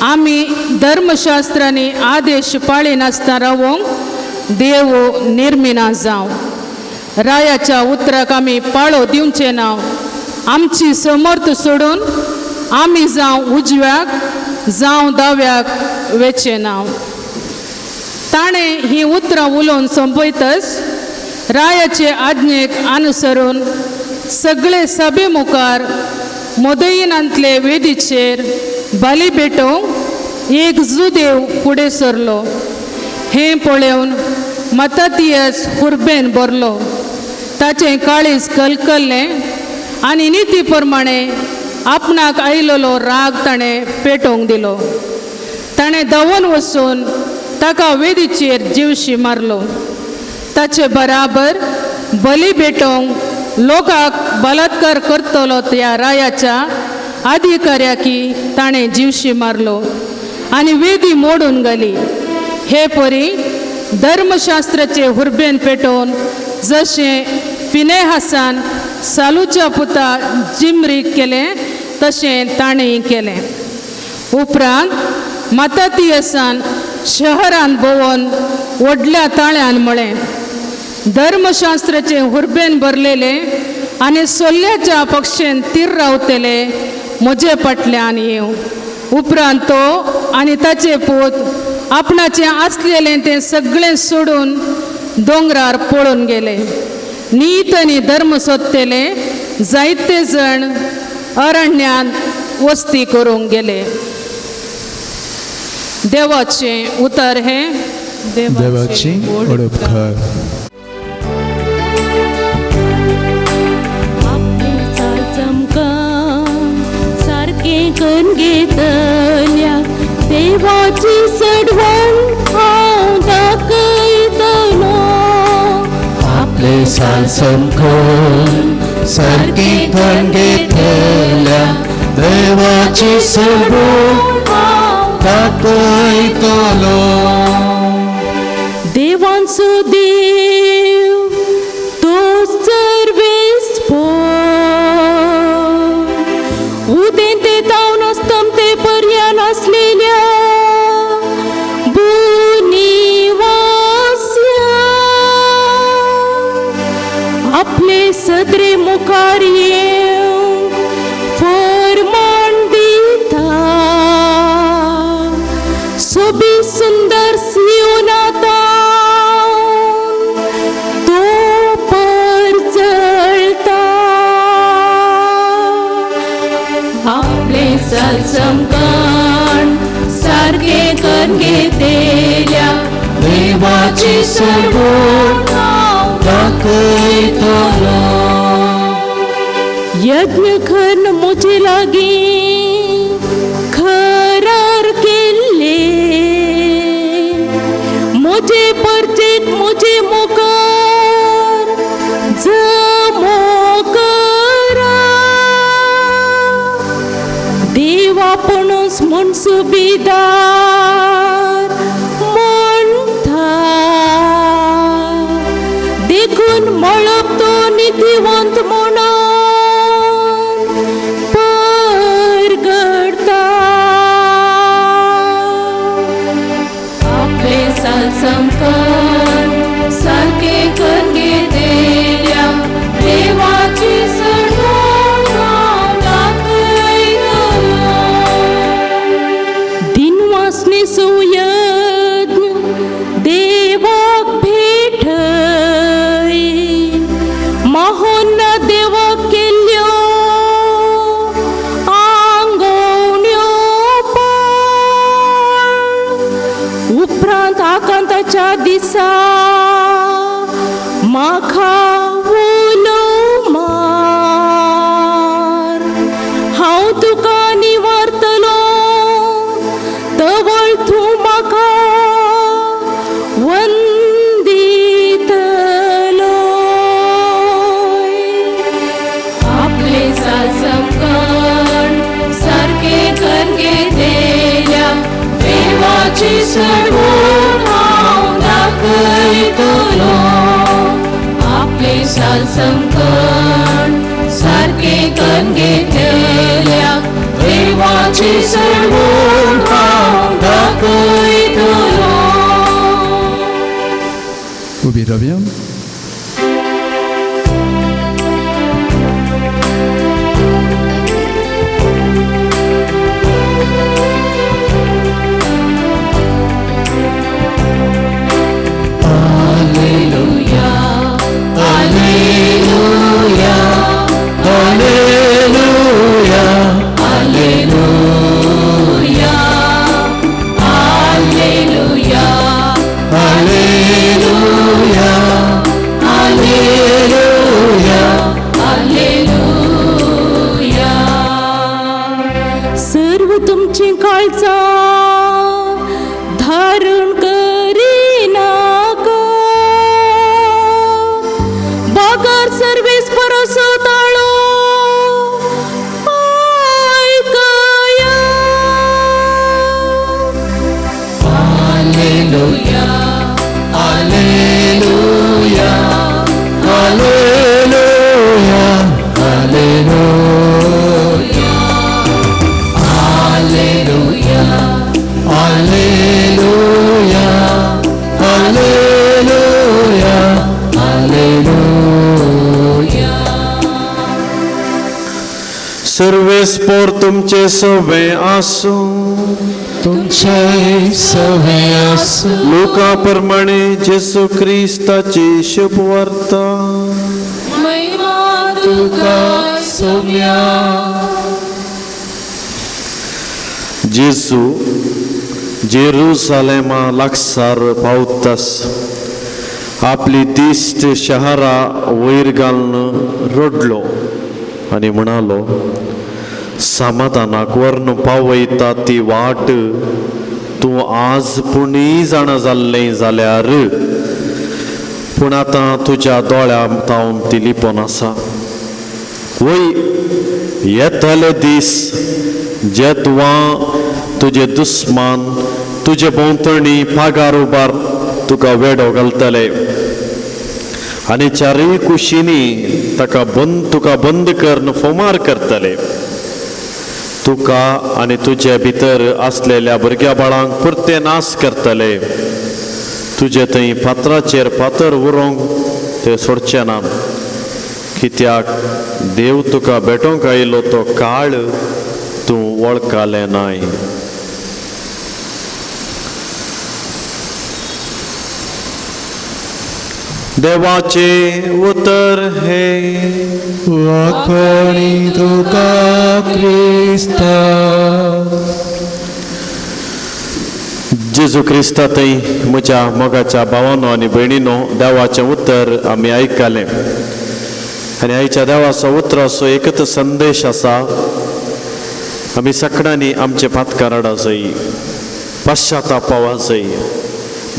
आमी धर्मशास्त्रांनी आदेश पाळिनासतना रावोंक देव निर्मिना जावं. रायाच्या उतराक आमी पाळो दिवचे ना. आमची समर्थ सोडून आमी जावं उजव्याक जावं दाव्याक वेचें ना. ताणें ही उतरां उलोवन सोंपयतच रायाचे आज्ञेक अनुसरून सगळे सभे मुखार मोदयिनांतले वेदीचेर बली भेटोवंक एक जुदेव फुडें सरलो. हें पळोवन मत्ततियस हुर्बेन भरलो. ताचें काळीज कलकल्लें आनी निती प्रमाणे आपणाक आयलेलो राग ताणें पेटोवंक दिलो. ताणें धांवून वचून ताका वेदीचेर जिवशी मारलो. ताचे बराबर बली भेटोवंक लोकांक बलात्कार करतलो त्या रायाच्या अधिकाऱ्याकी ताणें जिवशी मारलो आनी वेदी मोडून घाली. हे परी धर्मशास्त्राचे हुर्बेन पेटोवन जशें फिनेहासान सालूच्या पुता जिमरीक केलें तशें ताणें केलें. उपरांत मत्ततियसान शहरांत भोंवन व्हडल्या ताळ्यान म्हळें, धर्मशास्त्राचे हुर्बेन भरलेले आनी सोल्ल्याच्या पक्षेन तीर रावतले म्हजे फाटल्यान येवं. उपरांत तो आनी ताचे पूत आपणाचें आसलेलें तें सगळें सोडून दोंगरार पळून गेले. नीत आनी धर्म सोदतले जायते जण अरण्यांत वस्ती करूंक गेले. देवाचें उतर हें. देवाची व्हड उपकार. सारकें करून घेतल्या देवाची सडवण हांव दाखयतलो. आपले साल समखून सारकें करून घेतल्या देवाची सडवण दाखयतलो. देवांचो देव तो सर्वेस्पर उदेंते तावन अस्तमते पर्यान आसलेल्या भूनिवास्या आपले सदरे मुखार येवंक फरमान दिता. घेतल्या देवाची सडवण हांव दाखयतलो. यज्ञ कर्ण म्हजे लागीं खरार केल्ले म्हजे परचेक म्हजे मुखार जमो करा. देवापणूच म्हूण सुबीदार म्हणटा देखून मळब तो नितीवंत म्हणून परगडता. आपले सालसंपन सारके करून घेतल्या देवाची सडवण हांव दाखयतलो. दिनवासने सुयज्ञ देवाक भेटय माहोन्ना देवाक केल्ल्यो आंगवण्यो पाळ. उपरांत आकांताच्या दिसा म्हाका उलो मार हांव तुका निवारतलो तवळ तूं म्हाका वंदितलो. आपले सालसमकण सारके करून घेतल्या देवाची सडवण हांव दाखयतलो. आपले सालसमकण सारके करून घेतल्या देवाची सडवण हांव दाखयतलो. उबी रावया. Alleluia, Alleluia, Alleluia, Alleluia, Alleluia, Alleluia, Alleluia, Alleluia. सर्व तुमची काळजां धारण करिनाका बगर सर्वेस परसो ताळो आयकया. Alleluia, Alleluia, Alleluia, Alleluia, Alleluia, Alleluia, Alleluia, Alleluia. सर्वेस्पोर तुमचे सवे आसूं. तुमचे सवे आसूं. लुका प्रमाणे जेसू क्रिस्ताची शुभवार्ता. महिमा तुका सोम्या. जेजू जेरुसालेमा लागसार पावतास आपली दिश्ट शहरा वयर घालून रडलो आनी म्हणालो, समाधानाक व्हरून पावयता ती वाट तूं आज पुणीय जाणा जाल्लें जाल्यार, पूण आतां तुज्या दोळ्यां तावन ती लिपोन आसा. वय येतले दीस जेदवां तुजे दुस्मान तुजे भोंवतणी पागार उबार तुका वेडो घालतले आनी चारूय कुशींनी ताका बंद तुका बंद करून फोमार करतले. तुका आनी तुजे भितर आसलेल्या भुरग्या बाळांक पुरते नाश करतले. तुजे थंय फातराचेर फातर उरोंक ते सोडचे ना, कित्याक देव तुका भेटोवंक आयलो तो काळ तूं वळखालें नाय. देवाचे उतर हे. वाखणी तुका क्रिस्ता. जेजू जेजू क्रिस्ता थंय म्हज्या मोगाच्या भावानो आनी भयणीनो, देवाचें उतर आमी आयकलें आनी आयच्या देवाचो उतराचो एकच संदेश आसा, आमी सगळ्यांनी आमचे पातकाराडा जाय, पश्चाताप जाय,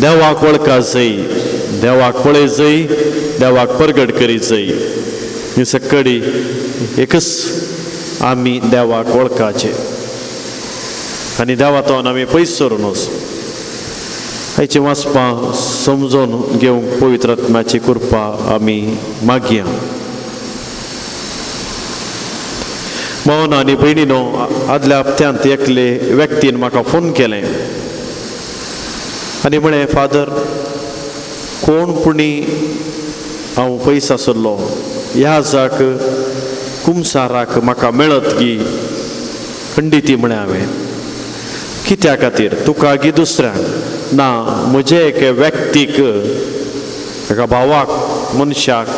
देवाक वळखा जाय, देवाक पळय जाय, देवाक परगट करीत जाय. ही सकाळी एकच आमी देवाक वळखाचे आनी देवातून आमी पयस सरून वचूं. आयचें वाचपां समजून घेवंक पवित्र आत्म्याची कृपा आमी मागया. भावन आनी भयणीनो, आदल्या हप्त्यांत एकले व्यक्तीन म्हाका फोन केलें आनी म्हळें, फादर, कोण पुणी हांव पयस आसलो ह्या जाक कुमसाराक म्हाका मेळत गी? खंडिती म्हळें हांवें, कित्या खातीर, तुका गी दुसऱ्यांक? ना, म्हजे एके व्यक्तीक, एका भावाक, मनशाक,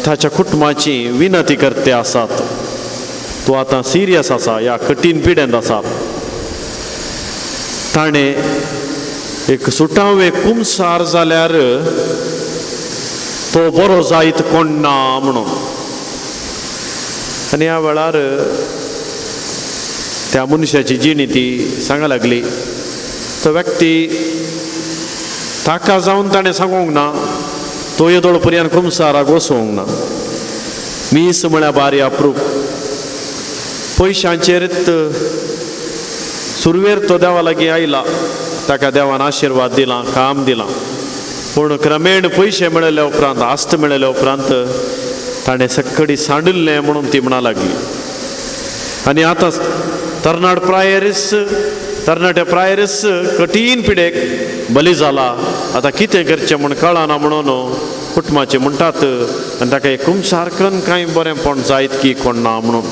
ताच्या कुटुंबाची विनंती करते आसात. तूं आतां सिरियस आसा, ह्या कठीण पिडेंत आसा. ताणें एक सुटावे कुमसार जाल्यार तो बरो जायत कोण ना म्हणून. आनी ह्या वेळार त्या मनशाची जिणी ती सांगा लागली. तो व्यक्ती ताका जावन ताणें सांगूंक ना, तो येदोळ पर्यंत कुमसाराक वचूंक ना. मीस म्हळ्यार बारी अप्रूप पयशांचेरच सुरवेर तो देवा लागीं आयला, ताका देवान आशिर्वाद दिला, काम दिलां. पूण क्रमेण पयशे मेळिल्ल्या उपरांत, आस्त मेळिल्ल्या उपरांत ताणें सक्कडी सांडिल्लें म्हणून ती म्हणा लागली. आनी आतां तरणाट प्रायरीस, तरणाट्या प्रायरीस कठीण पिडेक बली जाला. आतां कितें करचें म्हूण कळना म्हणून कुटुंबाचें म्हणटात आनी ताका एक कुमसारकन कांय बरेंपण जायत की कोण ना म्हणून.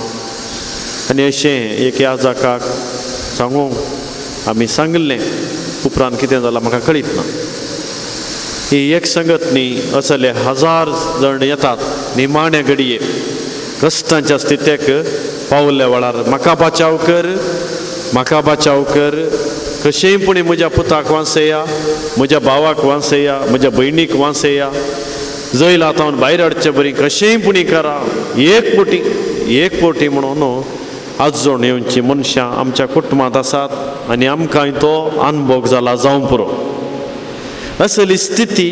आनी अशें एक ह्या जाकाक सांगूंक आमी सांगिल्लें. उपरांत कितें जालां म्हाका कळीत ना. ही एक संगत न्ही, असले हजार जण येतात निमाण्या घडये कश्टांच्या स्थितीक पावल्या वेळार म्हाका बाचाव कर, म्हाका बाचाव कर, कशेंय पुणी म्हज्या पुताक वांसया, म्हज्या भावाक वांसया, म्हज्या भयणीक वांसया, जैला आतां भायर हाडचे बरी कशेंय पुणी करा, एक पोटी एक पोटी म्हणून आजोण येवची मनशां आमच्या कुटुंबांत आसात आनी आमकांय तो अनभोग जाला जावं पुरो. असली स्थिती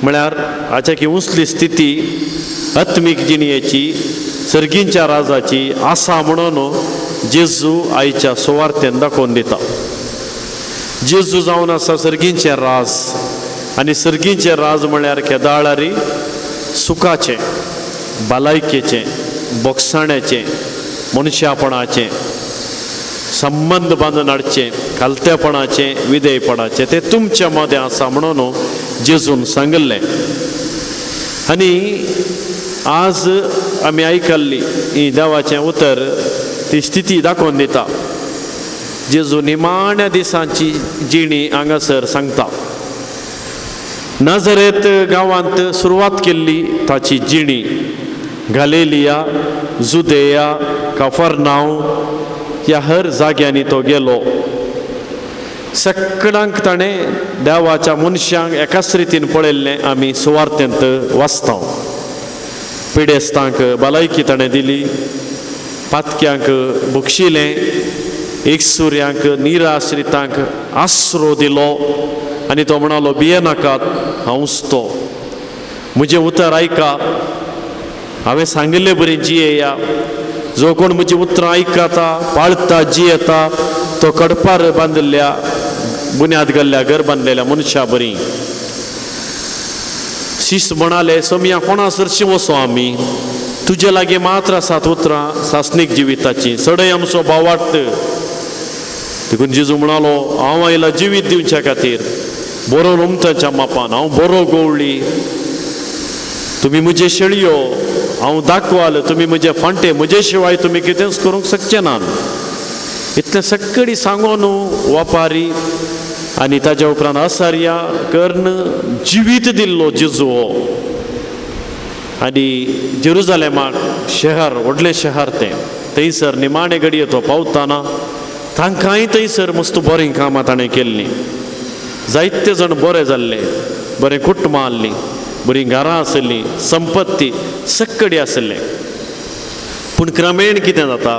म्हळ्यार हाच्या की उंचली स्थिती आत्मीक जिणयेची सर्गींच्या राजाची आसा म्हणून जेजू आयच्या सुवार्थेन दाखोवन दिता. जेजू जावन आसा सर्गींचें राज आनी सर्गींचें राज म्हळ्यार केदाळारी सुखाचें, भलायकेचें, बोगसाण्याचें, मनशापणाचें, संबंद बांदून हाडचें, खालतेपणाचें, विधेयपणाचें तें तुमच्या मदें आसा म्हणून जेजून सांगिल्लें. आनी आज आमी आयकल्ली ही देवाचें उतर ती स्थिती दाखोवन दिता. जेजू निमाण्या दिसांची जिणी हांगासर सांगता. नाजरेत गांवांत सुरवात केल्ली ताची जिणी गालेलिया, जुदेया, कफरनाव ह्या हर जाग्यांनी तो गेलो. सगळ्यांक ताणें देवाच्या मनशांक एकाच रितीन पळयल्लें आमी सुवार्थेंत वाचता. पिडेस्तांक भलायकी ताणें दिली, पातक्यांक बक्षिलें, एकसुऱ्यांक, निराश्रितांक आसरो दिलो आनी तो म्हणालो, भियेनाकात, हांवच तो, म्हजें उतर आयका, हांवें सांगिल्ले बरी जियेया. जो कोण म्हजी उतरां आयकता, पाळता, जियेता तो कडपार बांदिल्ल्या, बुन्याद घाल्ल्या घर बांदलेल्या मनशा बरी. शिस्त म्हणाले, सोमया कोणा सरशीं वचो आमी, तुजे लागीं मात्र आसात उतरां सासणीक जिविताची, सडय आमचो भावार्थ. देखून जेजू म्हणालो, हांव आयला जिवीत दिवच्या खातीर, बरो रोमताच्या मापान, हांव बरो गवळी, तुमी म्हजे शेळयो, हांव दाखवाल, तुमी म्हजे फांटे, म्हजे शिवाय तुमी कितेंच करूंक शकचे ना. इतलें सगळी सांगून वापारी आनी ताज्या उपरांत असार्या कर्ण जिवीत दिल्लो जेजू हो. आनी जेरुजालेमाक शहर, व्हडलें शहर तें, थंयसर निमाणे घडये तो पावताना तांकांय थंयसर मस्त बरीं कामां ताणें केल्लीं. जायते जाण बरे जाल्ले, बरें कुटुंबां आहलीं, बरीं घरां आसलीं, संपत्ती सक्कडी आसलें. पूण क्रमेण कितें जाता,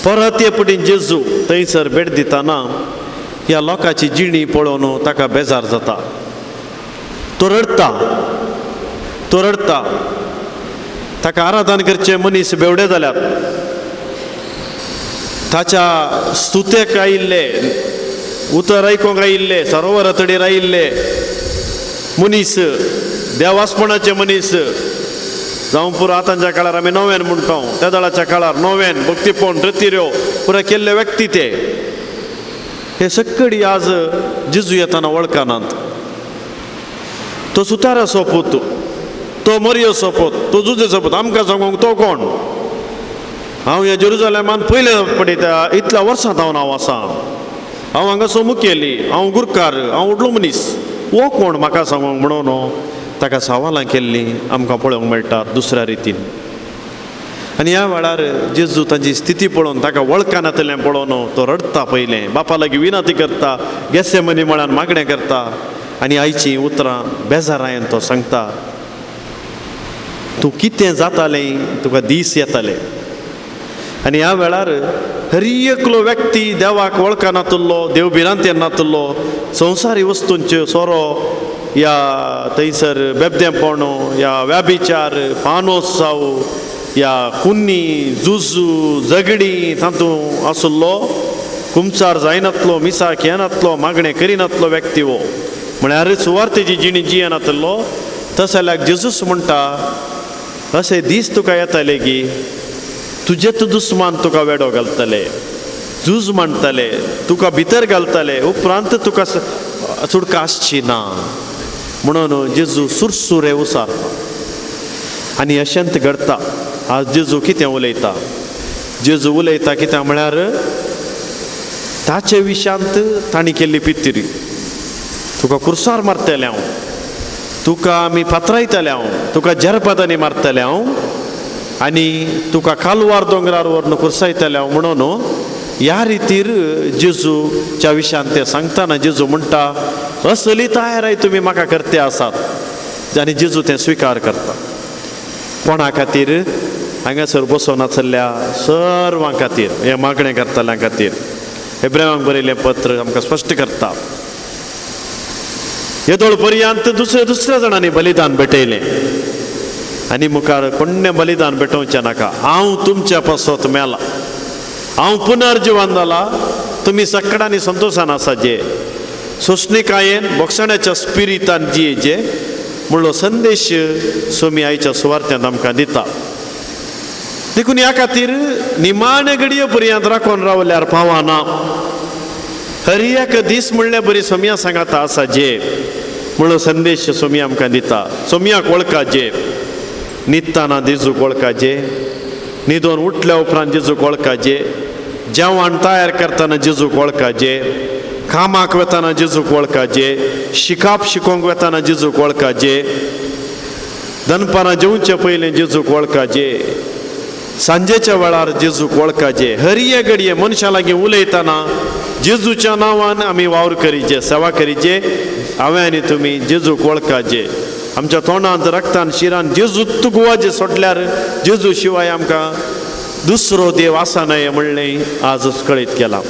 परत हे फुडें जेजू थंयसर भेट दितना ह्या लोकांची जिणी पळोवन ताका बेजार जाता. तो रडटा, तो रडटा. ताका आराधन करचे मनीस बेवडे जाल्यात. ताच्या स्तुतेक आयिल्ले, उतर आयकूंक आयिल्ले, सरोवरा तडीर आयिल्ले मनीस, देवासपणाचे मनीस जावं पुरो. आतांच्या काळार आमी नव्यान म्हणटा, त्या दळाच्या काळार नव्यान भक्तीपण रतिऱ्यो पुरा केल्ले व्यक्ती ते हे सक्कडी आज जेजू येताना वळखनात. तो सुताराचो पूत, तो मरियोचो पूत, तो जुजेचो पूत, आमकां सांगूंक तो कोण? हांव ह्या जेरुजलेमान पयले पडयता इतल्या वर्सां हांव हांव आसा, हांव हांगासो मुखेली, हांव गुरकार, हांव व्हडलो मनीस, हो कोण म्हाका सांगूंक म्हणून ताका सवालां केल्लीं आमकां पळोवंक मेळटा दुसऱ्या रितीन. आनी ह्या वेळार जेजू तांची स्थिती पळोवन, ताका वळखनातलें पळोवन तो रडटा. पयलें बापा लागीं विनंती करता, गेसेमनी मळान मागणें करता आनी आयचीं उतरां बेजारायन तो सांगता, तूं कितें जातालें तुका दीस येताले. आनी ह्या वेळार हर एकलो व्यक्ती देवाक वळखनातुल्लो, देव भिरांतेन नातुल्लो, संवसारी वस्तूंच्यो सोरो या थंयसर बेबदेंपण या व्याभिचार, पानोत्सव या कुन्नी, जुजू, झगडी तातूंत आसुल्लो, कुमसार जायनातलो, मिसाक येनातलो, मागणें करिनातलो व्यक्ती हो, म्हळ्यार सुवार्थेची जिणी जियेनातलो. तस जाल्यार जेजूस म्हणटा, अशे दीस तुका येताले की तुजेच दुस्मान तुका वेडो घालतले, झूज मांडटले, तुका भितर घालतले, उपरांत तुका सुटका आसची ना. म्हणून जेजू सुरसुरे उसारता आनी अशेंच घडटा. आज जेजू कितें उलयता, जेजू उलयता कितें म्हळ्यार ताचे विशांत तांणी केल्ली पित्तिरी, तुका कुर्सार मारतलें हांव, तुका आमी फातरायतले हांव, तुका जरपादांनी मारतलें हांव आनी तुका कालवार दोंगरार व्हरून कुर्सायतलें हांव. म्हणून ह्या रितीर जेजूच्या विशयांत ते सांगतना जेजू म्हणटा, असली तयाराय तुमी म्हाका करते आसात. आनी जेजू तें स्विकार करता. कोणा खातीर? हांगासर बसोन आसल्या सर्वां खातीर, हें मागणें करतल्यां खातीर. एब्राहिमाक बरयलें पत्र आमकां स्पश्ट करता, येदोळ पर्यंत दुसऱ्या दुसऱ्या जाणांनी बलिदान भेटयलें आनी मुखार कोण्णें बलिदान भेटोवचें नाका. हांव तुमच्या पासत मेला, हांव पुनर्जिवन जाला, तुमी सगळ्यांनी संतोशान आसा जे सोंसणिकायेन बोगसण्याच्या स्पिरितान जियेचे म्हणलो संदेश सोमी आयच्या सुवार्थ्यांत आमकां दिता. देखून ह्या खातीर निमाणे घडये पर्यंत राखून रावल्यार पावना. हर एक दीस म्हणल्यार बरी सोमया सांगाता आसा जे म्हणलो संदेश सोमी आमकां दिता. सोमयाक वळखाचे, न्हिदतना जेजूक वळखाचे, न्हिदोन उठल्या उपरांत जेजूक वळखाचे, जेवण तयार करतना जेजूक वळखाचे, कामाक वतना जेजूक वळखाचे, शिकाप शिकोवंक वतना जेजूक वळखाचे, दनपारां जेवचे पयलें जेजूक वळखाचे, सांजेच्या वेळार जेजूक वळखाचे. हर एक घडये मनशां लागीं उलयतना जेजूच्या नांवान आमी वावर करीचे, सेवा करीचे. हांवें आनी तुमी जेजूक वळखाचे. आमच्या तोंडांत, रक्तान, शिरान जेजूत गुवाचे सोडल्यार जेजू शिवाय आमकां दुसरो देव आसा न्हय म्हणलें आज कळीत केलां.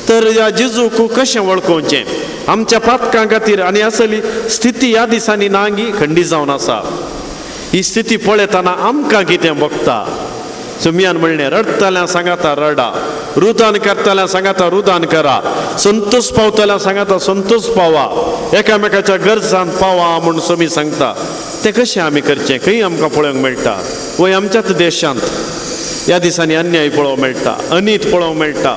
तर ह्या जेजूक कशें वळखोवचें आमच्या पातकां खातीर? आनी असली स्थिती ह्या दिसांनी नांगी खंडीत जावन आसा. ही स्थिती पळयतना आमकां कितें भोगता? सुमयान म्हणलें, रडटल्या सांगाता रडा, रुदान करतल्या सांगाता रुदान करा, संतोष पावतल्या सांगाता संतोष पावा, एकामेकाच्या गरजान पावा म्हूण सोमी सांगता. तें कशें आमी करचें? खंय आमकां पळोवंक मेळटा? वय आमच्याच देशांत ह्या दिसांनी अन्याय पळोवंक मेळटा, अनीत पळोवंक मेळटा,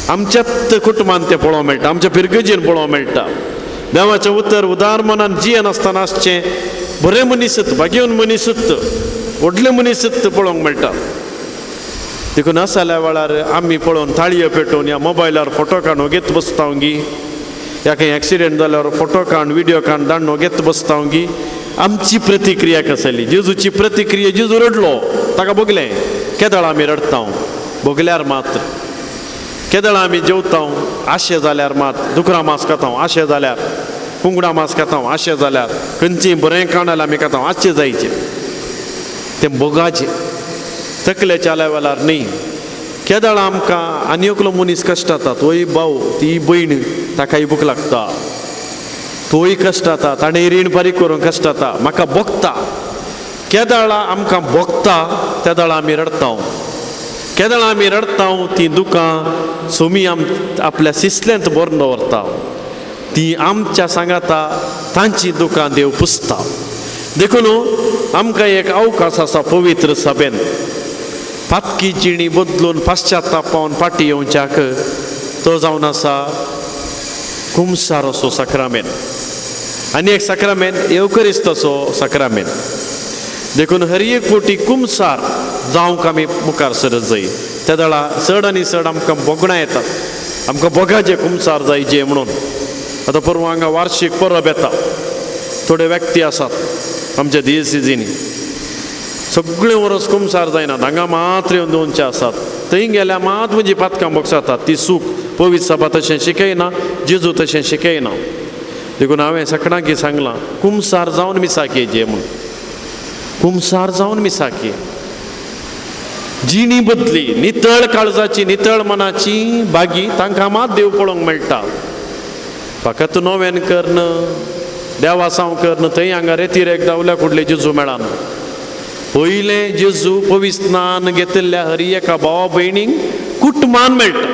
आमच्याच कुटुंबान तें पळोवंक मेळटा, आमच्या पिरगजेन पळोवंक मेळटा. देवाचें उतर उदार मनान जियेनासतना आसचें बरें मनीसत, भाग्यवन मनीसत, व्हडले मनीसत पळोवंक मेळटा. देखून आसल्या वेळार आमी पळोवन ताळयो पेटोवन ह्या मोबायलार फोटो काडून घेत बसता गी, ह्या खंय एक्सिडेंट जाल्यार फोटो काड, विडियो काड, दांडो घेत बसता गी. आमची प्रतिक्रिया कसली? जेजूची प्रतिक्रिया, जेजू रडलो, ताका भोगलें. केदळ आमी रडटा? भोगल्यार मात्र. केदळां आमी जेवता आशे जाल्यार मात दुकरां मांस खाता, आशे जाल्यार कुंगडा मांस खाता, आशे जाल्यार खंयची बरें कांडाल आमी खाता, आशे जायचे तें भोगाचें तकलेच्या लेवलार न्ही. केदळां आमकां आनी एकलो मनीस कश्ट जाता, तोय भाव ती भयण ताकाय भूक लागता, तोय कश्ट जाता, ताणें रीण फारीक करूंक कश्ट जाता, म्हाका भोगता. केदळां आमकां भोगता तेदळां आमी रडटा. केदळां आमी रडटा ती दुकां सोमी आम आपल्या सिसल्यांत भरून दवरता, ती आमच्या सांगाता तांची दुकां देव पुसता. देखून आमकां एक अवकाश आसा पवित्र सभेन पातकी जिणी बदलून पाश्चाताप पावन फाटी येवच्याक, तो जावन आसा कुमसार असो साक्रामेन. आनी एक साक्रामेन येवकरिस्ताचो साक्रामेन. देखून हर एक कोटी कुमसार जावंक आमी मुखार सरत जाय. त्या दळा चड आनी चड आमकां भोगणां येतात, आमकां भोगाचे कुमसार जायचे म्हणून. आतां परवां हांगा वार्षीक परब येता, थोडे व्यक्ती आसात आमच्या दियसिजींनी सगळें वर्स कुमसार जायनात, हांगा मात्र येवन दोनचे आसात, थंय गेल्यार मात म्हणजे पातकां भोगसातात. ती सूख पवित्र सभा तशें शिकयना, जेजू तशें शिकयना. देखून हांवें सगळ्यांक सांगलां कुमसार जावन मिसाक येजे म्हूण, कुमसार जावन मिसाक ये. जिणी बदली नितळ काळजाची नितळ मनाची बागी तांकां मात देव पळोवंक मेळटा. फकत नोवेन कर्ण देवासांव कर्ण थंय हांगा रेतीर धांवल्या कुडले जेजू मेळना. पयलें जेजू पवित्र स्नान घेतिल्ल्या हरी एका भावा भयणींक कुटुंबान मेळटा.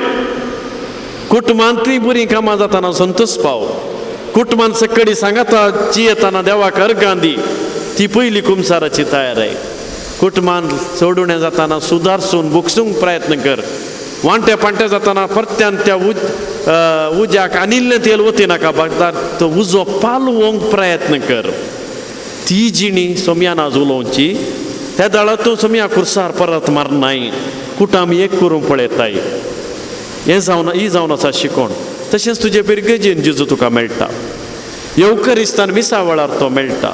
कुटुंबांतलीं बरीं कामां जाताना संतोष पाव, कुटुंबान सकडी सांगाता जियेताना देवाक अर्गां दी, ती पयली कुमसाराची तयार. कुटुंबान चडुणें जाताना सुदारसून बुकसूंक प्रयत्न कर. वांटे पांटे जाताना परत्यान त्या उज्याक आनिल्लें तेल वती नाका, बागदार तो उजो पालोवंक प्रयत्न कर. ती जिणी सोमयान आज उलोवची त्या दळा तूं सोमया कुर्सार परत मारनाय, कुटाम एक करूंक पळयताय. हें जावन ही जावन आसा शिकोण. तशेंच तुजे पिरगेजेन जेजू तुका मेळटा, येवकरिस्तान मिसा वेळार तो मेळटा.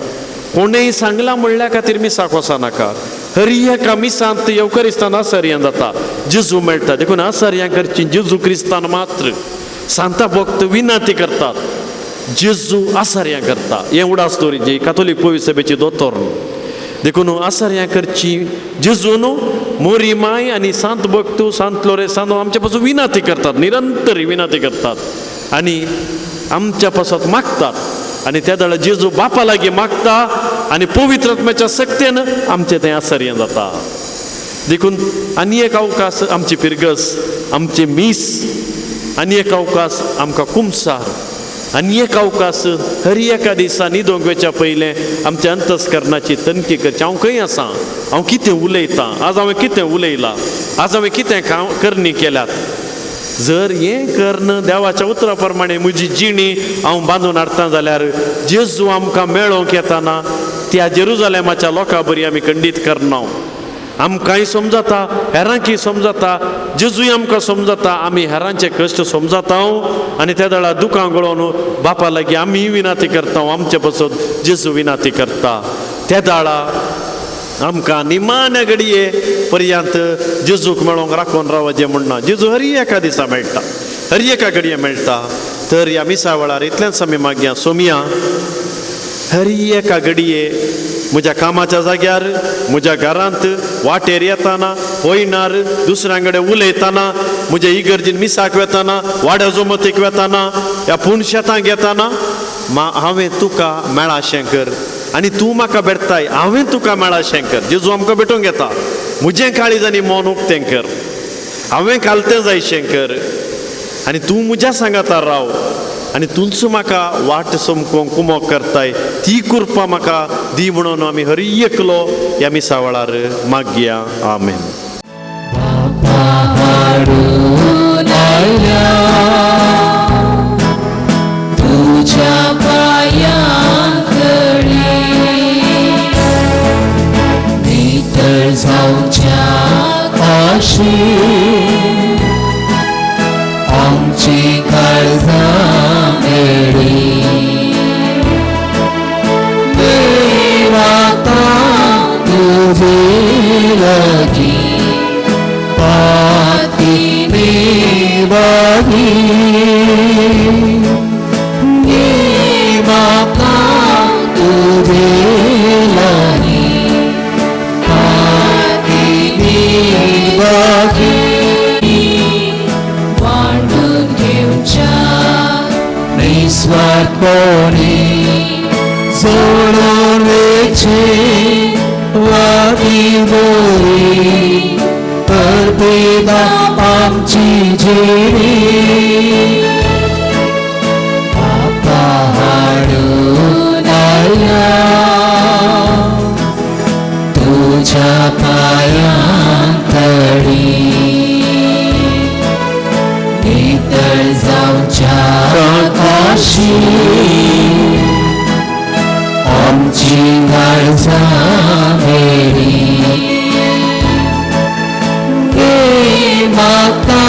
कोणेय सांगलां म्हणल्या खातीर मिसाक वचनाका. हरी एका मिसांत येवकरिस्तान आसर्यां जाता, जेजू मेळटा. देखून आसर्यां करची जेजू क्रिस्तान मात्र सांता भक्त विनंती करतात, जेजू आसर्यां करता. हें उडास दवरिजे कातोलीक पवित्र सभेची दोतोर. देखून आसर्यां करची जेजू न्हू मोरी माय आनी सांत भक्त सांत लोरे सांत आमच्या पासून विनंती करतात, निरंतर विनंती करतात आनी आमच्या पासत मागतात. आनी त्या वेळार जेजू बापा लागीं मागता आनी पवित्र आत्म्याच्या सक्तेन आमचें तें आसर्य जाता. देखून आनी एक अवकाश आमची फिरगस, आमचें मीस, आनी एक अवकाश आमकां कुमसार, आनी एक अवकाश हर एका दिसा न्हिदोंक वचच्या पयलें आमच्या अंतस्करणाची तनखी करची. हांव खंय आसा, हांव कितें उलयतां, आज हांवें कितें उलयलां, आज हांवें कितें करणी केल्यात. जर हें कर्ण देवाच्या उतरा प्रमाणे म्हजी जिणी हांव बांदून हाडटा जाल्यार जेजू आमकां मेळोवंक येताना त्या जेरुजालेमाच्या लोकां बरी आमी खंडीत करना. आमकांय समजता, हेरांकय समजता, जेजूय आमकां समजता, आमी हेरांचे कश्ट समजता आनी त्या वेळार दुकां गळोवन बापा लागीं आमी विनंती करता, आमचे पासत जेजू विनंती करता. त्या वेळार आमकां निमाण्या घडये पर्यंत जेजूक मेळोवंक राखून रावचें म्हणना. जेजू हर एका दिसा मेळटा, हर एका घडये मेळटा. तर ह्या मिसा वेळार इतलेंच आमी मागया, सोमया हर एका घडये म्हज्या कामाच्या जाग्यार, म्हज्या घरांत, वाटेर येताना, वयणार दुसऱ्यां कडेन उलयतना, म्हज्या इगर्जीन मिसाक वेताना, वाड्या जोमतीक वेताना, ह्या पूण शेतांक येताना हांवें तुका मेळाशें कर आनी तूं म्हाका भेटताय, हांवें तुका मेळाशें कर. जेजू आमकां भेटूंक येता. म्हजें काळीज आनी मन उक्तें कर, हांवें कालतें जायशें कर आनी तूं म्हज्या सांगाता राव आनी तूंच म्हाका वाट समकोंक कुमोक करताय, ती कृपा म्हाका दी म्हणून आमी हर एकलो ह्या मिसा वेळार मागया. आमेन. तुझ्या पायांकडे नितळ जावच्या आशी आमची काळजां मेळी देवाता तुझे लागीं पाती निवारतां. तुझे वादी बोरी परबेदा आमची जिरी बापा हाडून आयल्या तुझ्या पायां तडी नितळ जावच्या आकाशी आमची काळजां मेरी हे माता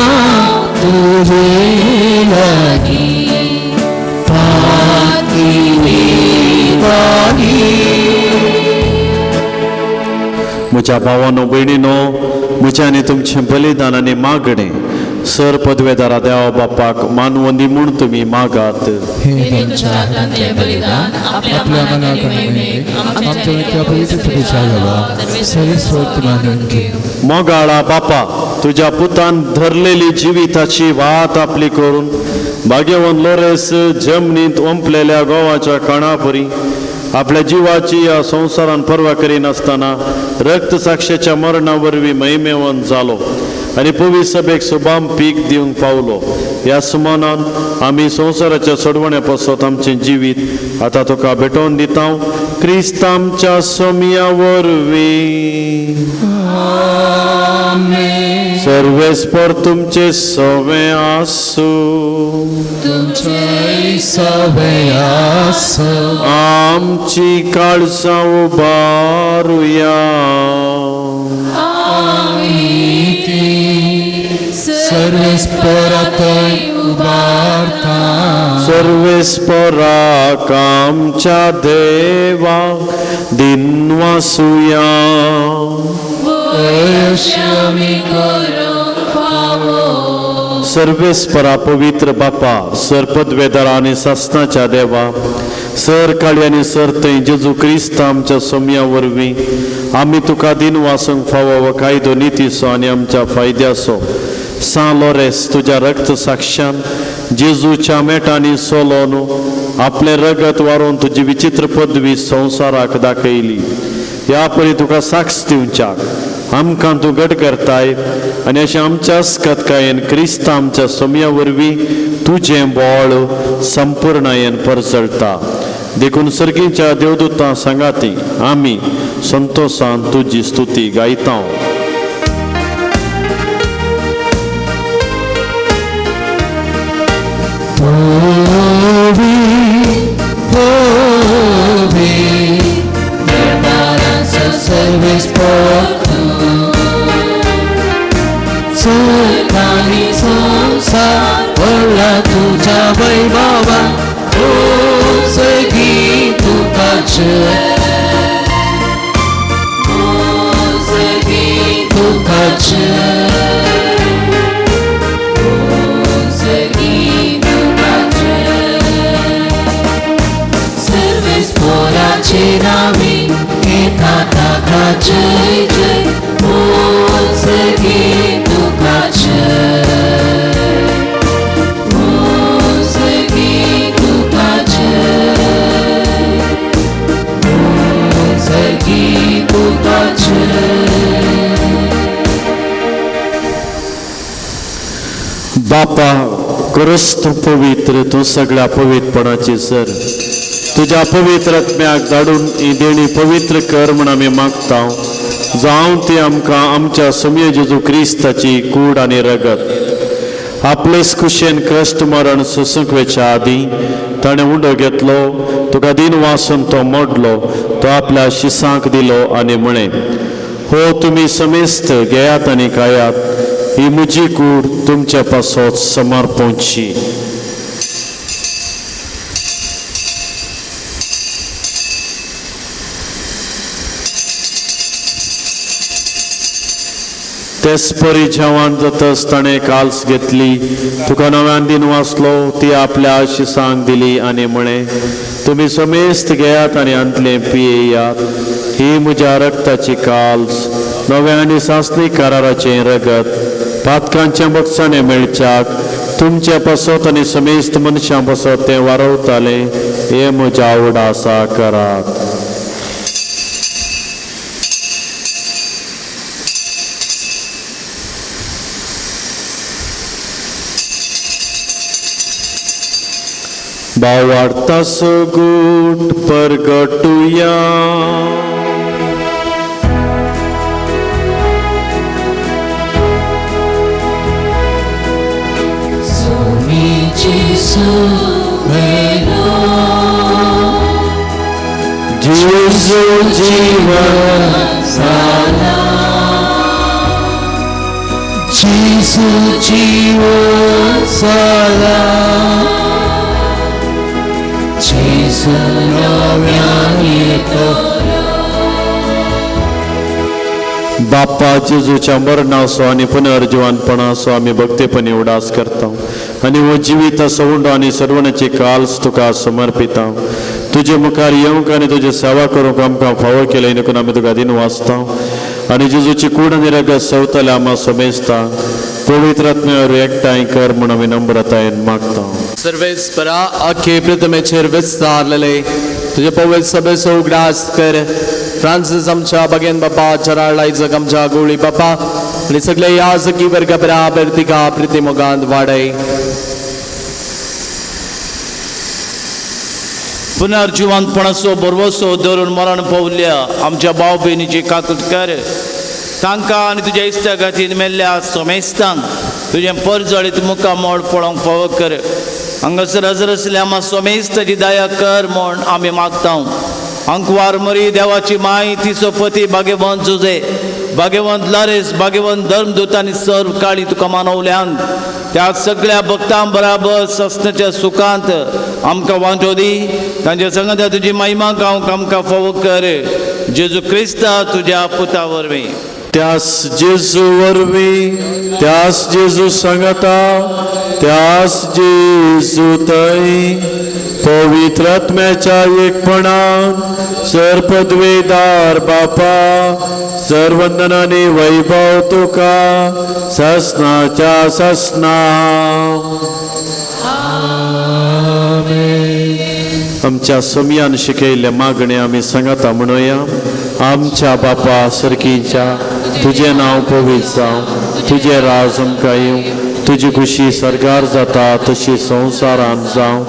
तुझे लागी पाती म्हज्या भावानो भयणीनो म्हज्या आनी तुमचें बलिदान आनी मागणें सर पदवेदारा देवा बापाक मानवंदी म्हूण तुमी मागात. हे तुमच्या हातांतलें बलिदान आपल्या मनाक आमच्या त्या पवित्र सभेच्या देवा सर्वेस्वर मानून घे. मोगाळा बापा, तुज्या पुतान धरलेली जिविताची वात आपली करून भाग्यवंत लोरेस जमनीत ओंपलेल्या गोवाच्या कणापरी आपल्या जिवाची ह्या संवसारान पर्वा करिनासतना रक्तसाक्षेच्या मरणा वरवीं महिमेवंत जालो आनी पवित्र सभेक सुबाम पीक दिवंक पावलो. ह्या सुमानान आमी संवसाराच्या सोडवण्या पासत आमचें जिवीत आतां तुका भेटोवन दिता क्रिस्त आमच्या सोमया वरवीं. सर्वेस्पर तुमचे सवे आसूं. तुमचे सवे आसूं. आमची काळजां उबारुया. सर्वेस्परातय उबारता. सर्वेस्पराक आमच्या देवा दिनवासुया. सर्वेस्परा पवित्र बापा, सर पदवेदारा आनी सासनाच्या देवा, सर काळी आनी सर थंय जेजू क्रिस्त आमच्या सोमया वरवीं आमी तुका दिनवासूंक फावो व कायदो नितीचो आनी आमच्या फायद्याचो. सां लोरेस तुज्या रक्त साक्षान जेजूच्या मेटांनी सोलोन आपलें रगत वारोवन तुजी विचित्र पदवी संवसाराक दाखयली. ह्या परी तुका साक्ष दिवच्याक आमकां तूं घट करताय आनी अशें आमच्या कथकायेन क्रिस्त आमच्या सोमया वरवीं तुजें बळ संपुर्णायेन परजळटा. देखून सर्गीच्या देवदूतां सांगाती आमी संतोशान तुजी स्तुती गायता. संसार व्हडला तुझ्या वैभवा सगी तुका जय, सगी तुका जय, सगी तुका जय. सर्वेस्पराचे नावी येता ताका जय जय, सगी तुका जय, सगी तुका जय, सगी तुका जय. बापा क्रिस्त पवित्र तूं सगळ्या पवित्रपणाची सर तुज्या पवित्र आत्म्याक धाडून ही देणी पवित्र कर म्हूण आमी मागता. जावं ती आमकां आमच्या सोमये जेजू क्रिस्ताची कूड आनी रगत. आपलेच कुशेन कश्ट मरण सोसूंक वेच्या आदीं ताणें उंडो घेतलो, तुका दिन वासून तो मोडलो, तो आपल्या शिसांक दिलो आनी म्हळें, हो तुमी समेस्त घेयात आनी खायात, ही म्हजी कूड तुमच्या पासत समर्पणची. तेच परी जेवण जातच ताणें काल्स घेतली, तुका नव्यान दिन वाचलो, ती आपल्या शिसांक दिली आनी म्हळें, तुमी समेस्त घेयात आनी हांतलें पियेयात, ही म्हज्या रक्ताची काल्स, नव्या आनी सासणी कराराचें रगत, पातकांच्या बक्षाणें मेळच्याक तुमच्या पासत आनी समेस्त मनशां पासत तें वारवतालें. हें म्हज्या उडासा करात. भावार्थाचो गूट परगटुया. जेजू जीवन जाला, जेजू जीवन जाला, जेजू नव्यान येतो. बाप्पा जेजूच्या मरणाचो आनी पुनर्जिवनपणाचो आमी भक्तेपणी उडास करता आनी हो जिविताचो उंडो आनी सर्वणाची काल्स तुका समर्पिता. तुजे मुखार येवंक आनी तुजी सेवा करूंक आमकां फावो केलें देखून आमी तुका दिन वाचता आनी जेजूची कूड आनी रगत सवतले आमा समेजता. पवित्र आत्म्यावर एकठांय कर म्हूण आमी नम्रतायेन मागता. सर्वेस्परा आखे प्रथमेचेर विस्तारलेले तुजे पवित्र सभेचो उगडास कर. फ्रांसीस आमच्या बगेन बापा, जराळ आयजक आमच्या गोळी बापा आनी सगळे याजकी वर्ग बराबर तिका प्रिती मोगांत वाडय. पुनर्जिवंतपणाचो भरवसो धरून मरण पावल्या आमच्या भाव भयणीची काकूत कर. तांकां आनी तुज्या इश्टा खातीर मेल्ल्या सोमेस्तांक तुजें परजळीत मुखामळ पळोवंक फावो कर. हांगासर हजर आसल्या आमा सोमेस्ताची दया कर म्हूण आमी मागता. अंकवार मरी देवाची माय, तिचो पती भाग्यवंत जुजे, भाग्यवंत लारेस, भाग्यवंत धर्मदूत आनी सर्व काळी तुका मानवल्यान त्या सगळ्या भक्तां बराबर सस्नाच्या सुखांत आमकां वांटो दी. तांच्या संगता तुजी महिमा गावंक आमकां फावो कर. जेजू क्रिस्ता तुज्या पुता वरवीं. त्यास जेजू वरवीं, त्यास जेजू सांगता, त्यास जेजू थंय पवित्र आत्म्याच्या एकपणान सर पदवेदार बापा, सर्वंदनाने वैभव तुका ससनाच्या ससना. आमच्या सोमयान शिकयल्ले मागणे आमी सांगता म्हणुया. आमच्या बापा सर्कीच्या, तुजें नांव पवित्र जावं, तुजें राज आमकां येवं, तुजी खुशी सरकार जाता तशी संवसारान जावं.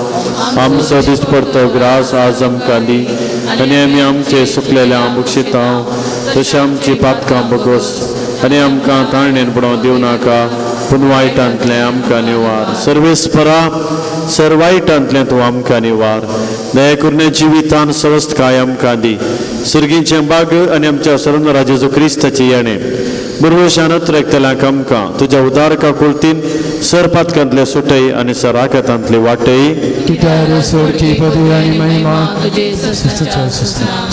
आमचो दिसपडतो ग्रास आज आमकां दी आनी आमी आमचे सुकलेल्या बक्षिता तशें आमची पातकां बगोस आनी आमकां ताळणेन पडोवंक दिवं नाका, पूण वायटांतलें आमकां निवार. सर्वेस्परा सर वायटांतलें तूं आमकां निवार. दया करून जिवितान सवस्तकाय आमकां दी. सुर्गींचें बाग आनी आमच्या सरंदरा जेजू क्रिस्ताची येणें बुरवशान अत्रेकतल्यांक आमकां तुज्या उदारका कुलतीन सर पातकांतले सुटय आनी सर आकातांतले वाटय.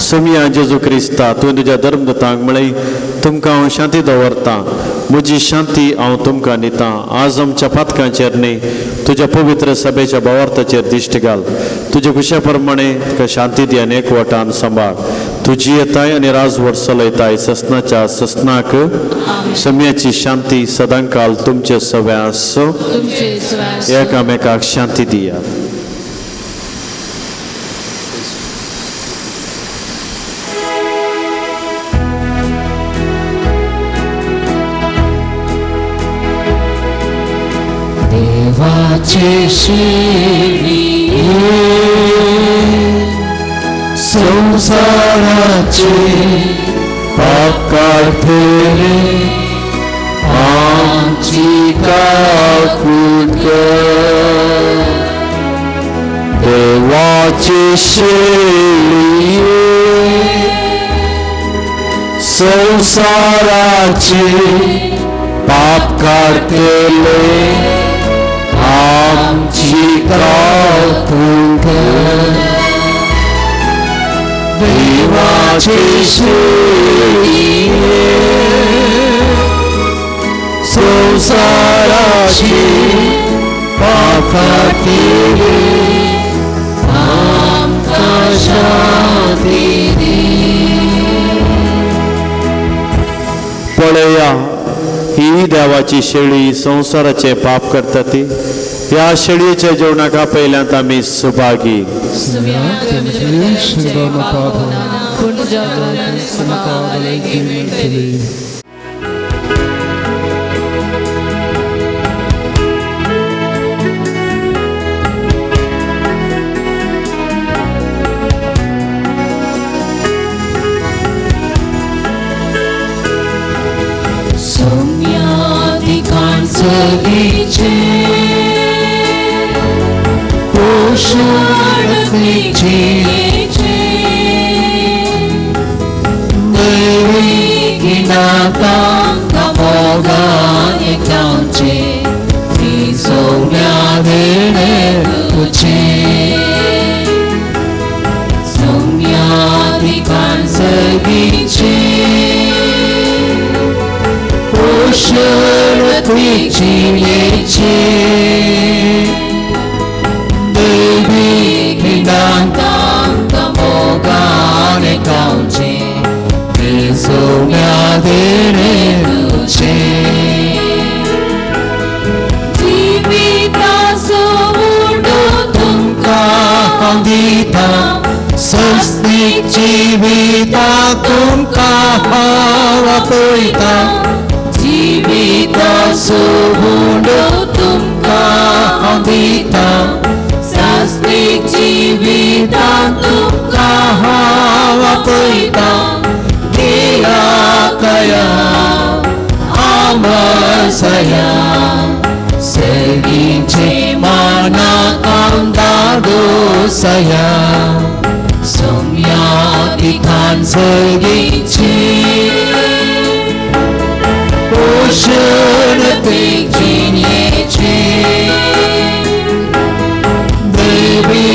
सोमया जेजू क्रिस्ता, तुवें तुज्या धर्मदूतांक म्हळें, तुमकां हांव शांती दवरता, म्हजी शांती हांव तुमकां दिता. आज आमच्या पातकांचेर न्ही, तुज्या पवित्र सभेच्या भावार्थाचेर दिश्ट घाल. तुज्या खुशा प्रमाणे तुका शांती दी आनी एकवटान सांबाळ. तुजी येताय आनी राजवट चलयताय ससनाच्या ससनाक. सम्याची शांती सदांकाल तुमचे सव्या आसो. एकामेकाक शांती दिया. देवाचे शेळये संसाराचे पाप काडटले आमची काकूत कर. देवाचे शेळये संसाराचे पाप काडटले आमची काकूत कर. देवाचे शेळये संसाराचे पाप काडटले आमकां शांती दी. पळया, ही देवाची शेळी संवसाराचे पाप करता ती. ह्या शेळयेच्या जेवणाक आपयल्यांत आमी सुभागी. सगीचे पोषण जियेचे दैवी नातांका मोगान एकठांवचे ती सौम्या देणे तुझे सौम्या दिकान सगीचे पोषण जियेचे दैवी नातांका मोगान एकठांवचे ती सौम्या देणे तुझे जिविताचो उडो तुमकां हांव दितां सस्तीक जिविता तुमकां हांव आपयतां जिविताचो उडो तुमकां हांव दितां सास्त्रीक जिविता तुमकां हांव आपयतां निराकया आमसया सगीचे मानाक दादोसया सौम्या दिखान सगीचे पोषण ते जिणेचे दैवी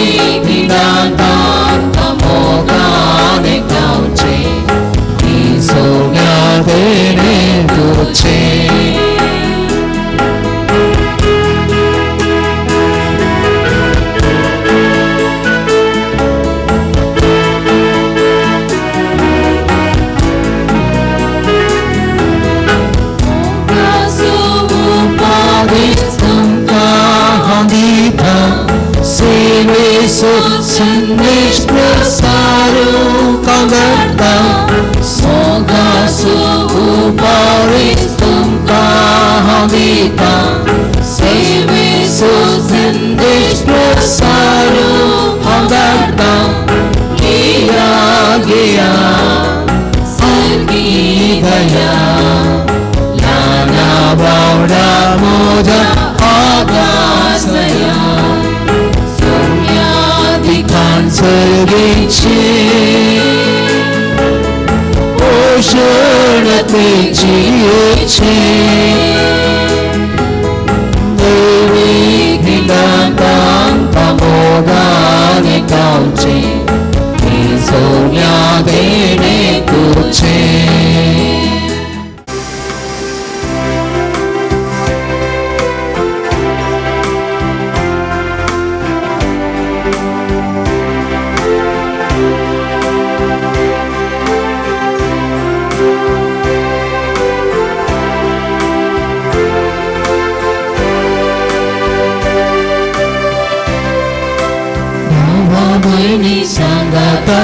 दिनांतांक मोगान एकठांवचे ती सौम्या देणे तुझे संदेश प्रसारू कंदर्ता मोगासो उपदेश तुमकां हांव दितां सेवेचो संदेश प्रसारू हांव धाडटां घेया घेया सर्गी दया ल्हाना बावडा म्हज्या आगासया दिखान सगीचे पोषण ते जियेचे दैवी दिनांतांक मोगान एकठांवचे ती सौम्या देणे तुझे. भयणी सांगाता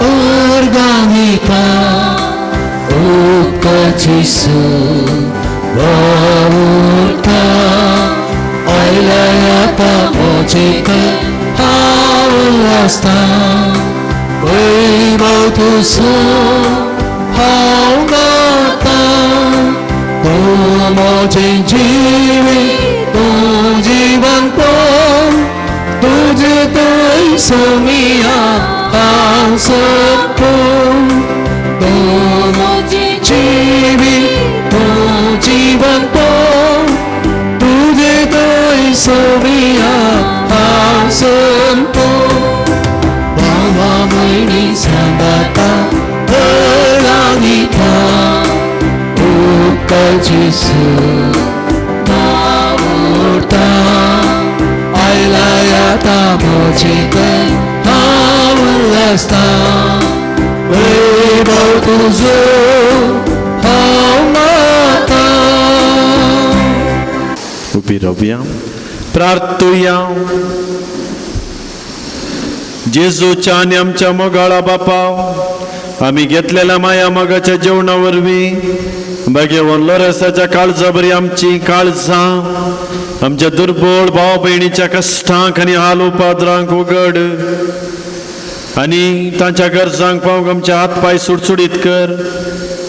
अर्गानिता उपकाची सू वावुरता आयल्या म्हजे हांव आसता वैभव तुजो हांव गाता तूं म्हजें जिवीत तूं जिवनपण तुझे तय सोमिया हांव सोदूं तूं म्हजें जिवीत तूं जिवनपण तुझे तय सोमिया हांव सोदूं भावा भयणी सांगाता अळांगिता उपकार जेसू वावुरता आयला म्हजे हांव आसता वैभव तुजो हांव माता. उबी रावया प्रार्थुया. जेजूच्या आनी आमच्या मोगाळा बापा आमी घेतलेल्या माया मोगाच्या जेवणा वरवीं भाग्यवान लोरेसाच्या काळजा बरी आमची काळजां आमच्या दुर्बळ भाव भयणीच्या कश्टांक आनी हाल उपाद्रांक उगड आनी तांच्या गरजांक पावंक आमचे हात पांय सुडसुडीत कर.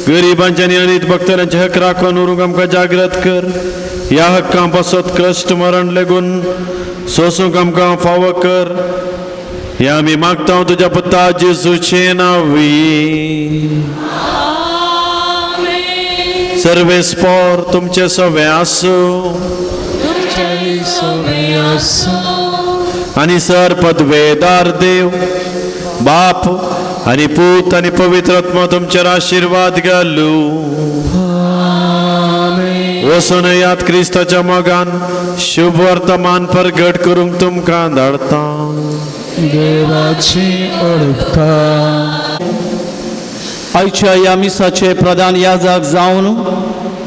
गरिबांच्या आनी अनीत भक्तांचे हक राखून उरूंक आमकां जागृत कर. ह्या हक्कां पासत कश्ट मरण लेगून सोसूंक आमकां फावो कर. हे आमी मागता तुज्या पुता जेजूचे नांवी. सर्वेस्पोर तुमचे सवे आसूं आनी सर पदवेदार देव बाप आनी पूत आनी पवित्र आत्मा तुमचेर आशिर्वाद घालू. वचून याद क्रिस्ताच्या मोगान शुभ वर्तमान प्रगट करूंक तुमकां धाडता. देवाची उपकार. आयच्या ह्या मिसाचे प्रधान याजक जावन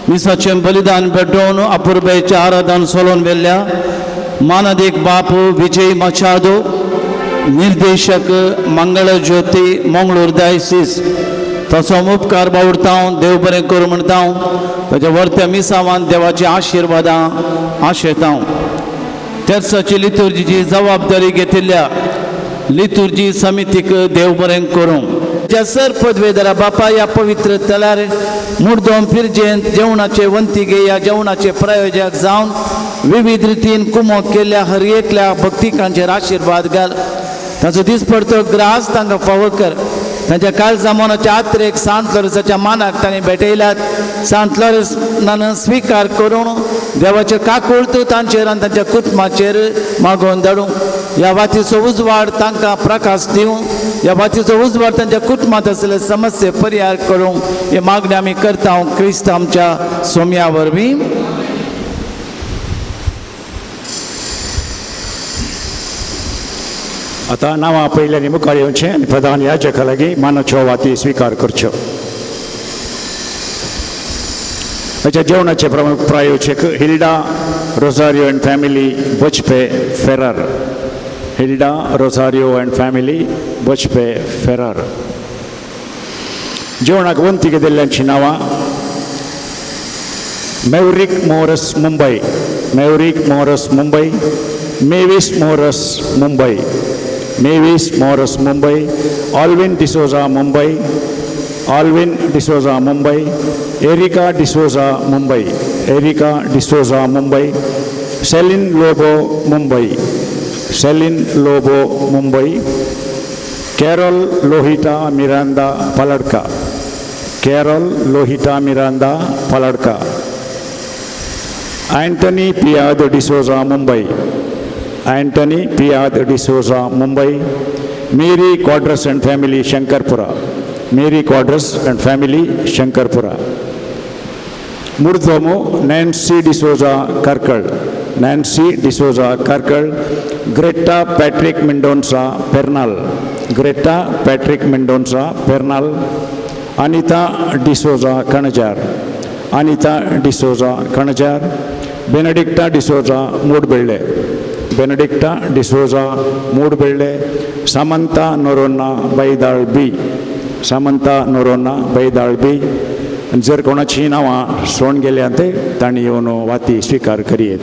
मिसाचें बलिदान भेटोवन अपुरबेचें आराधन सोलोवन व्हेल्ल्या मानादीक बाप विजय मचादो, निर्देशक मंगळज्योती मंगळूर डायसीस, तसो उपकार बावडता देव बरें करूं म्हणटा. ताच्या वर्त्या मिसावान देवाची आशिर्वादां आशेता. तेर्साची लितुर्जीची जबाबदारी घेतिल्ल्या लितुर्जी समितीक देव बरें करूं. ज्या सर पदवेदारा बापा ह्या पवित्र तलार मुर्दोम फिरजेंत जेवणाचे वंतिगे ह्या जेवणाचे प्रायोजक जावन विविध रितीन कुमोक केल्ल्या हर एकल्या भक्तिकांचेर आशिर्वाद घाल. ताचो दिसपडतो ग्रास तांकां फावो कर. तांच्या काळजा मनाच्या आत्रेक सांत लॉरेसाच्या मानाक तांणी भेटयल्यात. सांत लॉरेसान स्विकार करून देवाचे काकुळत तांचेर आनी तांच्या कुटुंबाचेर मागोवन धाडूं. ह्या वातीचो उजवाड तांकां प्रकाश दिवं. ह्या वातीचो उजवाड तांच्या कुटुंबांत आसलेले समस्ये परिहार करूंक हे मागणी आमी करता क्रिस्त आमच्या सोम्या वरवीं. आतां नांवां पयल्यानी मुखार येवचें आनी प्रधान याजका लागीं मानाच्यो वाती स्विकार करच्यो. ताच्या जेवणाचे प्रमुख प्रायोजक Hilda Rosario and family Bajpe Ferrer. Hilda Rosario and family Bajpe Ferrer. जेवणाक वंती घेतिल्ल्यांचीं नांवां Maverick Morris Mumbai, Maverick Morris Mumbai, Mavis Morris Mumbai, Mavis Morris Mumbai, Alvin D'Souza Mumbai, Alvin D'Souza Mumbai, Erica D'Souza Mumbai, Erica D'Souza Mumbai, Celine Lobo Mumbai, Celine Lobo Mumbai, Carol Lohita Miranda Paladka, Carol Lohita Miranda Paladka, Antony Piyad D'Souza Mumbai, Antony Piyad D'Souza Mumbai, Mary Quadras and family Shankarpura, Mary Quadras and family Shankarpura. Murdomo Nancy D'Souza Karkal, Nancy D'Souza Karkal, Greta Patrick Mendonca Pernal, Greta Patrick Mendonca Pernal, Anita D'Souza Kanajar, Anita D'Souza Kanajar, Benedicta D'Souza Moodbelle, Benedicta D'Souza Moodbelle, Samantha Noronha Baidal B, Samantha Noronha Baidal B. जर कोणाची नांवां सोण गेल्या ते तांणी येवन वाती स्विकार करयेत.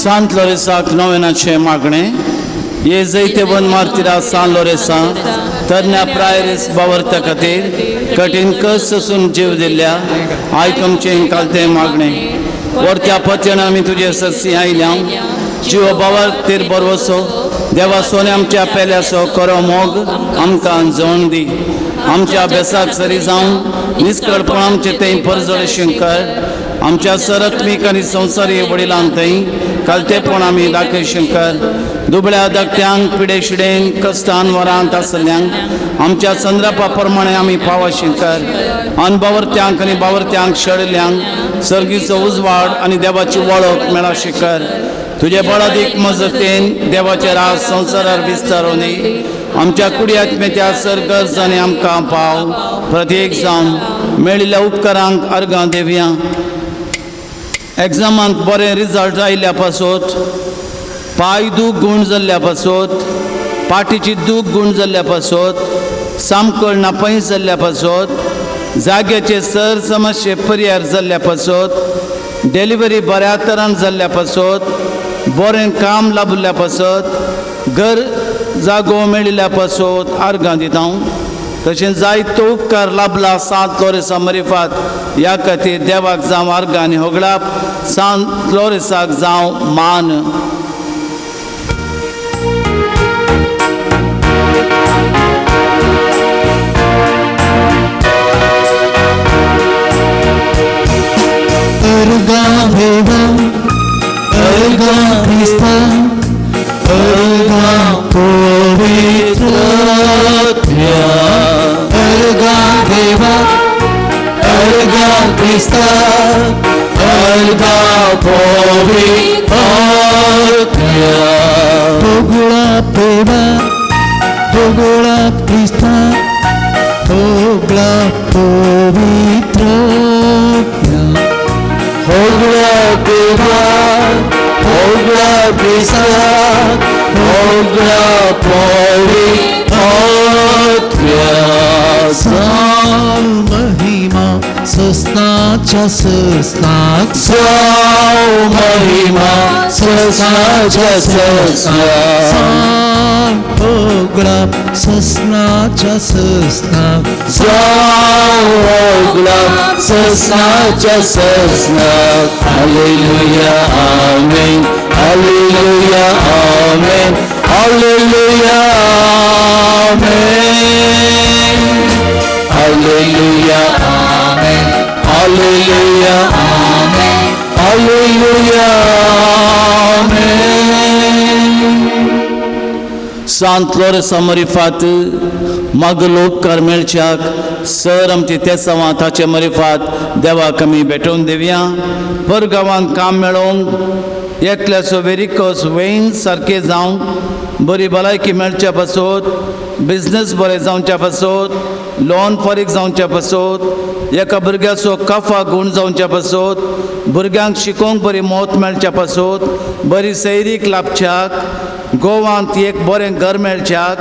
सांत लोरेसाक नोवेनाचें मागणें. हे जैतेवन मार्तिरा सान लोरेसा तरण्या प्रायरीस बावर्ता खातीर कठीण कस सोसून जीव दिल्ल्या आयक आमचें कालतें मागणें. वर्त्या पत्यान आमी तुजे सरसी आयल्या. जीव बावर तीर बरवसो देवा सोने आमच्या पेल्याचो करो मोग आमकां जण दी. आमच्या अभ्यासाक सरी जावन निस्कळपण आमचें तें परजळ शंकर. आमच्या सरत्मीक आनी संवसारी वडिलांक थंय कालतेपण आमी दाखय शंकर दुबळ्या धाकट्यांक पिडे शिडेन कश्टान वरांत आसल्ल्यांक आमच्या चंद्रपा प्रमाणे आमी पावा शंकर अनबावरत्यांक आनी बावरत्यांक शेळिल्ल्यांक सर्गीचो उजवाड आनी देवाची वळख मेळा शिकर तुजे बळादीक मजतीन देवाचे राज संवसारार विस्तारून आमच्या कुडी आत्म्याच्या सरगर्ज आनी आमकां पाव प्रत्येक जावन मेळिल्ल्या उपकारांक अर्गां देवया. एग्जामांत बरें रिजल्ट आयिल्ल्या पासत पांय दूख गूण जाल्ल्या पासत पाटीची दूख गूण जाल्ल्या पासत सामकळ नापयस जाल्ल्या पासत जाग्याचे सर समस्ये पर्यार जाल्ल्या पासत डिलिव्हरी बऱ्या तरान जाल्ल्या पासत बरें काम लाभिल्ल्या पासत घर जागो मेळिल्ल्या पासत आर्गां दिता हांव. तशें जायतो उपकार लाभला सांत लोरेसा मरिफात ह्या खातीर देवाक जावं आर्गां आनी होगडाप सांत लोरेसाक जावं मान. अर्गां देवा अर्गां क्रिस्ता अर्गां पवित्र आत्म्या अर्गां देवा अर्गां क्रिस्ता अर्गां पवित्र आत्म्या होगळा देवा होगळा क्रिस्ता होगळा पवित्र आत्म्या होगळा देवा होगळा क्रिस्ता होगळा पवित्र आत्म्या. साल महिमा सस्नाच्या सस्नाक साव महिमा सस्नाच्या सस्नाक साल होगळा सस्नाच्या सस्नाक साव होगळा सस्नाच्या सस्नाक. Hallelujah amen hallelujah amen hallelujah amen hallelujah amen hallelujah amen hallelujah amen. Sant लोरेसा मरिफात मागलो उपकार मेळच्याक सर आमचे तेसांवां ताचे मरिफात देवाक आमी भेटोवन देवया. परगांवांत काम मेळोवंक एकल्याचो वेरिकोस वेन सारकें जावंक बरी भलायकी मेळच्या पासत बिजनस बरें जावच्या पासत लोन फारीक जावच्या पासत एका भुरग्याचो कफा गूण जावच्या पासत भुरग्यांक शिकोवंक बरी मौत मेळच्या पासत बरी सैरीक लाभच्याक गोवांत एक बरें घर मेळच्याक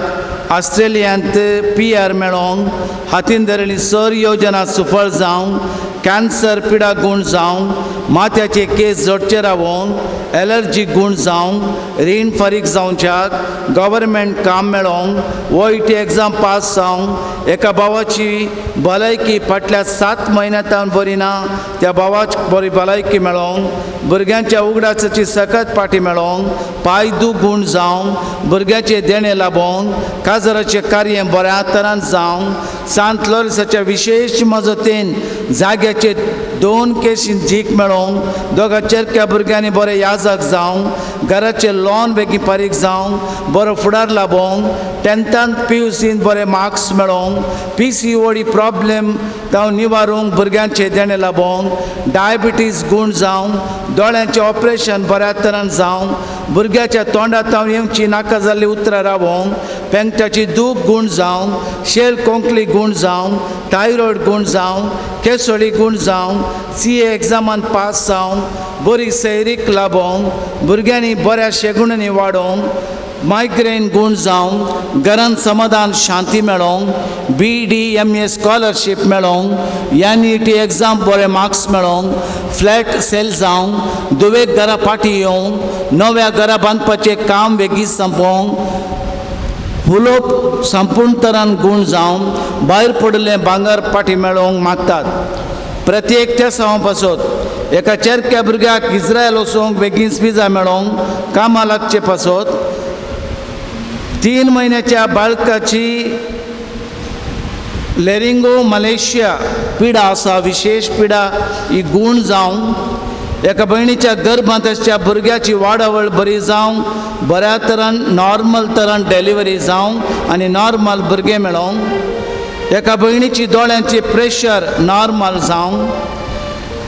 ऑस्ट्रेलियांत पी आर मेळोंक हातीन धरिल्ली सर योजना सुफळ जावंक कॅन्सर पिडा गूण जावंक माथ्याचे केस जोडचे रावोंक एलर्जी गूण जावंक रीण फारीक जावच्याक गव्हर्मेंट काम मेळोंक ओ ई टी एग्जाम पास जावंक एका भावाची भलायकी फाटल्या 7 म्हयन्यांत बरी ना त्या भावाक बरी भलायकी मेळोंक भुरग्यांच्या उगडासाची सकत पाटी मेळोंक पांय दूख गूण जावंक भुरग्याचें देणें लाबोवंक काजराचें कार्य बऱ्या तरान जावंक सांत लोरेसाच्या विशेश मजतीन जाग्याचे 2 केशी जीक मेळोवंक दोगा चेरक्या भुरग्यांनी बरें याजक जावंक घराचें लोन बेगीन फारीक जावंक बरो फुडार लाबोवंक 10th PUCन बरे मार्क्स मेळोवंक PCOD problem ताव निवारूंक भुरग्यांचें देणें लाबोवंक डायबिटीज गूण जावंक दोळ्यांचें ऑपरेशन बऱ्या तरान जावंक भुरग्याच्या तोंडांत येवची नाका जाल्लीं उतरां रावोवंक पेंगटाची दूख गूण जावंक शेल कोंकली गूण जावंक थायरॉयड गूण जावंक केसोळी गूण जावंक CA एग्जामान पास जावंक बरी सैरीक लाबोवंक भुरग्यांनी बऱ्या शेगुणांनी वाडोवंक मायग्रेन गूण जावंक घरांत समाधान शांती मेळोवंक BDMA scholarship मेळोवंक NET exam बरे मार्क्स मेळोवंक फ्लॅट सेल जावंक दुवेक घरा फाटीं येवंक नव्या घरा बांदपाचें काम बेगीन सोंपोवंक उलोवप संपूर्ण तरान गूण जावंक भायर पडिल्लें भांगर पाटी मेळोवंक मागतात. प्रत्येक त्या सवा पासत एका चेरक्या भुरग्याक इस्रायल वचोंक बेगीन विजा मेळोवंक कामां लागचे पासत 3 म्हयन्याच्या बाळकाची लेरिंगो मलेशिया पिडा आसा, विशेश पिडा ही गूण जावं, एका भयणीच्या गर्भांत आसच्या भुरग्याची वाडावळ बरी जावं, बऱ्या तरान नॉर्मल तरान डिलिव्हरी जावं आनी नॉर्मल भुरगें मेळोंक, एका भयणीची दोळ्यांची प्रेशर नॉर्मल जावं,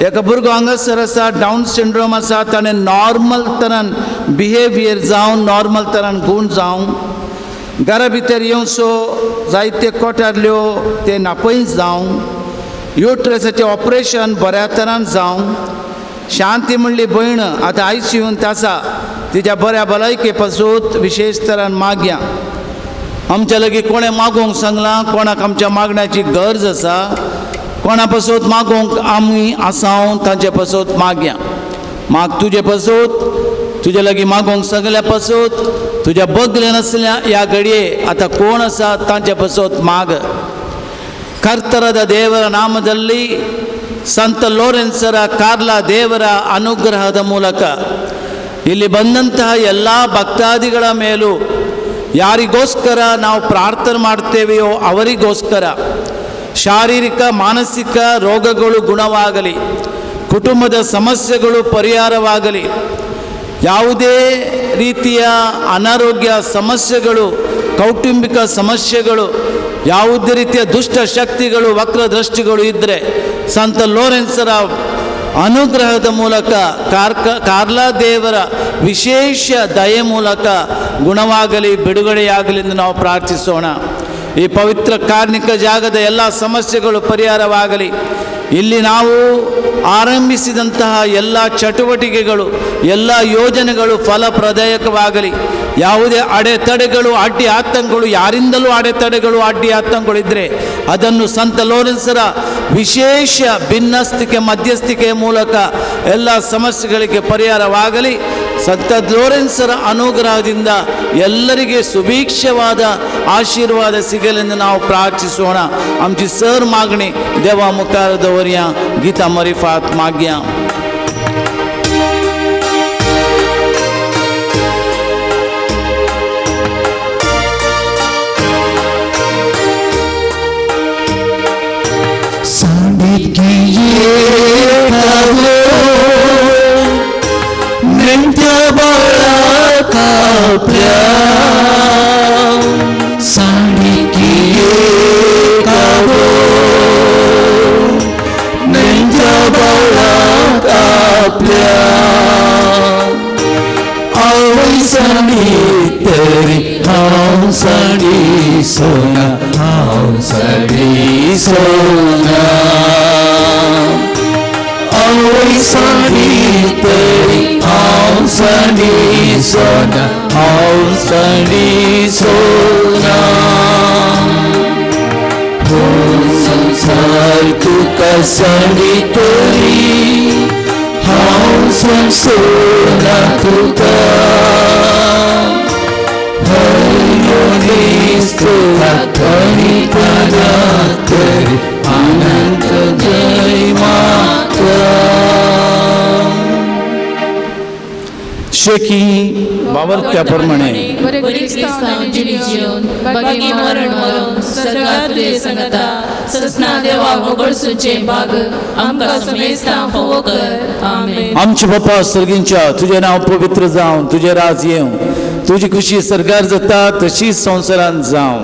एका भुरगो हांगासर आसा डावन सिंड्रोम आसा ताणें नॉर्मल तरान बिहेवियर जावन नॉर्मल तरान गूण जावं, घरा भितर येवसो जायते कोटारल्यो ते नापयस जावं, युट्रसाचें ऑपरेशन बऱ्या तरान जावं, शांती म्हणली भयण आतां आयसीयूंत आसा तिच्या बऱ्या भलायके पासून विशेश तरान मागया. आमच्या लागीं कोणें मागोवंक सांगलां, कोणाक आमच्या मागण्याची गरज आसा, कोणा पासून मागोवंक आमी आसाव तांचे पासून मागया. माग तुजे पासून, तुजे लागीं मागोवंक सगल्या पासून, तुज्या बगले नासल्या ह्या घडये आतां कोण आसा तांचे पासून माग. ಕರ್ತರದ ದೇವರ ನಾಮದಲ್ಲಿ ಸಂತ ಲೋರೆನ್ಸರ ಕಾರ್ಲಾ ದೇವರ ಅನುಗ್ರಹದ ಮೂಲಕ ಇಲ್ಲಿ ಬಂದಂತಹ ಎಲ್ಲ ಭಕ್ತಾದಿಗಳ ಮೇಲೂ ಯಾರಿಗೋಸ್ಕರ ನಾವು ಪ್ರಾರ್ಥನೆ ಮಾಡ್ತೇವೆಯೋ ಅವರಿಗೋಸ್ಕರ ಶಾರೀರಿಕ ಮಾನಸಿಕ ರೋಗಗಳು ಗುಣವಾಗಲಿ, ಕುಟುಂಬದ ಸಮಸ್ಯೆಗಳು ಪರಿಹಾರವಾಗಲಿ, ಯಾವುದೇ ರೀತಿಯ ಅನಾರೋಗ್ಯ ಸಮಸ್ಯೆಗಳು, ಕೌಟುಂಬಿಕ ಸಮಸ್ಯೆಗಳು, ಯಾವುದೇ ರೀತಿಯ ದುಷ್ಟ ಶಕ್ತಿಗಳು, ವಕ್ರದೃಷ್ಟಿಗಳು ಇದ್ದರೆ ಸಂತ ಲೋರೆನ್ಸರ ಅನುಗ್ರಹದ ಮೂಲಕ ಕಾರ್ಲಾ ದೇವರ ವಿಶೇಷ ದಯೆ ಮೂಲಕ ಗುಣವಾಗಲಿ, ಬಿಡುಗಡೆಯಾಗಲಿ ಎಂದು ನಾವು ಪ್ರಾರ್ಥಿಸೋಣ. ಈ ಪವಿತ್ರ ಕಾರ್ಮಿಕ ಜಾಗದ ಎಲ್ಲ ಸಮಸ್ಯೆಗಳು ಪರಿಹಾರವಾಗಲಿ. ಇಲ್ಲಿ ನಾವು ಆರಂಭಿಸಿದಂತಹ ಎಲ್ಲ ಚಟುವಟಿಕೆಗಳು, ಎಲ್ಲ ಯೋಜನೆಗಳು ಫಲಪ್ರದಾಯಕವಾಗಲಿ. ಯಾವುದೇ ಅಡೆತಡೆಗಳು, ಅಡ್ಡಿ ಆತಂಕಗಳು, ಯಾರಿಂದಲೂ ಅಡೆತಡೆಗಳು, ಅಡ್ಡಿ ಆತಂಕಗಳು ಇದ್ದರೆ ಅದನ್ನು ಸಂತ ಲೋರೆನ್ಸರ ವಿಶೇಷ ಭಿನ್ನಸ್ತಿಕೆ ಮಧ್ಯಸ್ಥಿಕೆಯ ಮೂಲಕ ಎಲ್ಲ ಸಮಸ್ಯೆಗಳಿಗೆ ಪರಿಹಾರವಾಗಲಿ. ಸಂತ ಲೋರೆನ್ಸರ ಅನುಗ್ರಹದಿಂದ ಎಲ್ಲರಿಗೆ ಸುಭೀಕ್ಷವಾದ ಆಶೀರ್ವಾದ ಸಿಗಲೆಂದು ನಾವು ಪ್ರಾರ್ಥಿಸೋಣ. आमची सर मागणी देवा मुखार दवरया. गीता मरिफात मागया. शेकी बावरत्या प्रमाणे आमचे बापा सर्गींच्या तुझे नांव पवित्र जावं, तुझे राज येवं, तुजी खुशी सरकार जाता तशीच संवसारांत जावं.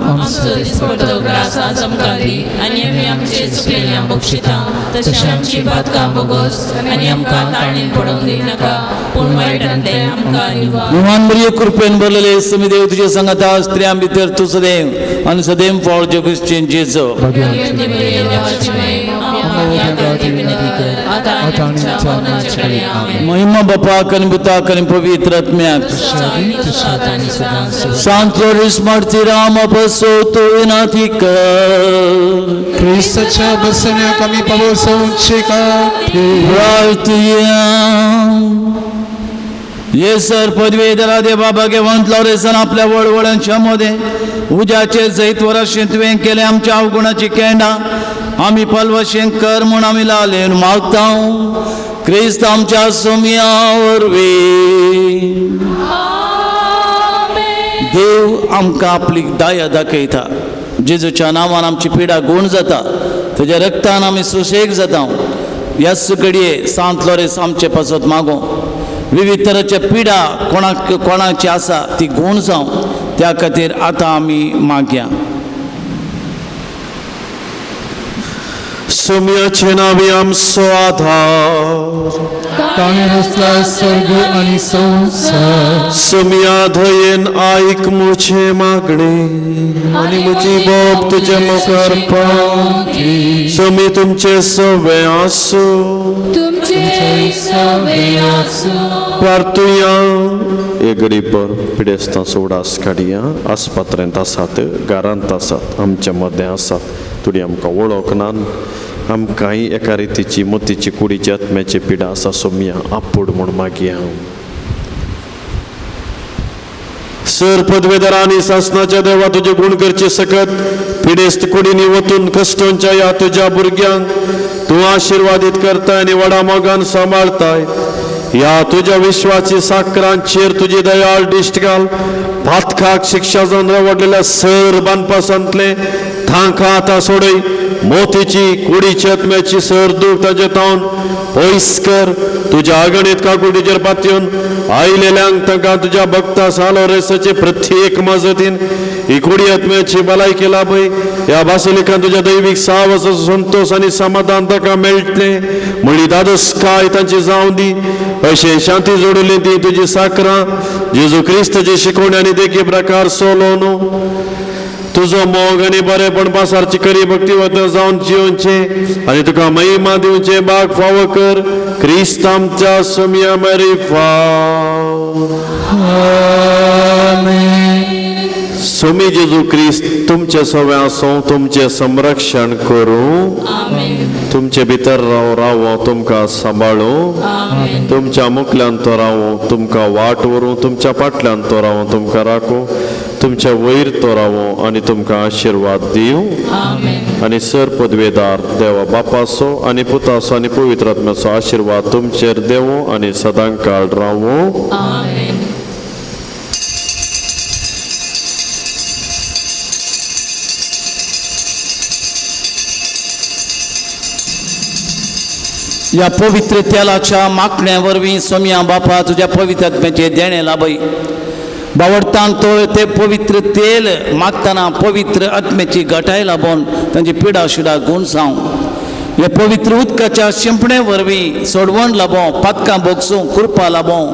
विमान बरी कृपेन भरलेले समी देव तुझे संगता, स्त्रियां भितर तूं सदैव आनी सदैव फळ जे क्रिश्चन जेजो. महिमा बापाक आनी पुताक आनी पवित्र आत्म्याक. सांत लोरेंस मार्तीराम बसो विनंती कर. क्रिस्ताच्या बसण्याक आमी पावोवचे खातीर प्रार्थुया. येसर पदवेधरा देवा भाग्यवंत लोरेंसान आपल्या वळवळ्यांच्या मध्ये उज्याचे जैत वराशें तुवें केलें आमच्या अवगुणाची केंडा आमी पलवशें कर म्हूण आमी लालेन मागता क्रिस्त आमच्या सोम्या वरवीं. देव आमकां आपली दया दाखयता. जेजूच्या नांवान आमची पिडा गूण जाता, तुज्या रक्तान आमी सुशेग जाता. ह्याच घडये सांत लोरेस आमचे पासत मागो. विविध तरेचे पिडा कोणाक कोणाची आसा ती गूण जावं, त्या खातीर आतां आमी मागया. सोम्याचे नावे आमचो आधार, ताणें रचला स्वर्ग आनी संवसार. सोम्या दयेन आयक म्हजें मागणें आनी म्हजी बोब तुजे मुखार पावती. सोमी तुमचें सवें आसूं, तुमचे सवे आसूं. प्रार्थुया. एक गरीब पिडेस्तां उडास काडया, आस्पत्रेंत आसात, घरांत आसात, आमच्या मदें आसात, थोडी आमकां वळख ना, आमकांय एका रितीची मोतीची कुडीची आत्म्याची पिडा आसा. सोम्या आपूड म्हूण मागया. सर पदवेदार आनी सासनाच्या देवा, तुजे गुण करचे सकत पिडेस्त कुडींनी वतून कश्टोंच्या ह्या तुज्या भुरग्यांक तूं आशिर्वादीत करताय आनी व्हडा मोगान सांबाळताय. ह्या तुज्या विश्वाची साकरांचेर तुजी दयाळ दिश्ट घाल. पातकाक शिक्षा जावन रवडलेल्या सर बांदपासांतले तांकां आतां सोडय. मोतीची कुडीची आत्म्याची सर दूख ताजे तावन पयस कर. तुज्या आगणीत काकुटीचेर पातयेवन आयलेल्यांक तांकां तुज्या भक्ता सालोरेसाचे प्रत्येक मजतीन ही कुडी आत्म्याची भलायकी लाभय. ह्या बासिलिकान तुज्या दैवीक सावसाचो संतोश आनी समाधान ताका मेळटलें म्हणली दादोसकाय तांची जावं दी. अशें शांती जोडिल्ली ती तुजी साकरां जेजू क्रिस्ताची शिकवणी आनी देखी प्रकार सोलो न्हू. तुजो मोग आनी बरेपण पासारची खरी भक्ती वता जावन जिवचें आनी तुका महिमा दिवचें बाग फावो कर. क्रिस्त आमच्या सोम्या मरिफाव. सोमी जेजू क्रिस्त तुमचे सवे आसूं, तुमचें संरक्षण करूं, तुमचे भितर रावो, तुमकां सांबाळूं, तुमच्या मुखल्यान तो रावो, तुमकां वाट व्हरूं, तुमच्या फाटल्यान तो रावो, तुमकां राखूं, तुमच्या वयर तो रावो आनी तुमकां आशिर्वाद दिवं. आनी सर पदवेदार देवा बापाचो आनी पुताचो आनी पवित्र आत्म्याचो आशिर्वाद तुमचेर देवो आनी सदां काळ रावो. ह्या पवित्र तेलाच्या माकण्या वरवीं सोम्या बापा तुज्या पवित्र आत्म्याचें देणें लाभय. बावडतान तो ते पवित्र तेल मागतना पवित्र आत्म्याची घटाय लाबोवन तांची पिडा शिडा गुण जावं. हे पवित्र उदकाच्या शिंपणे वरवीं सोडवण लाबोवं, पातकां भोगसूं कृपा लाबोवं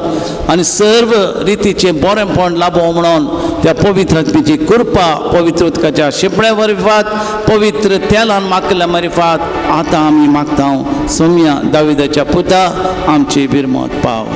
आनी सर्व रितीचें बरेंपण लाबोवं म्हणून त्या पवित्र आत्म्याची कृपा पवित्र उदकाच्या शिंपणे वरवीं पवित्र तेलान मागल्या मारिफात आतां आमी मागता. सोम्या दाविदाच्या पुता आमची बिरमत पाव.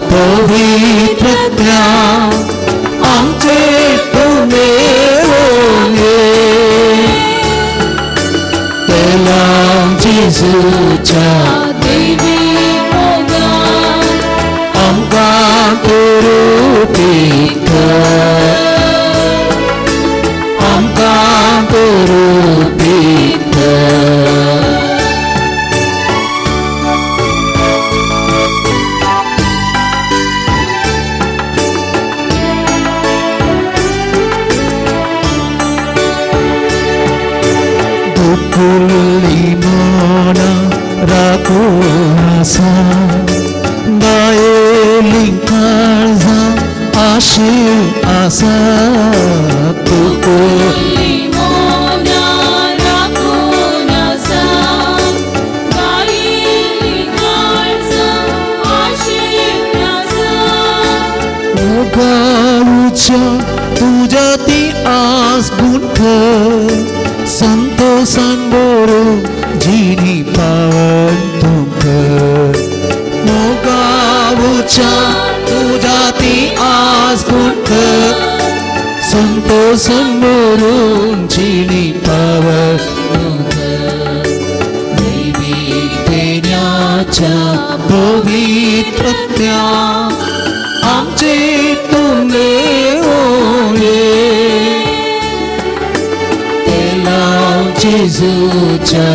पवित्रत्या आमचे तुमे तेला जेजूच्या देवी मोगान आमकां तुरुपीत कर, आमकां तुरुपीत कर. दुकुल्ली मना राखून आसा गायेली काळजां आशी आसा. दुकुल्ली मना राखून आसा गायेली काळजां आशी आसा. मोगाच्या तुज्या ती आस गुंठर संतोषान बोरू जिनी पावन तुमकर. मोगाच्या तुज्या ती आस गुंठर संतोषान बोरू जिनी पावन तुमकर. देवी देण्याच्या पवित्र आत्म्या आमचे तूं देवोये तेलाव जेजूच्या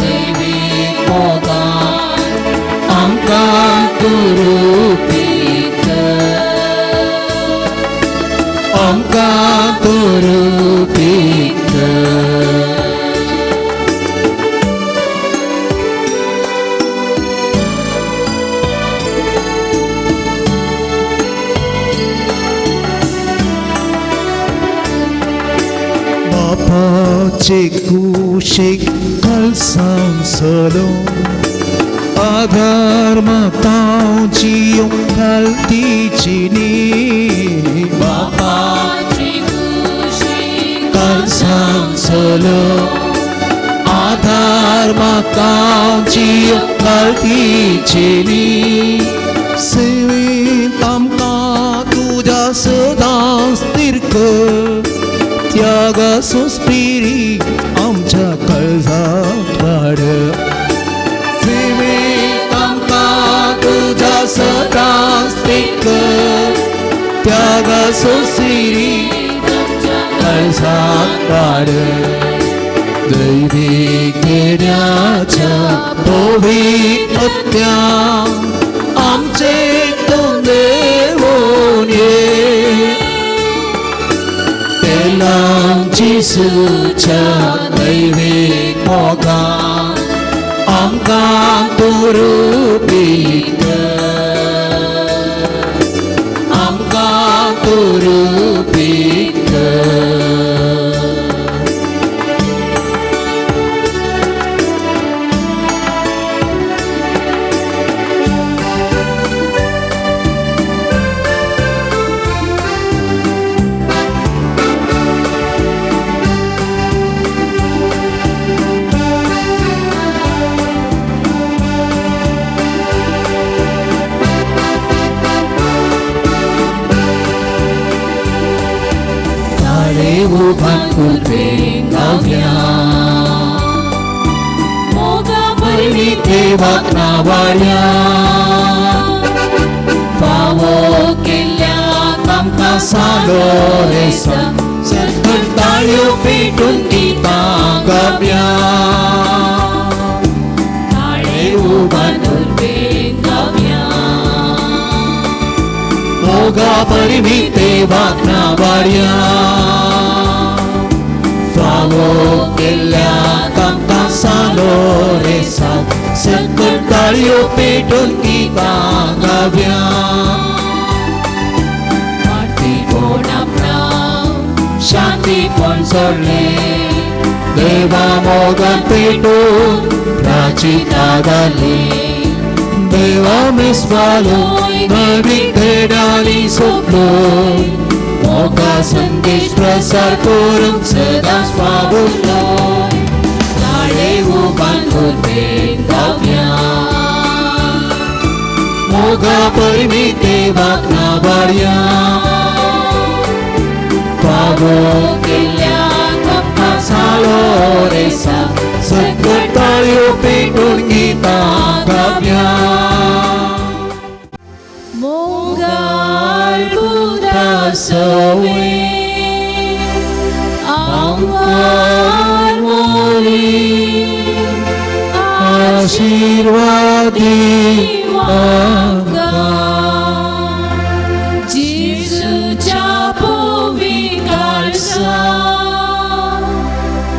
दैवीक मोगान आमकां तुरुपी कर आमकां तुरुपी कर. बापाचे कुशीक कलसावन सलो आधार मातांची घालतीची न्ही बापाचे कुशीक कलसावन सलो आधार मातांची घालतीची न्ही सेवेंत आमकां तुज्या सदांच स्थिर कर त्यागा सुस्पिरी आमच्या काळजात वाड सेवेंत आमकां तुज्या सदांच स्थिर कर त्यागा सुस्पिरी काळजात वाड दैवीक देण्याच्या पवित्र आत्म्या आमचे तूं देवोन ये तेलाव जेजूच्या दैवीक मोगान आमकां तुरुपी कर आमकां तुरुपी कर. देवाक नावाड्या फावो केल्ल्या आमकां सालो रे सकट ताळयो पेटून गितां गावया ताळे उबान उर्बेन गावया मोगा परमी देवाक नावाड्या फावो केल्ल्या आमकां सालो रे सकट ताळयो पेटून गितां गावया मातीपण आपणाव शांतीपण सोडलें देवा मोगान पेटून प्राचिता घाली देवा मिस्वालो नवीन धेडाली सोंपलो मोगा संदेश प्रसार करून सदांच फावुरलो ताळे उबान उर्बेन गावया मोगा परमी देवाक नावाड्या फावो केल्ल्या आमकां सालो रे सकट ताळयो पेटून गितां गावया मोगाळ पुता सवे आमकार मोरी आशीर्वादी आमकां जेजूच्या पवित्र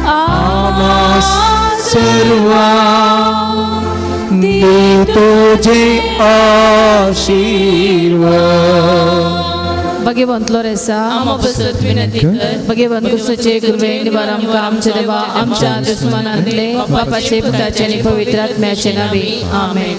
आमा सर्वा दे तुझे आशीर्वाद. भगवंत लोरेसा आमा पसत विनंती कर भगवंत कुसचे कृपे निवार आमकां आमच्या देवा आमच्या दुस्मनांतले बापाचे पुताचे आनी पवित्र आत्म्याचे नावे आमेन.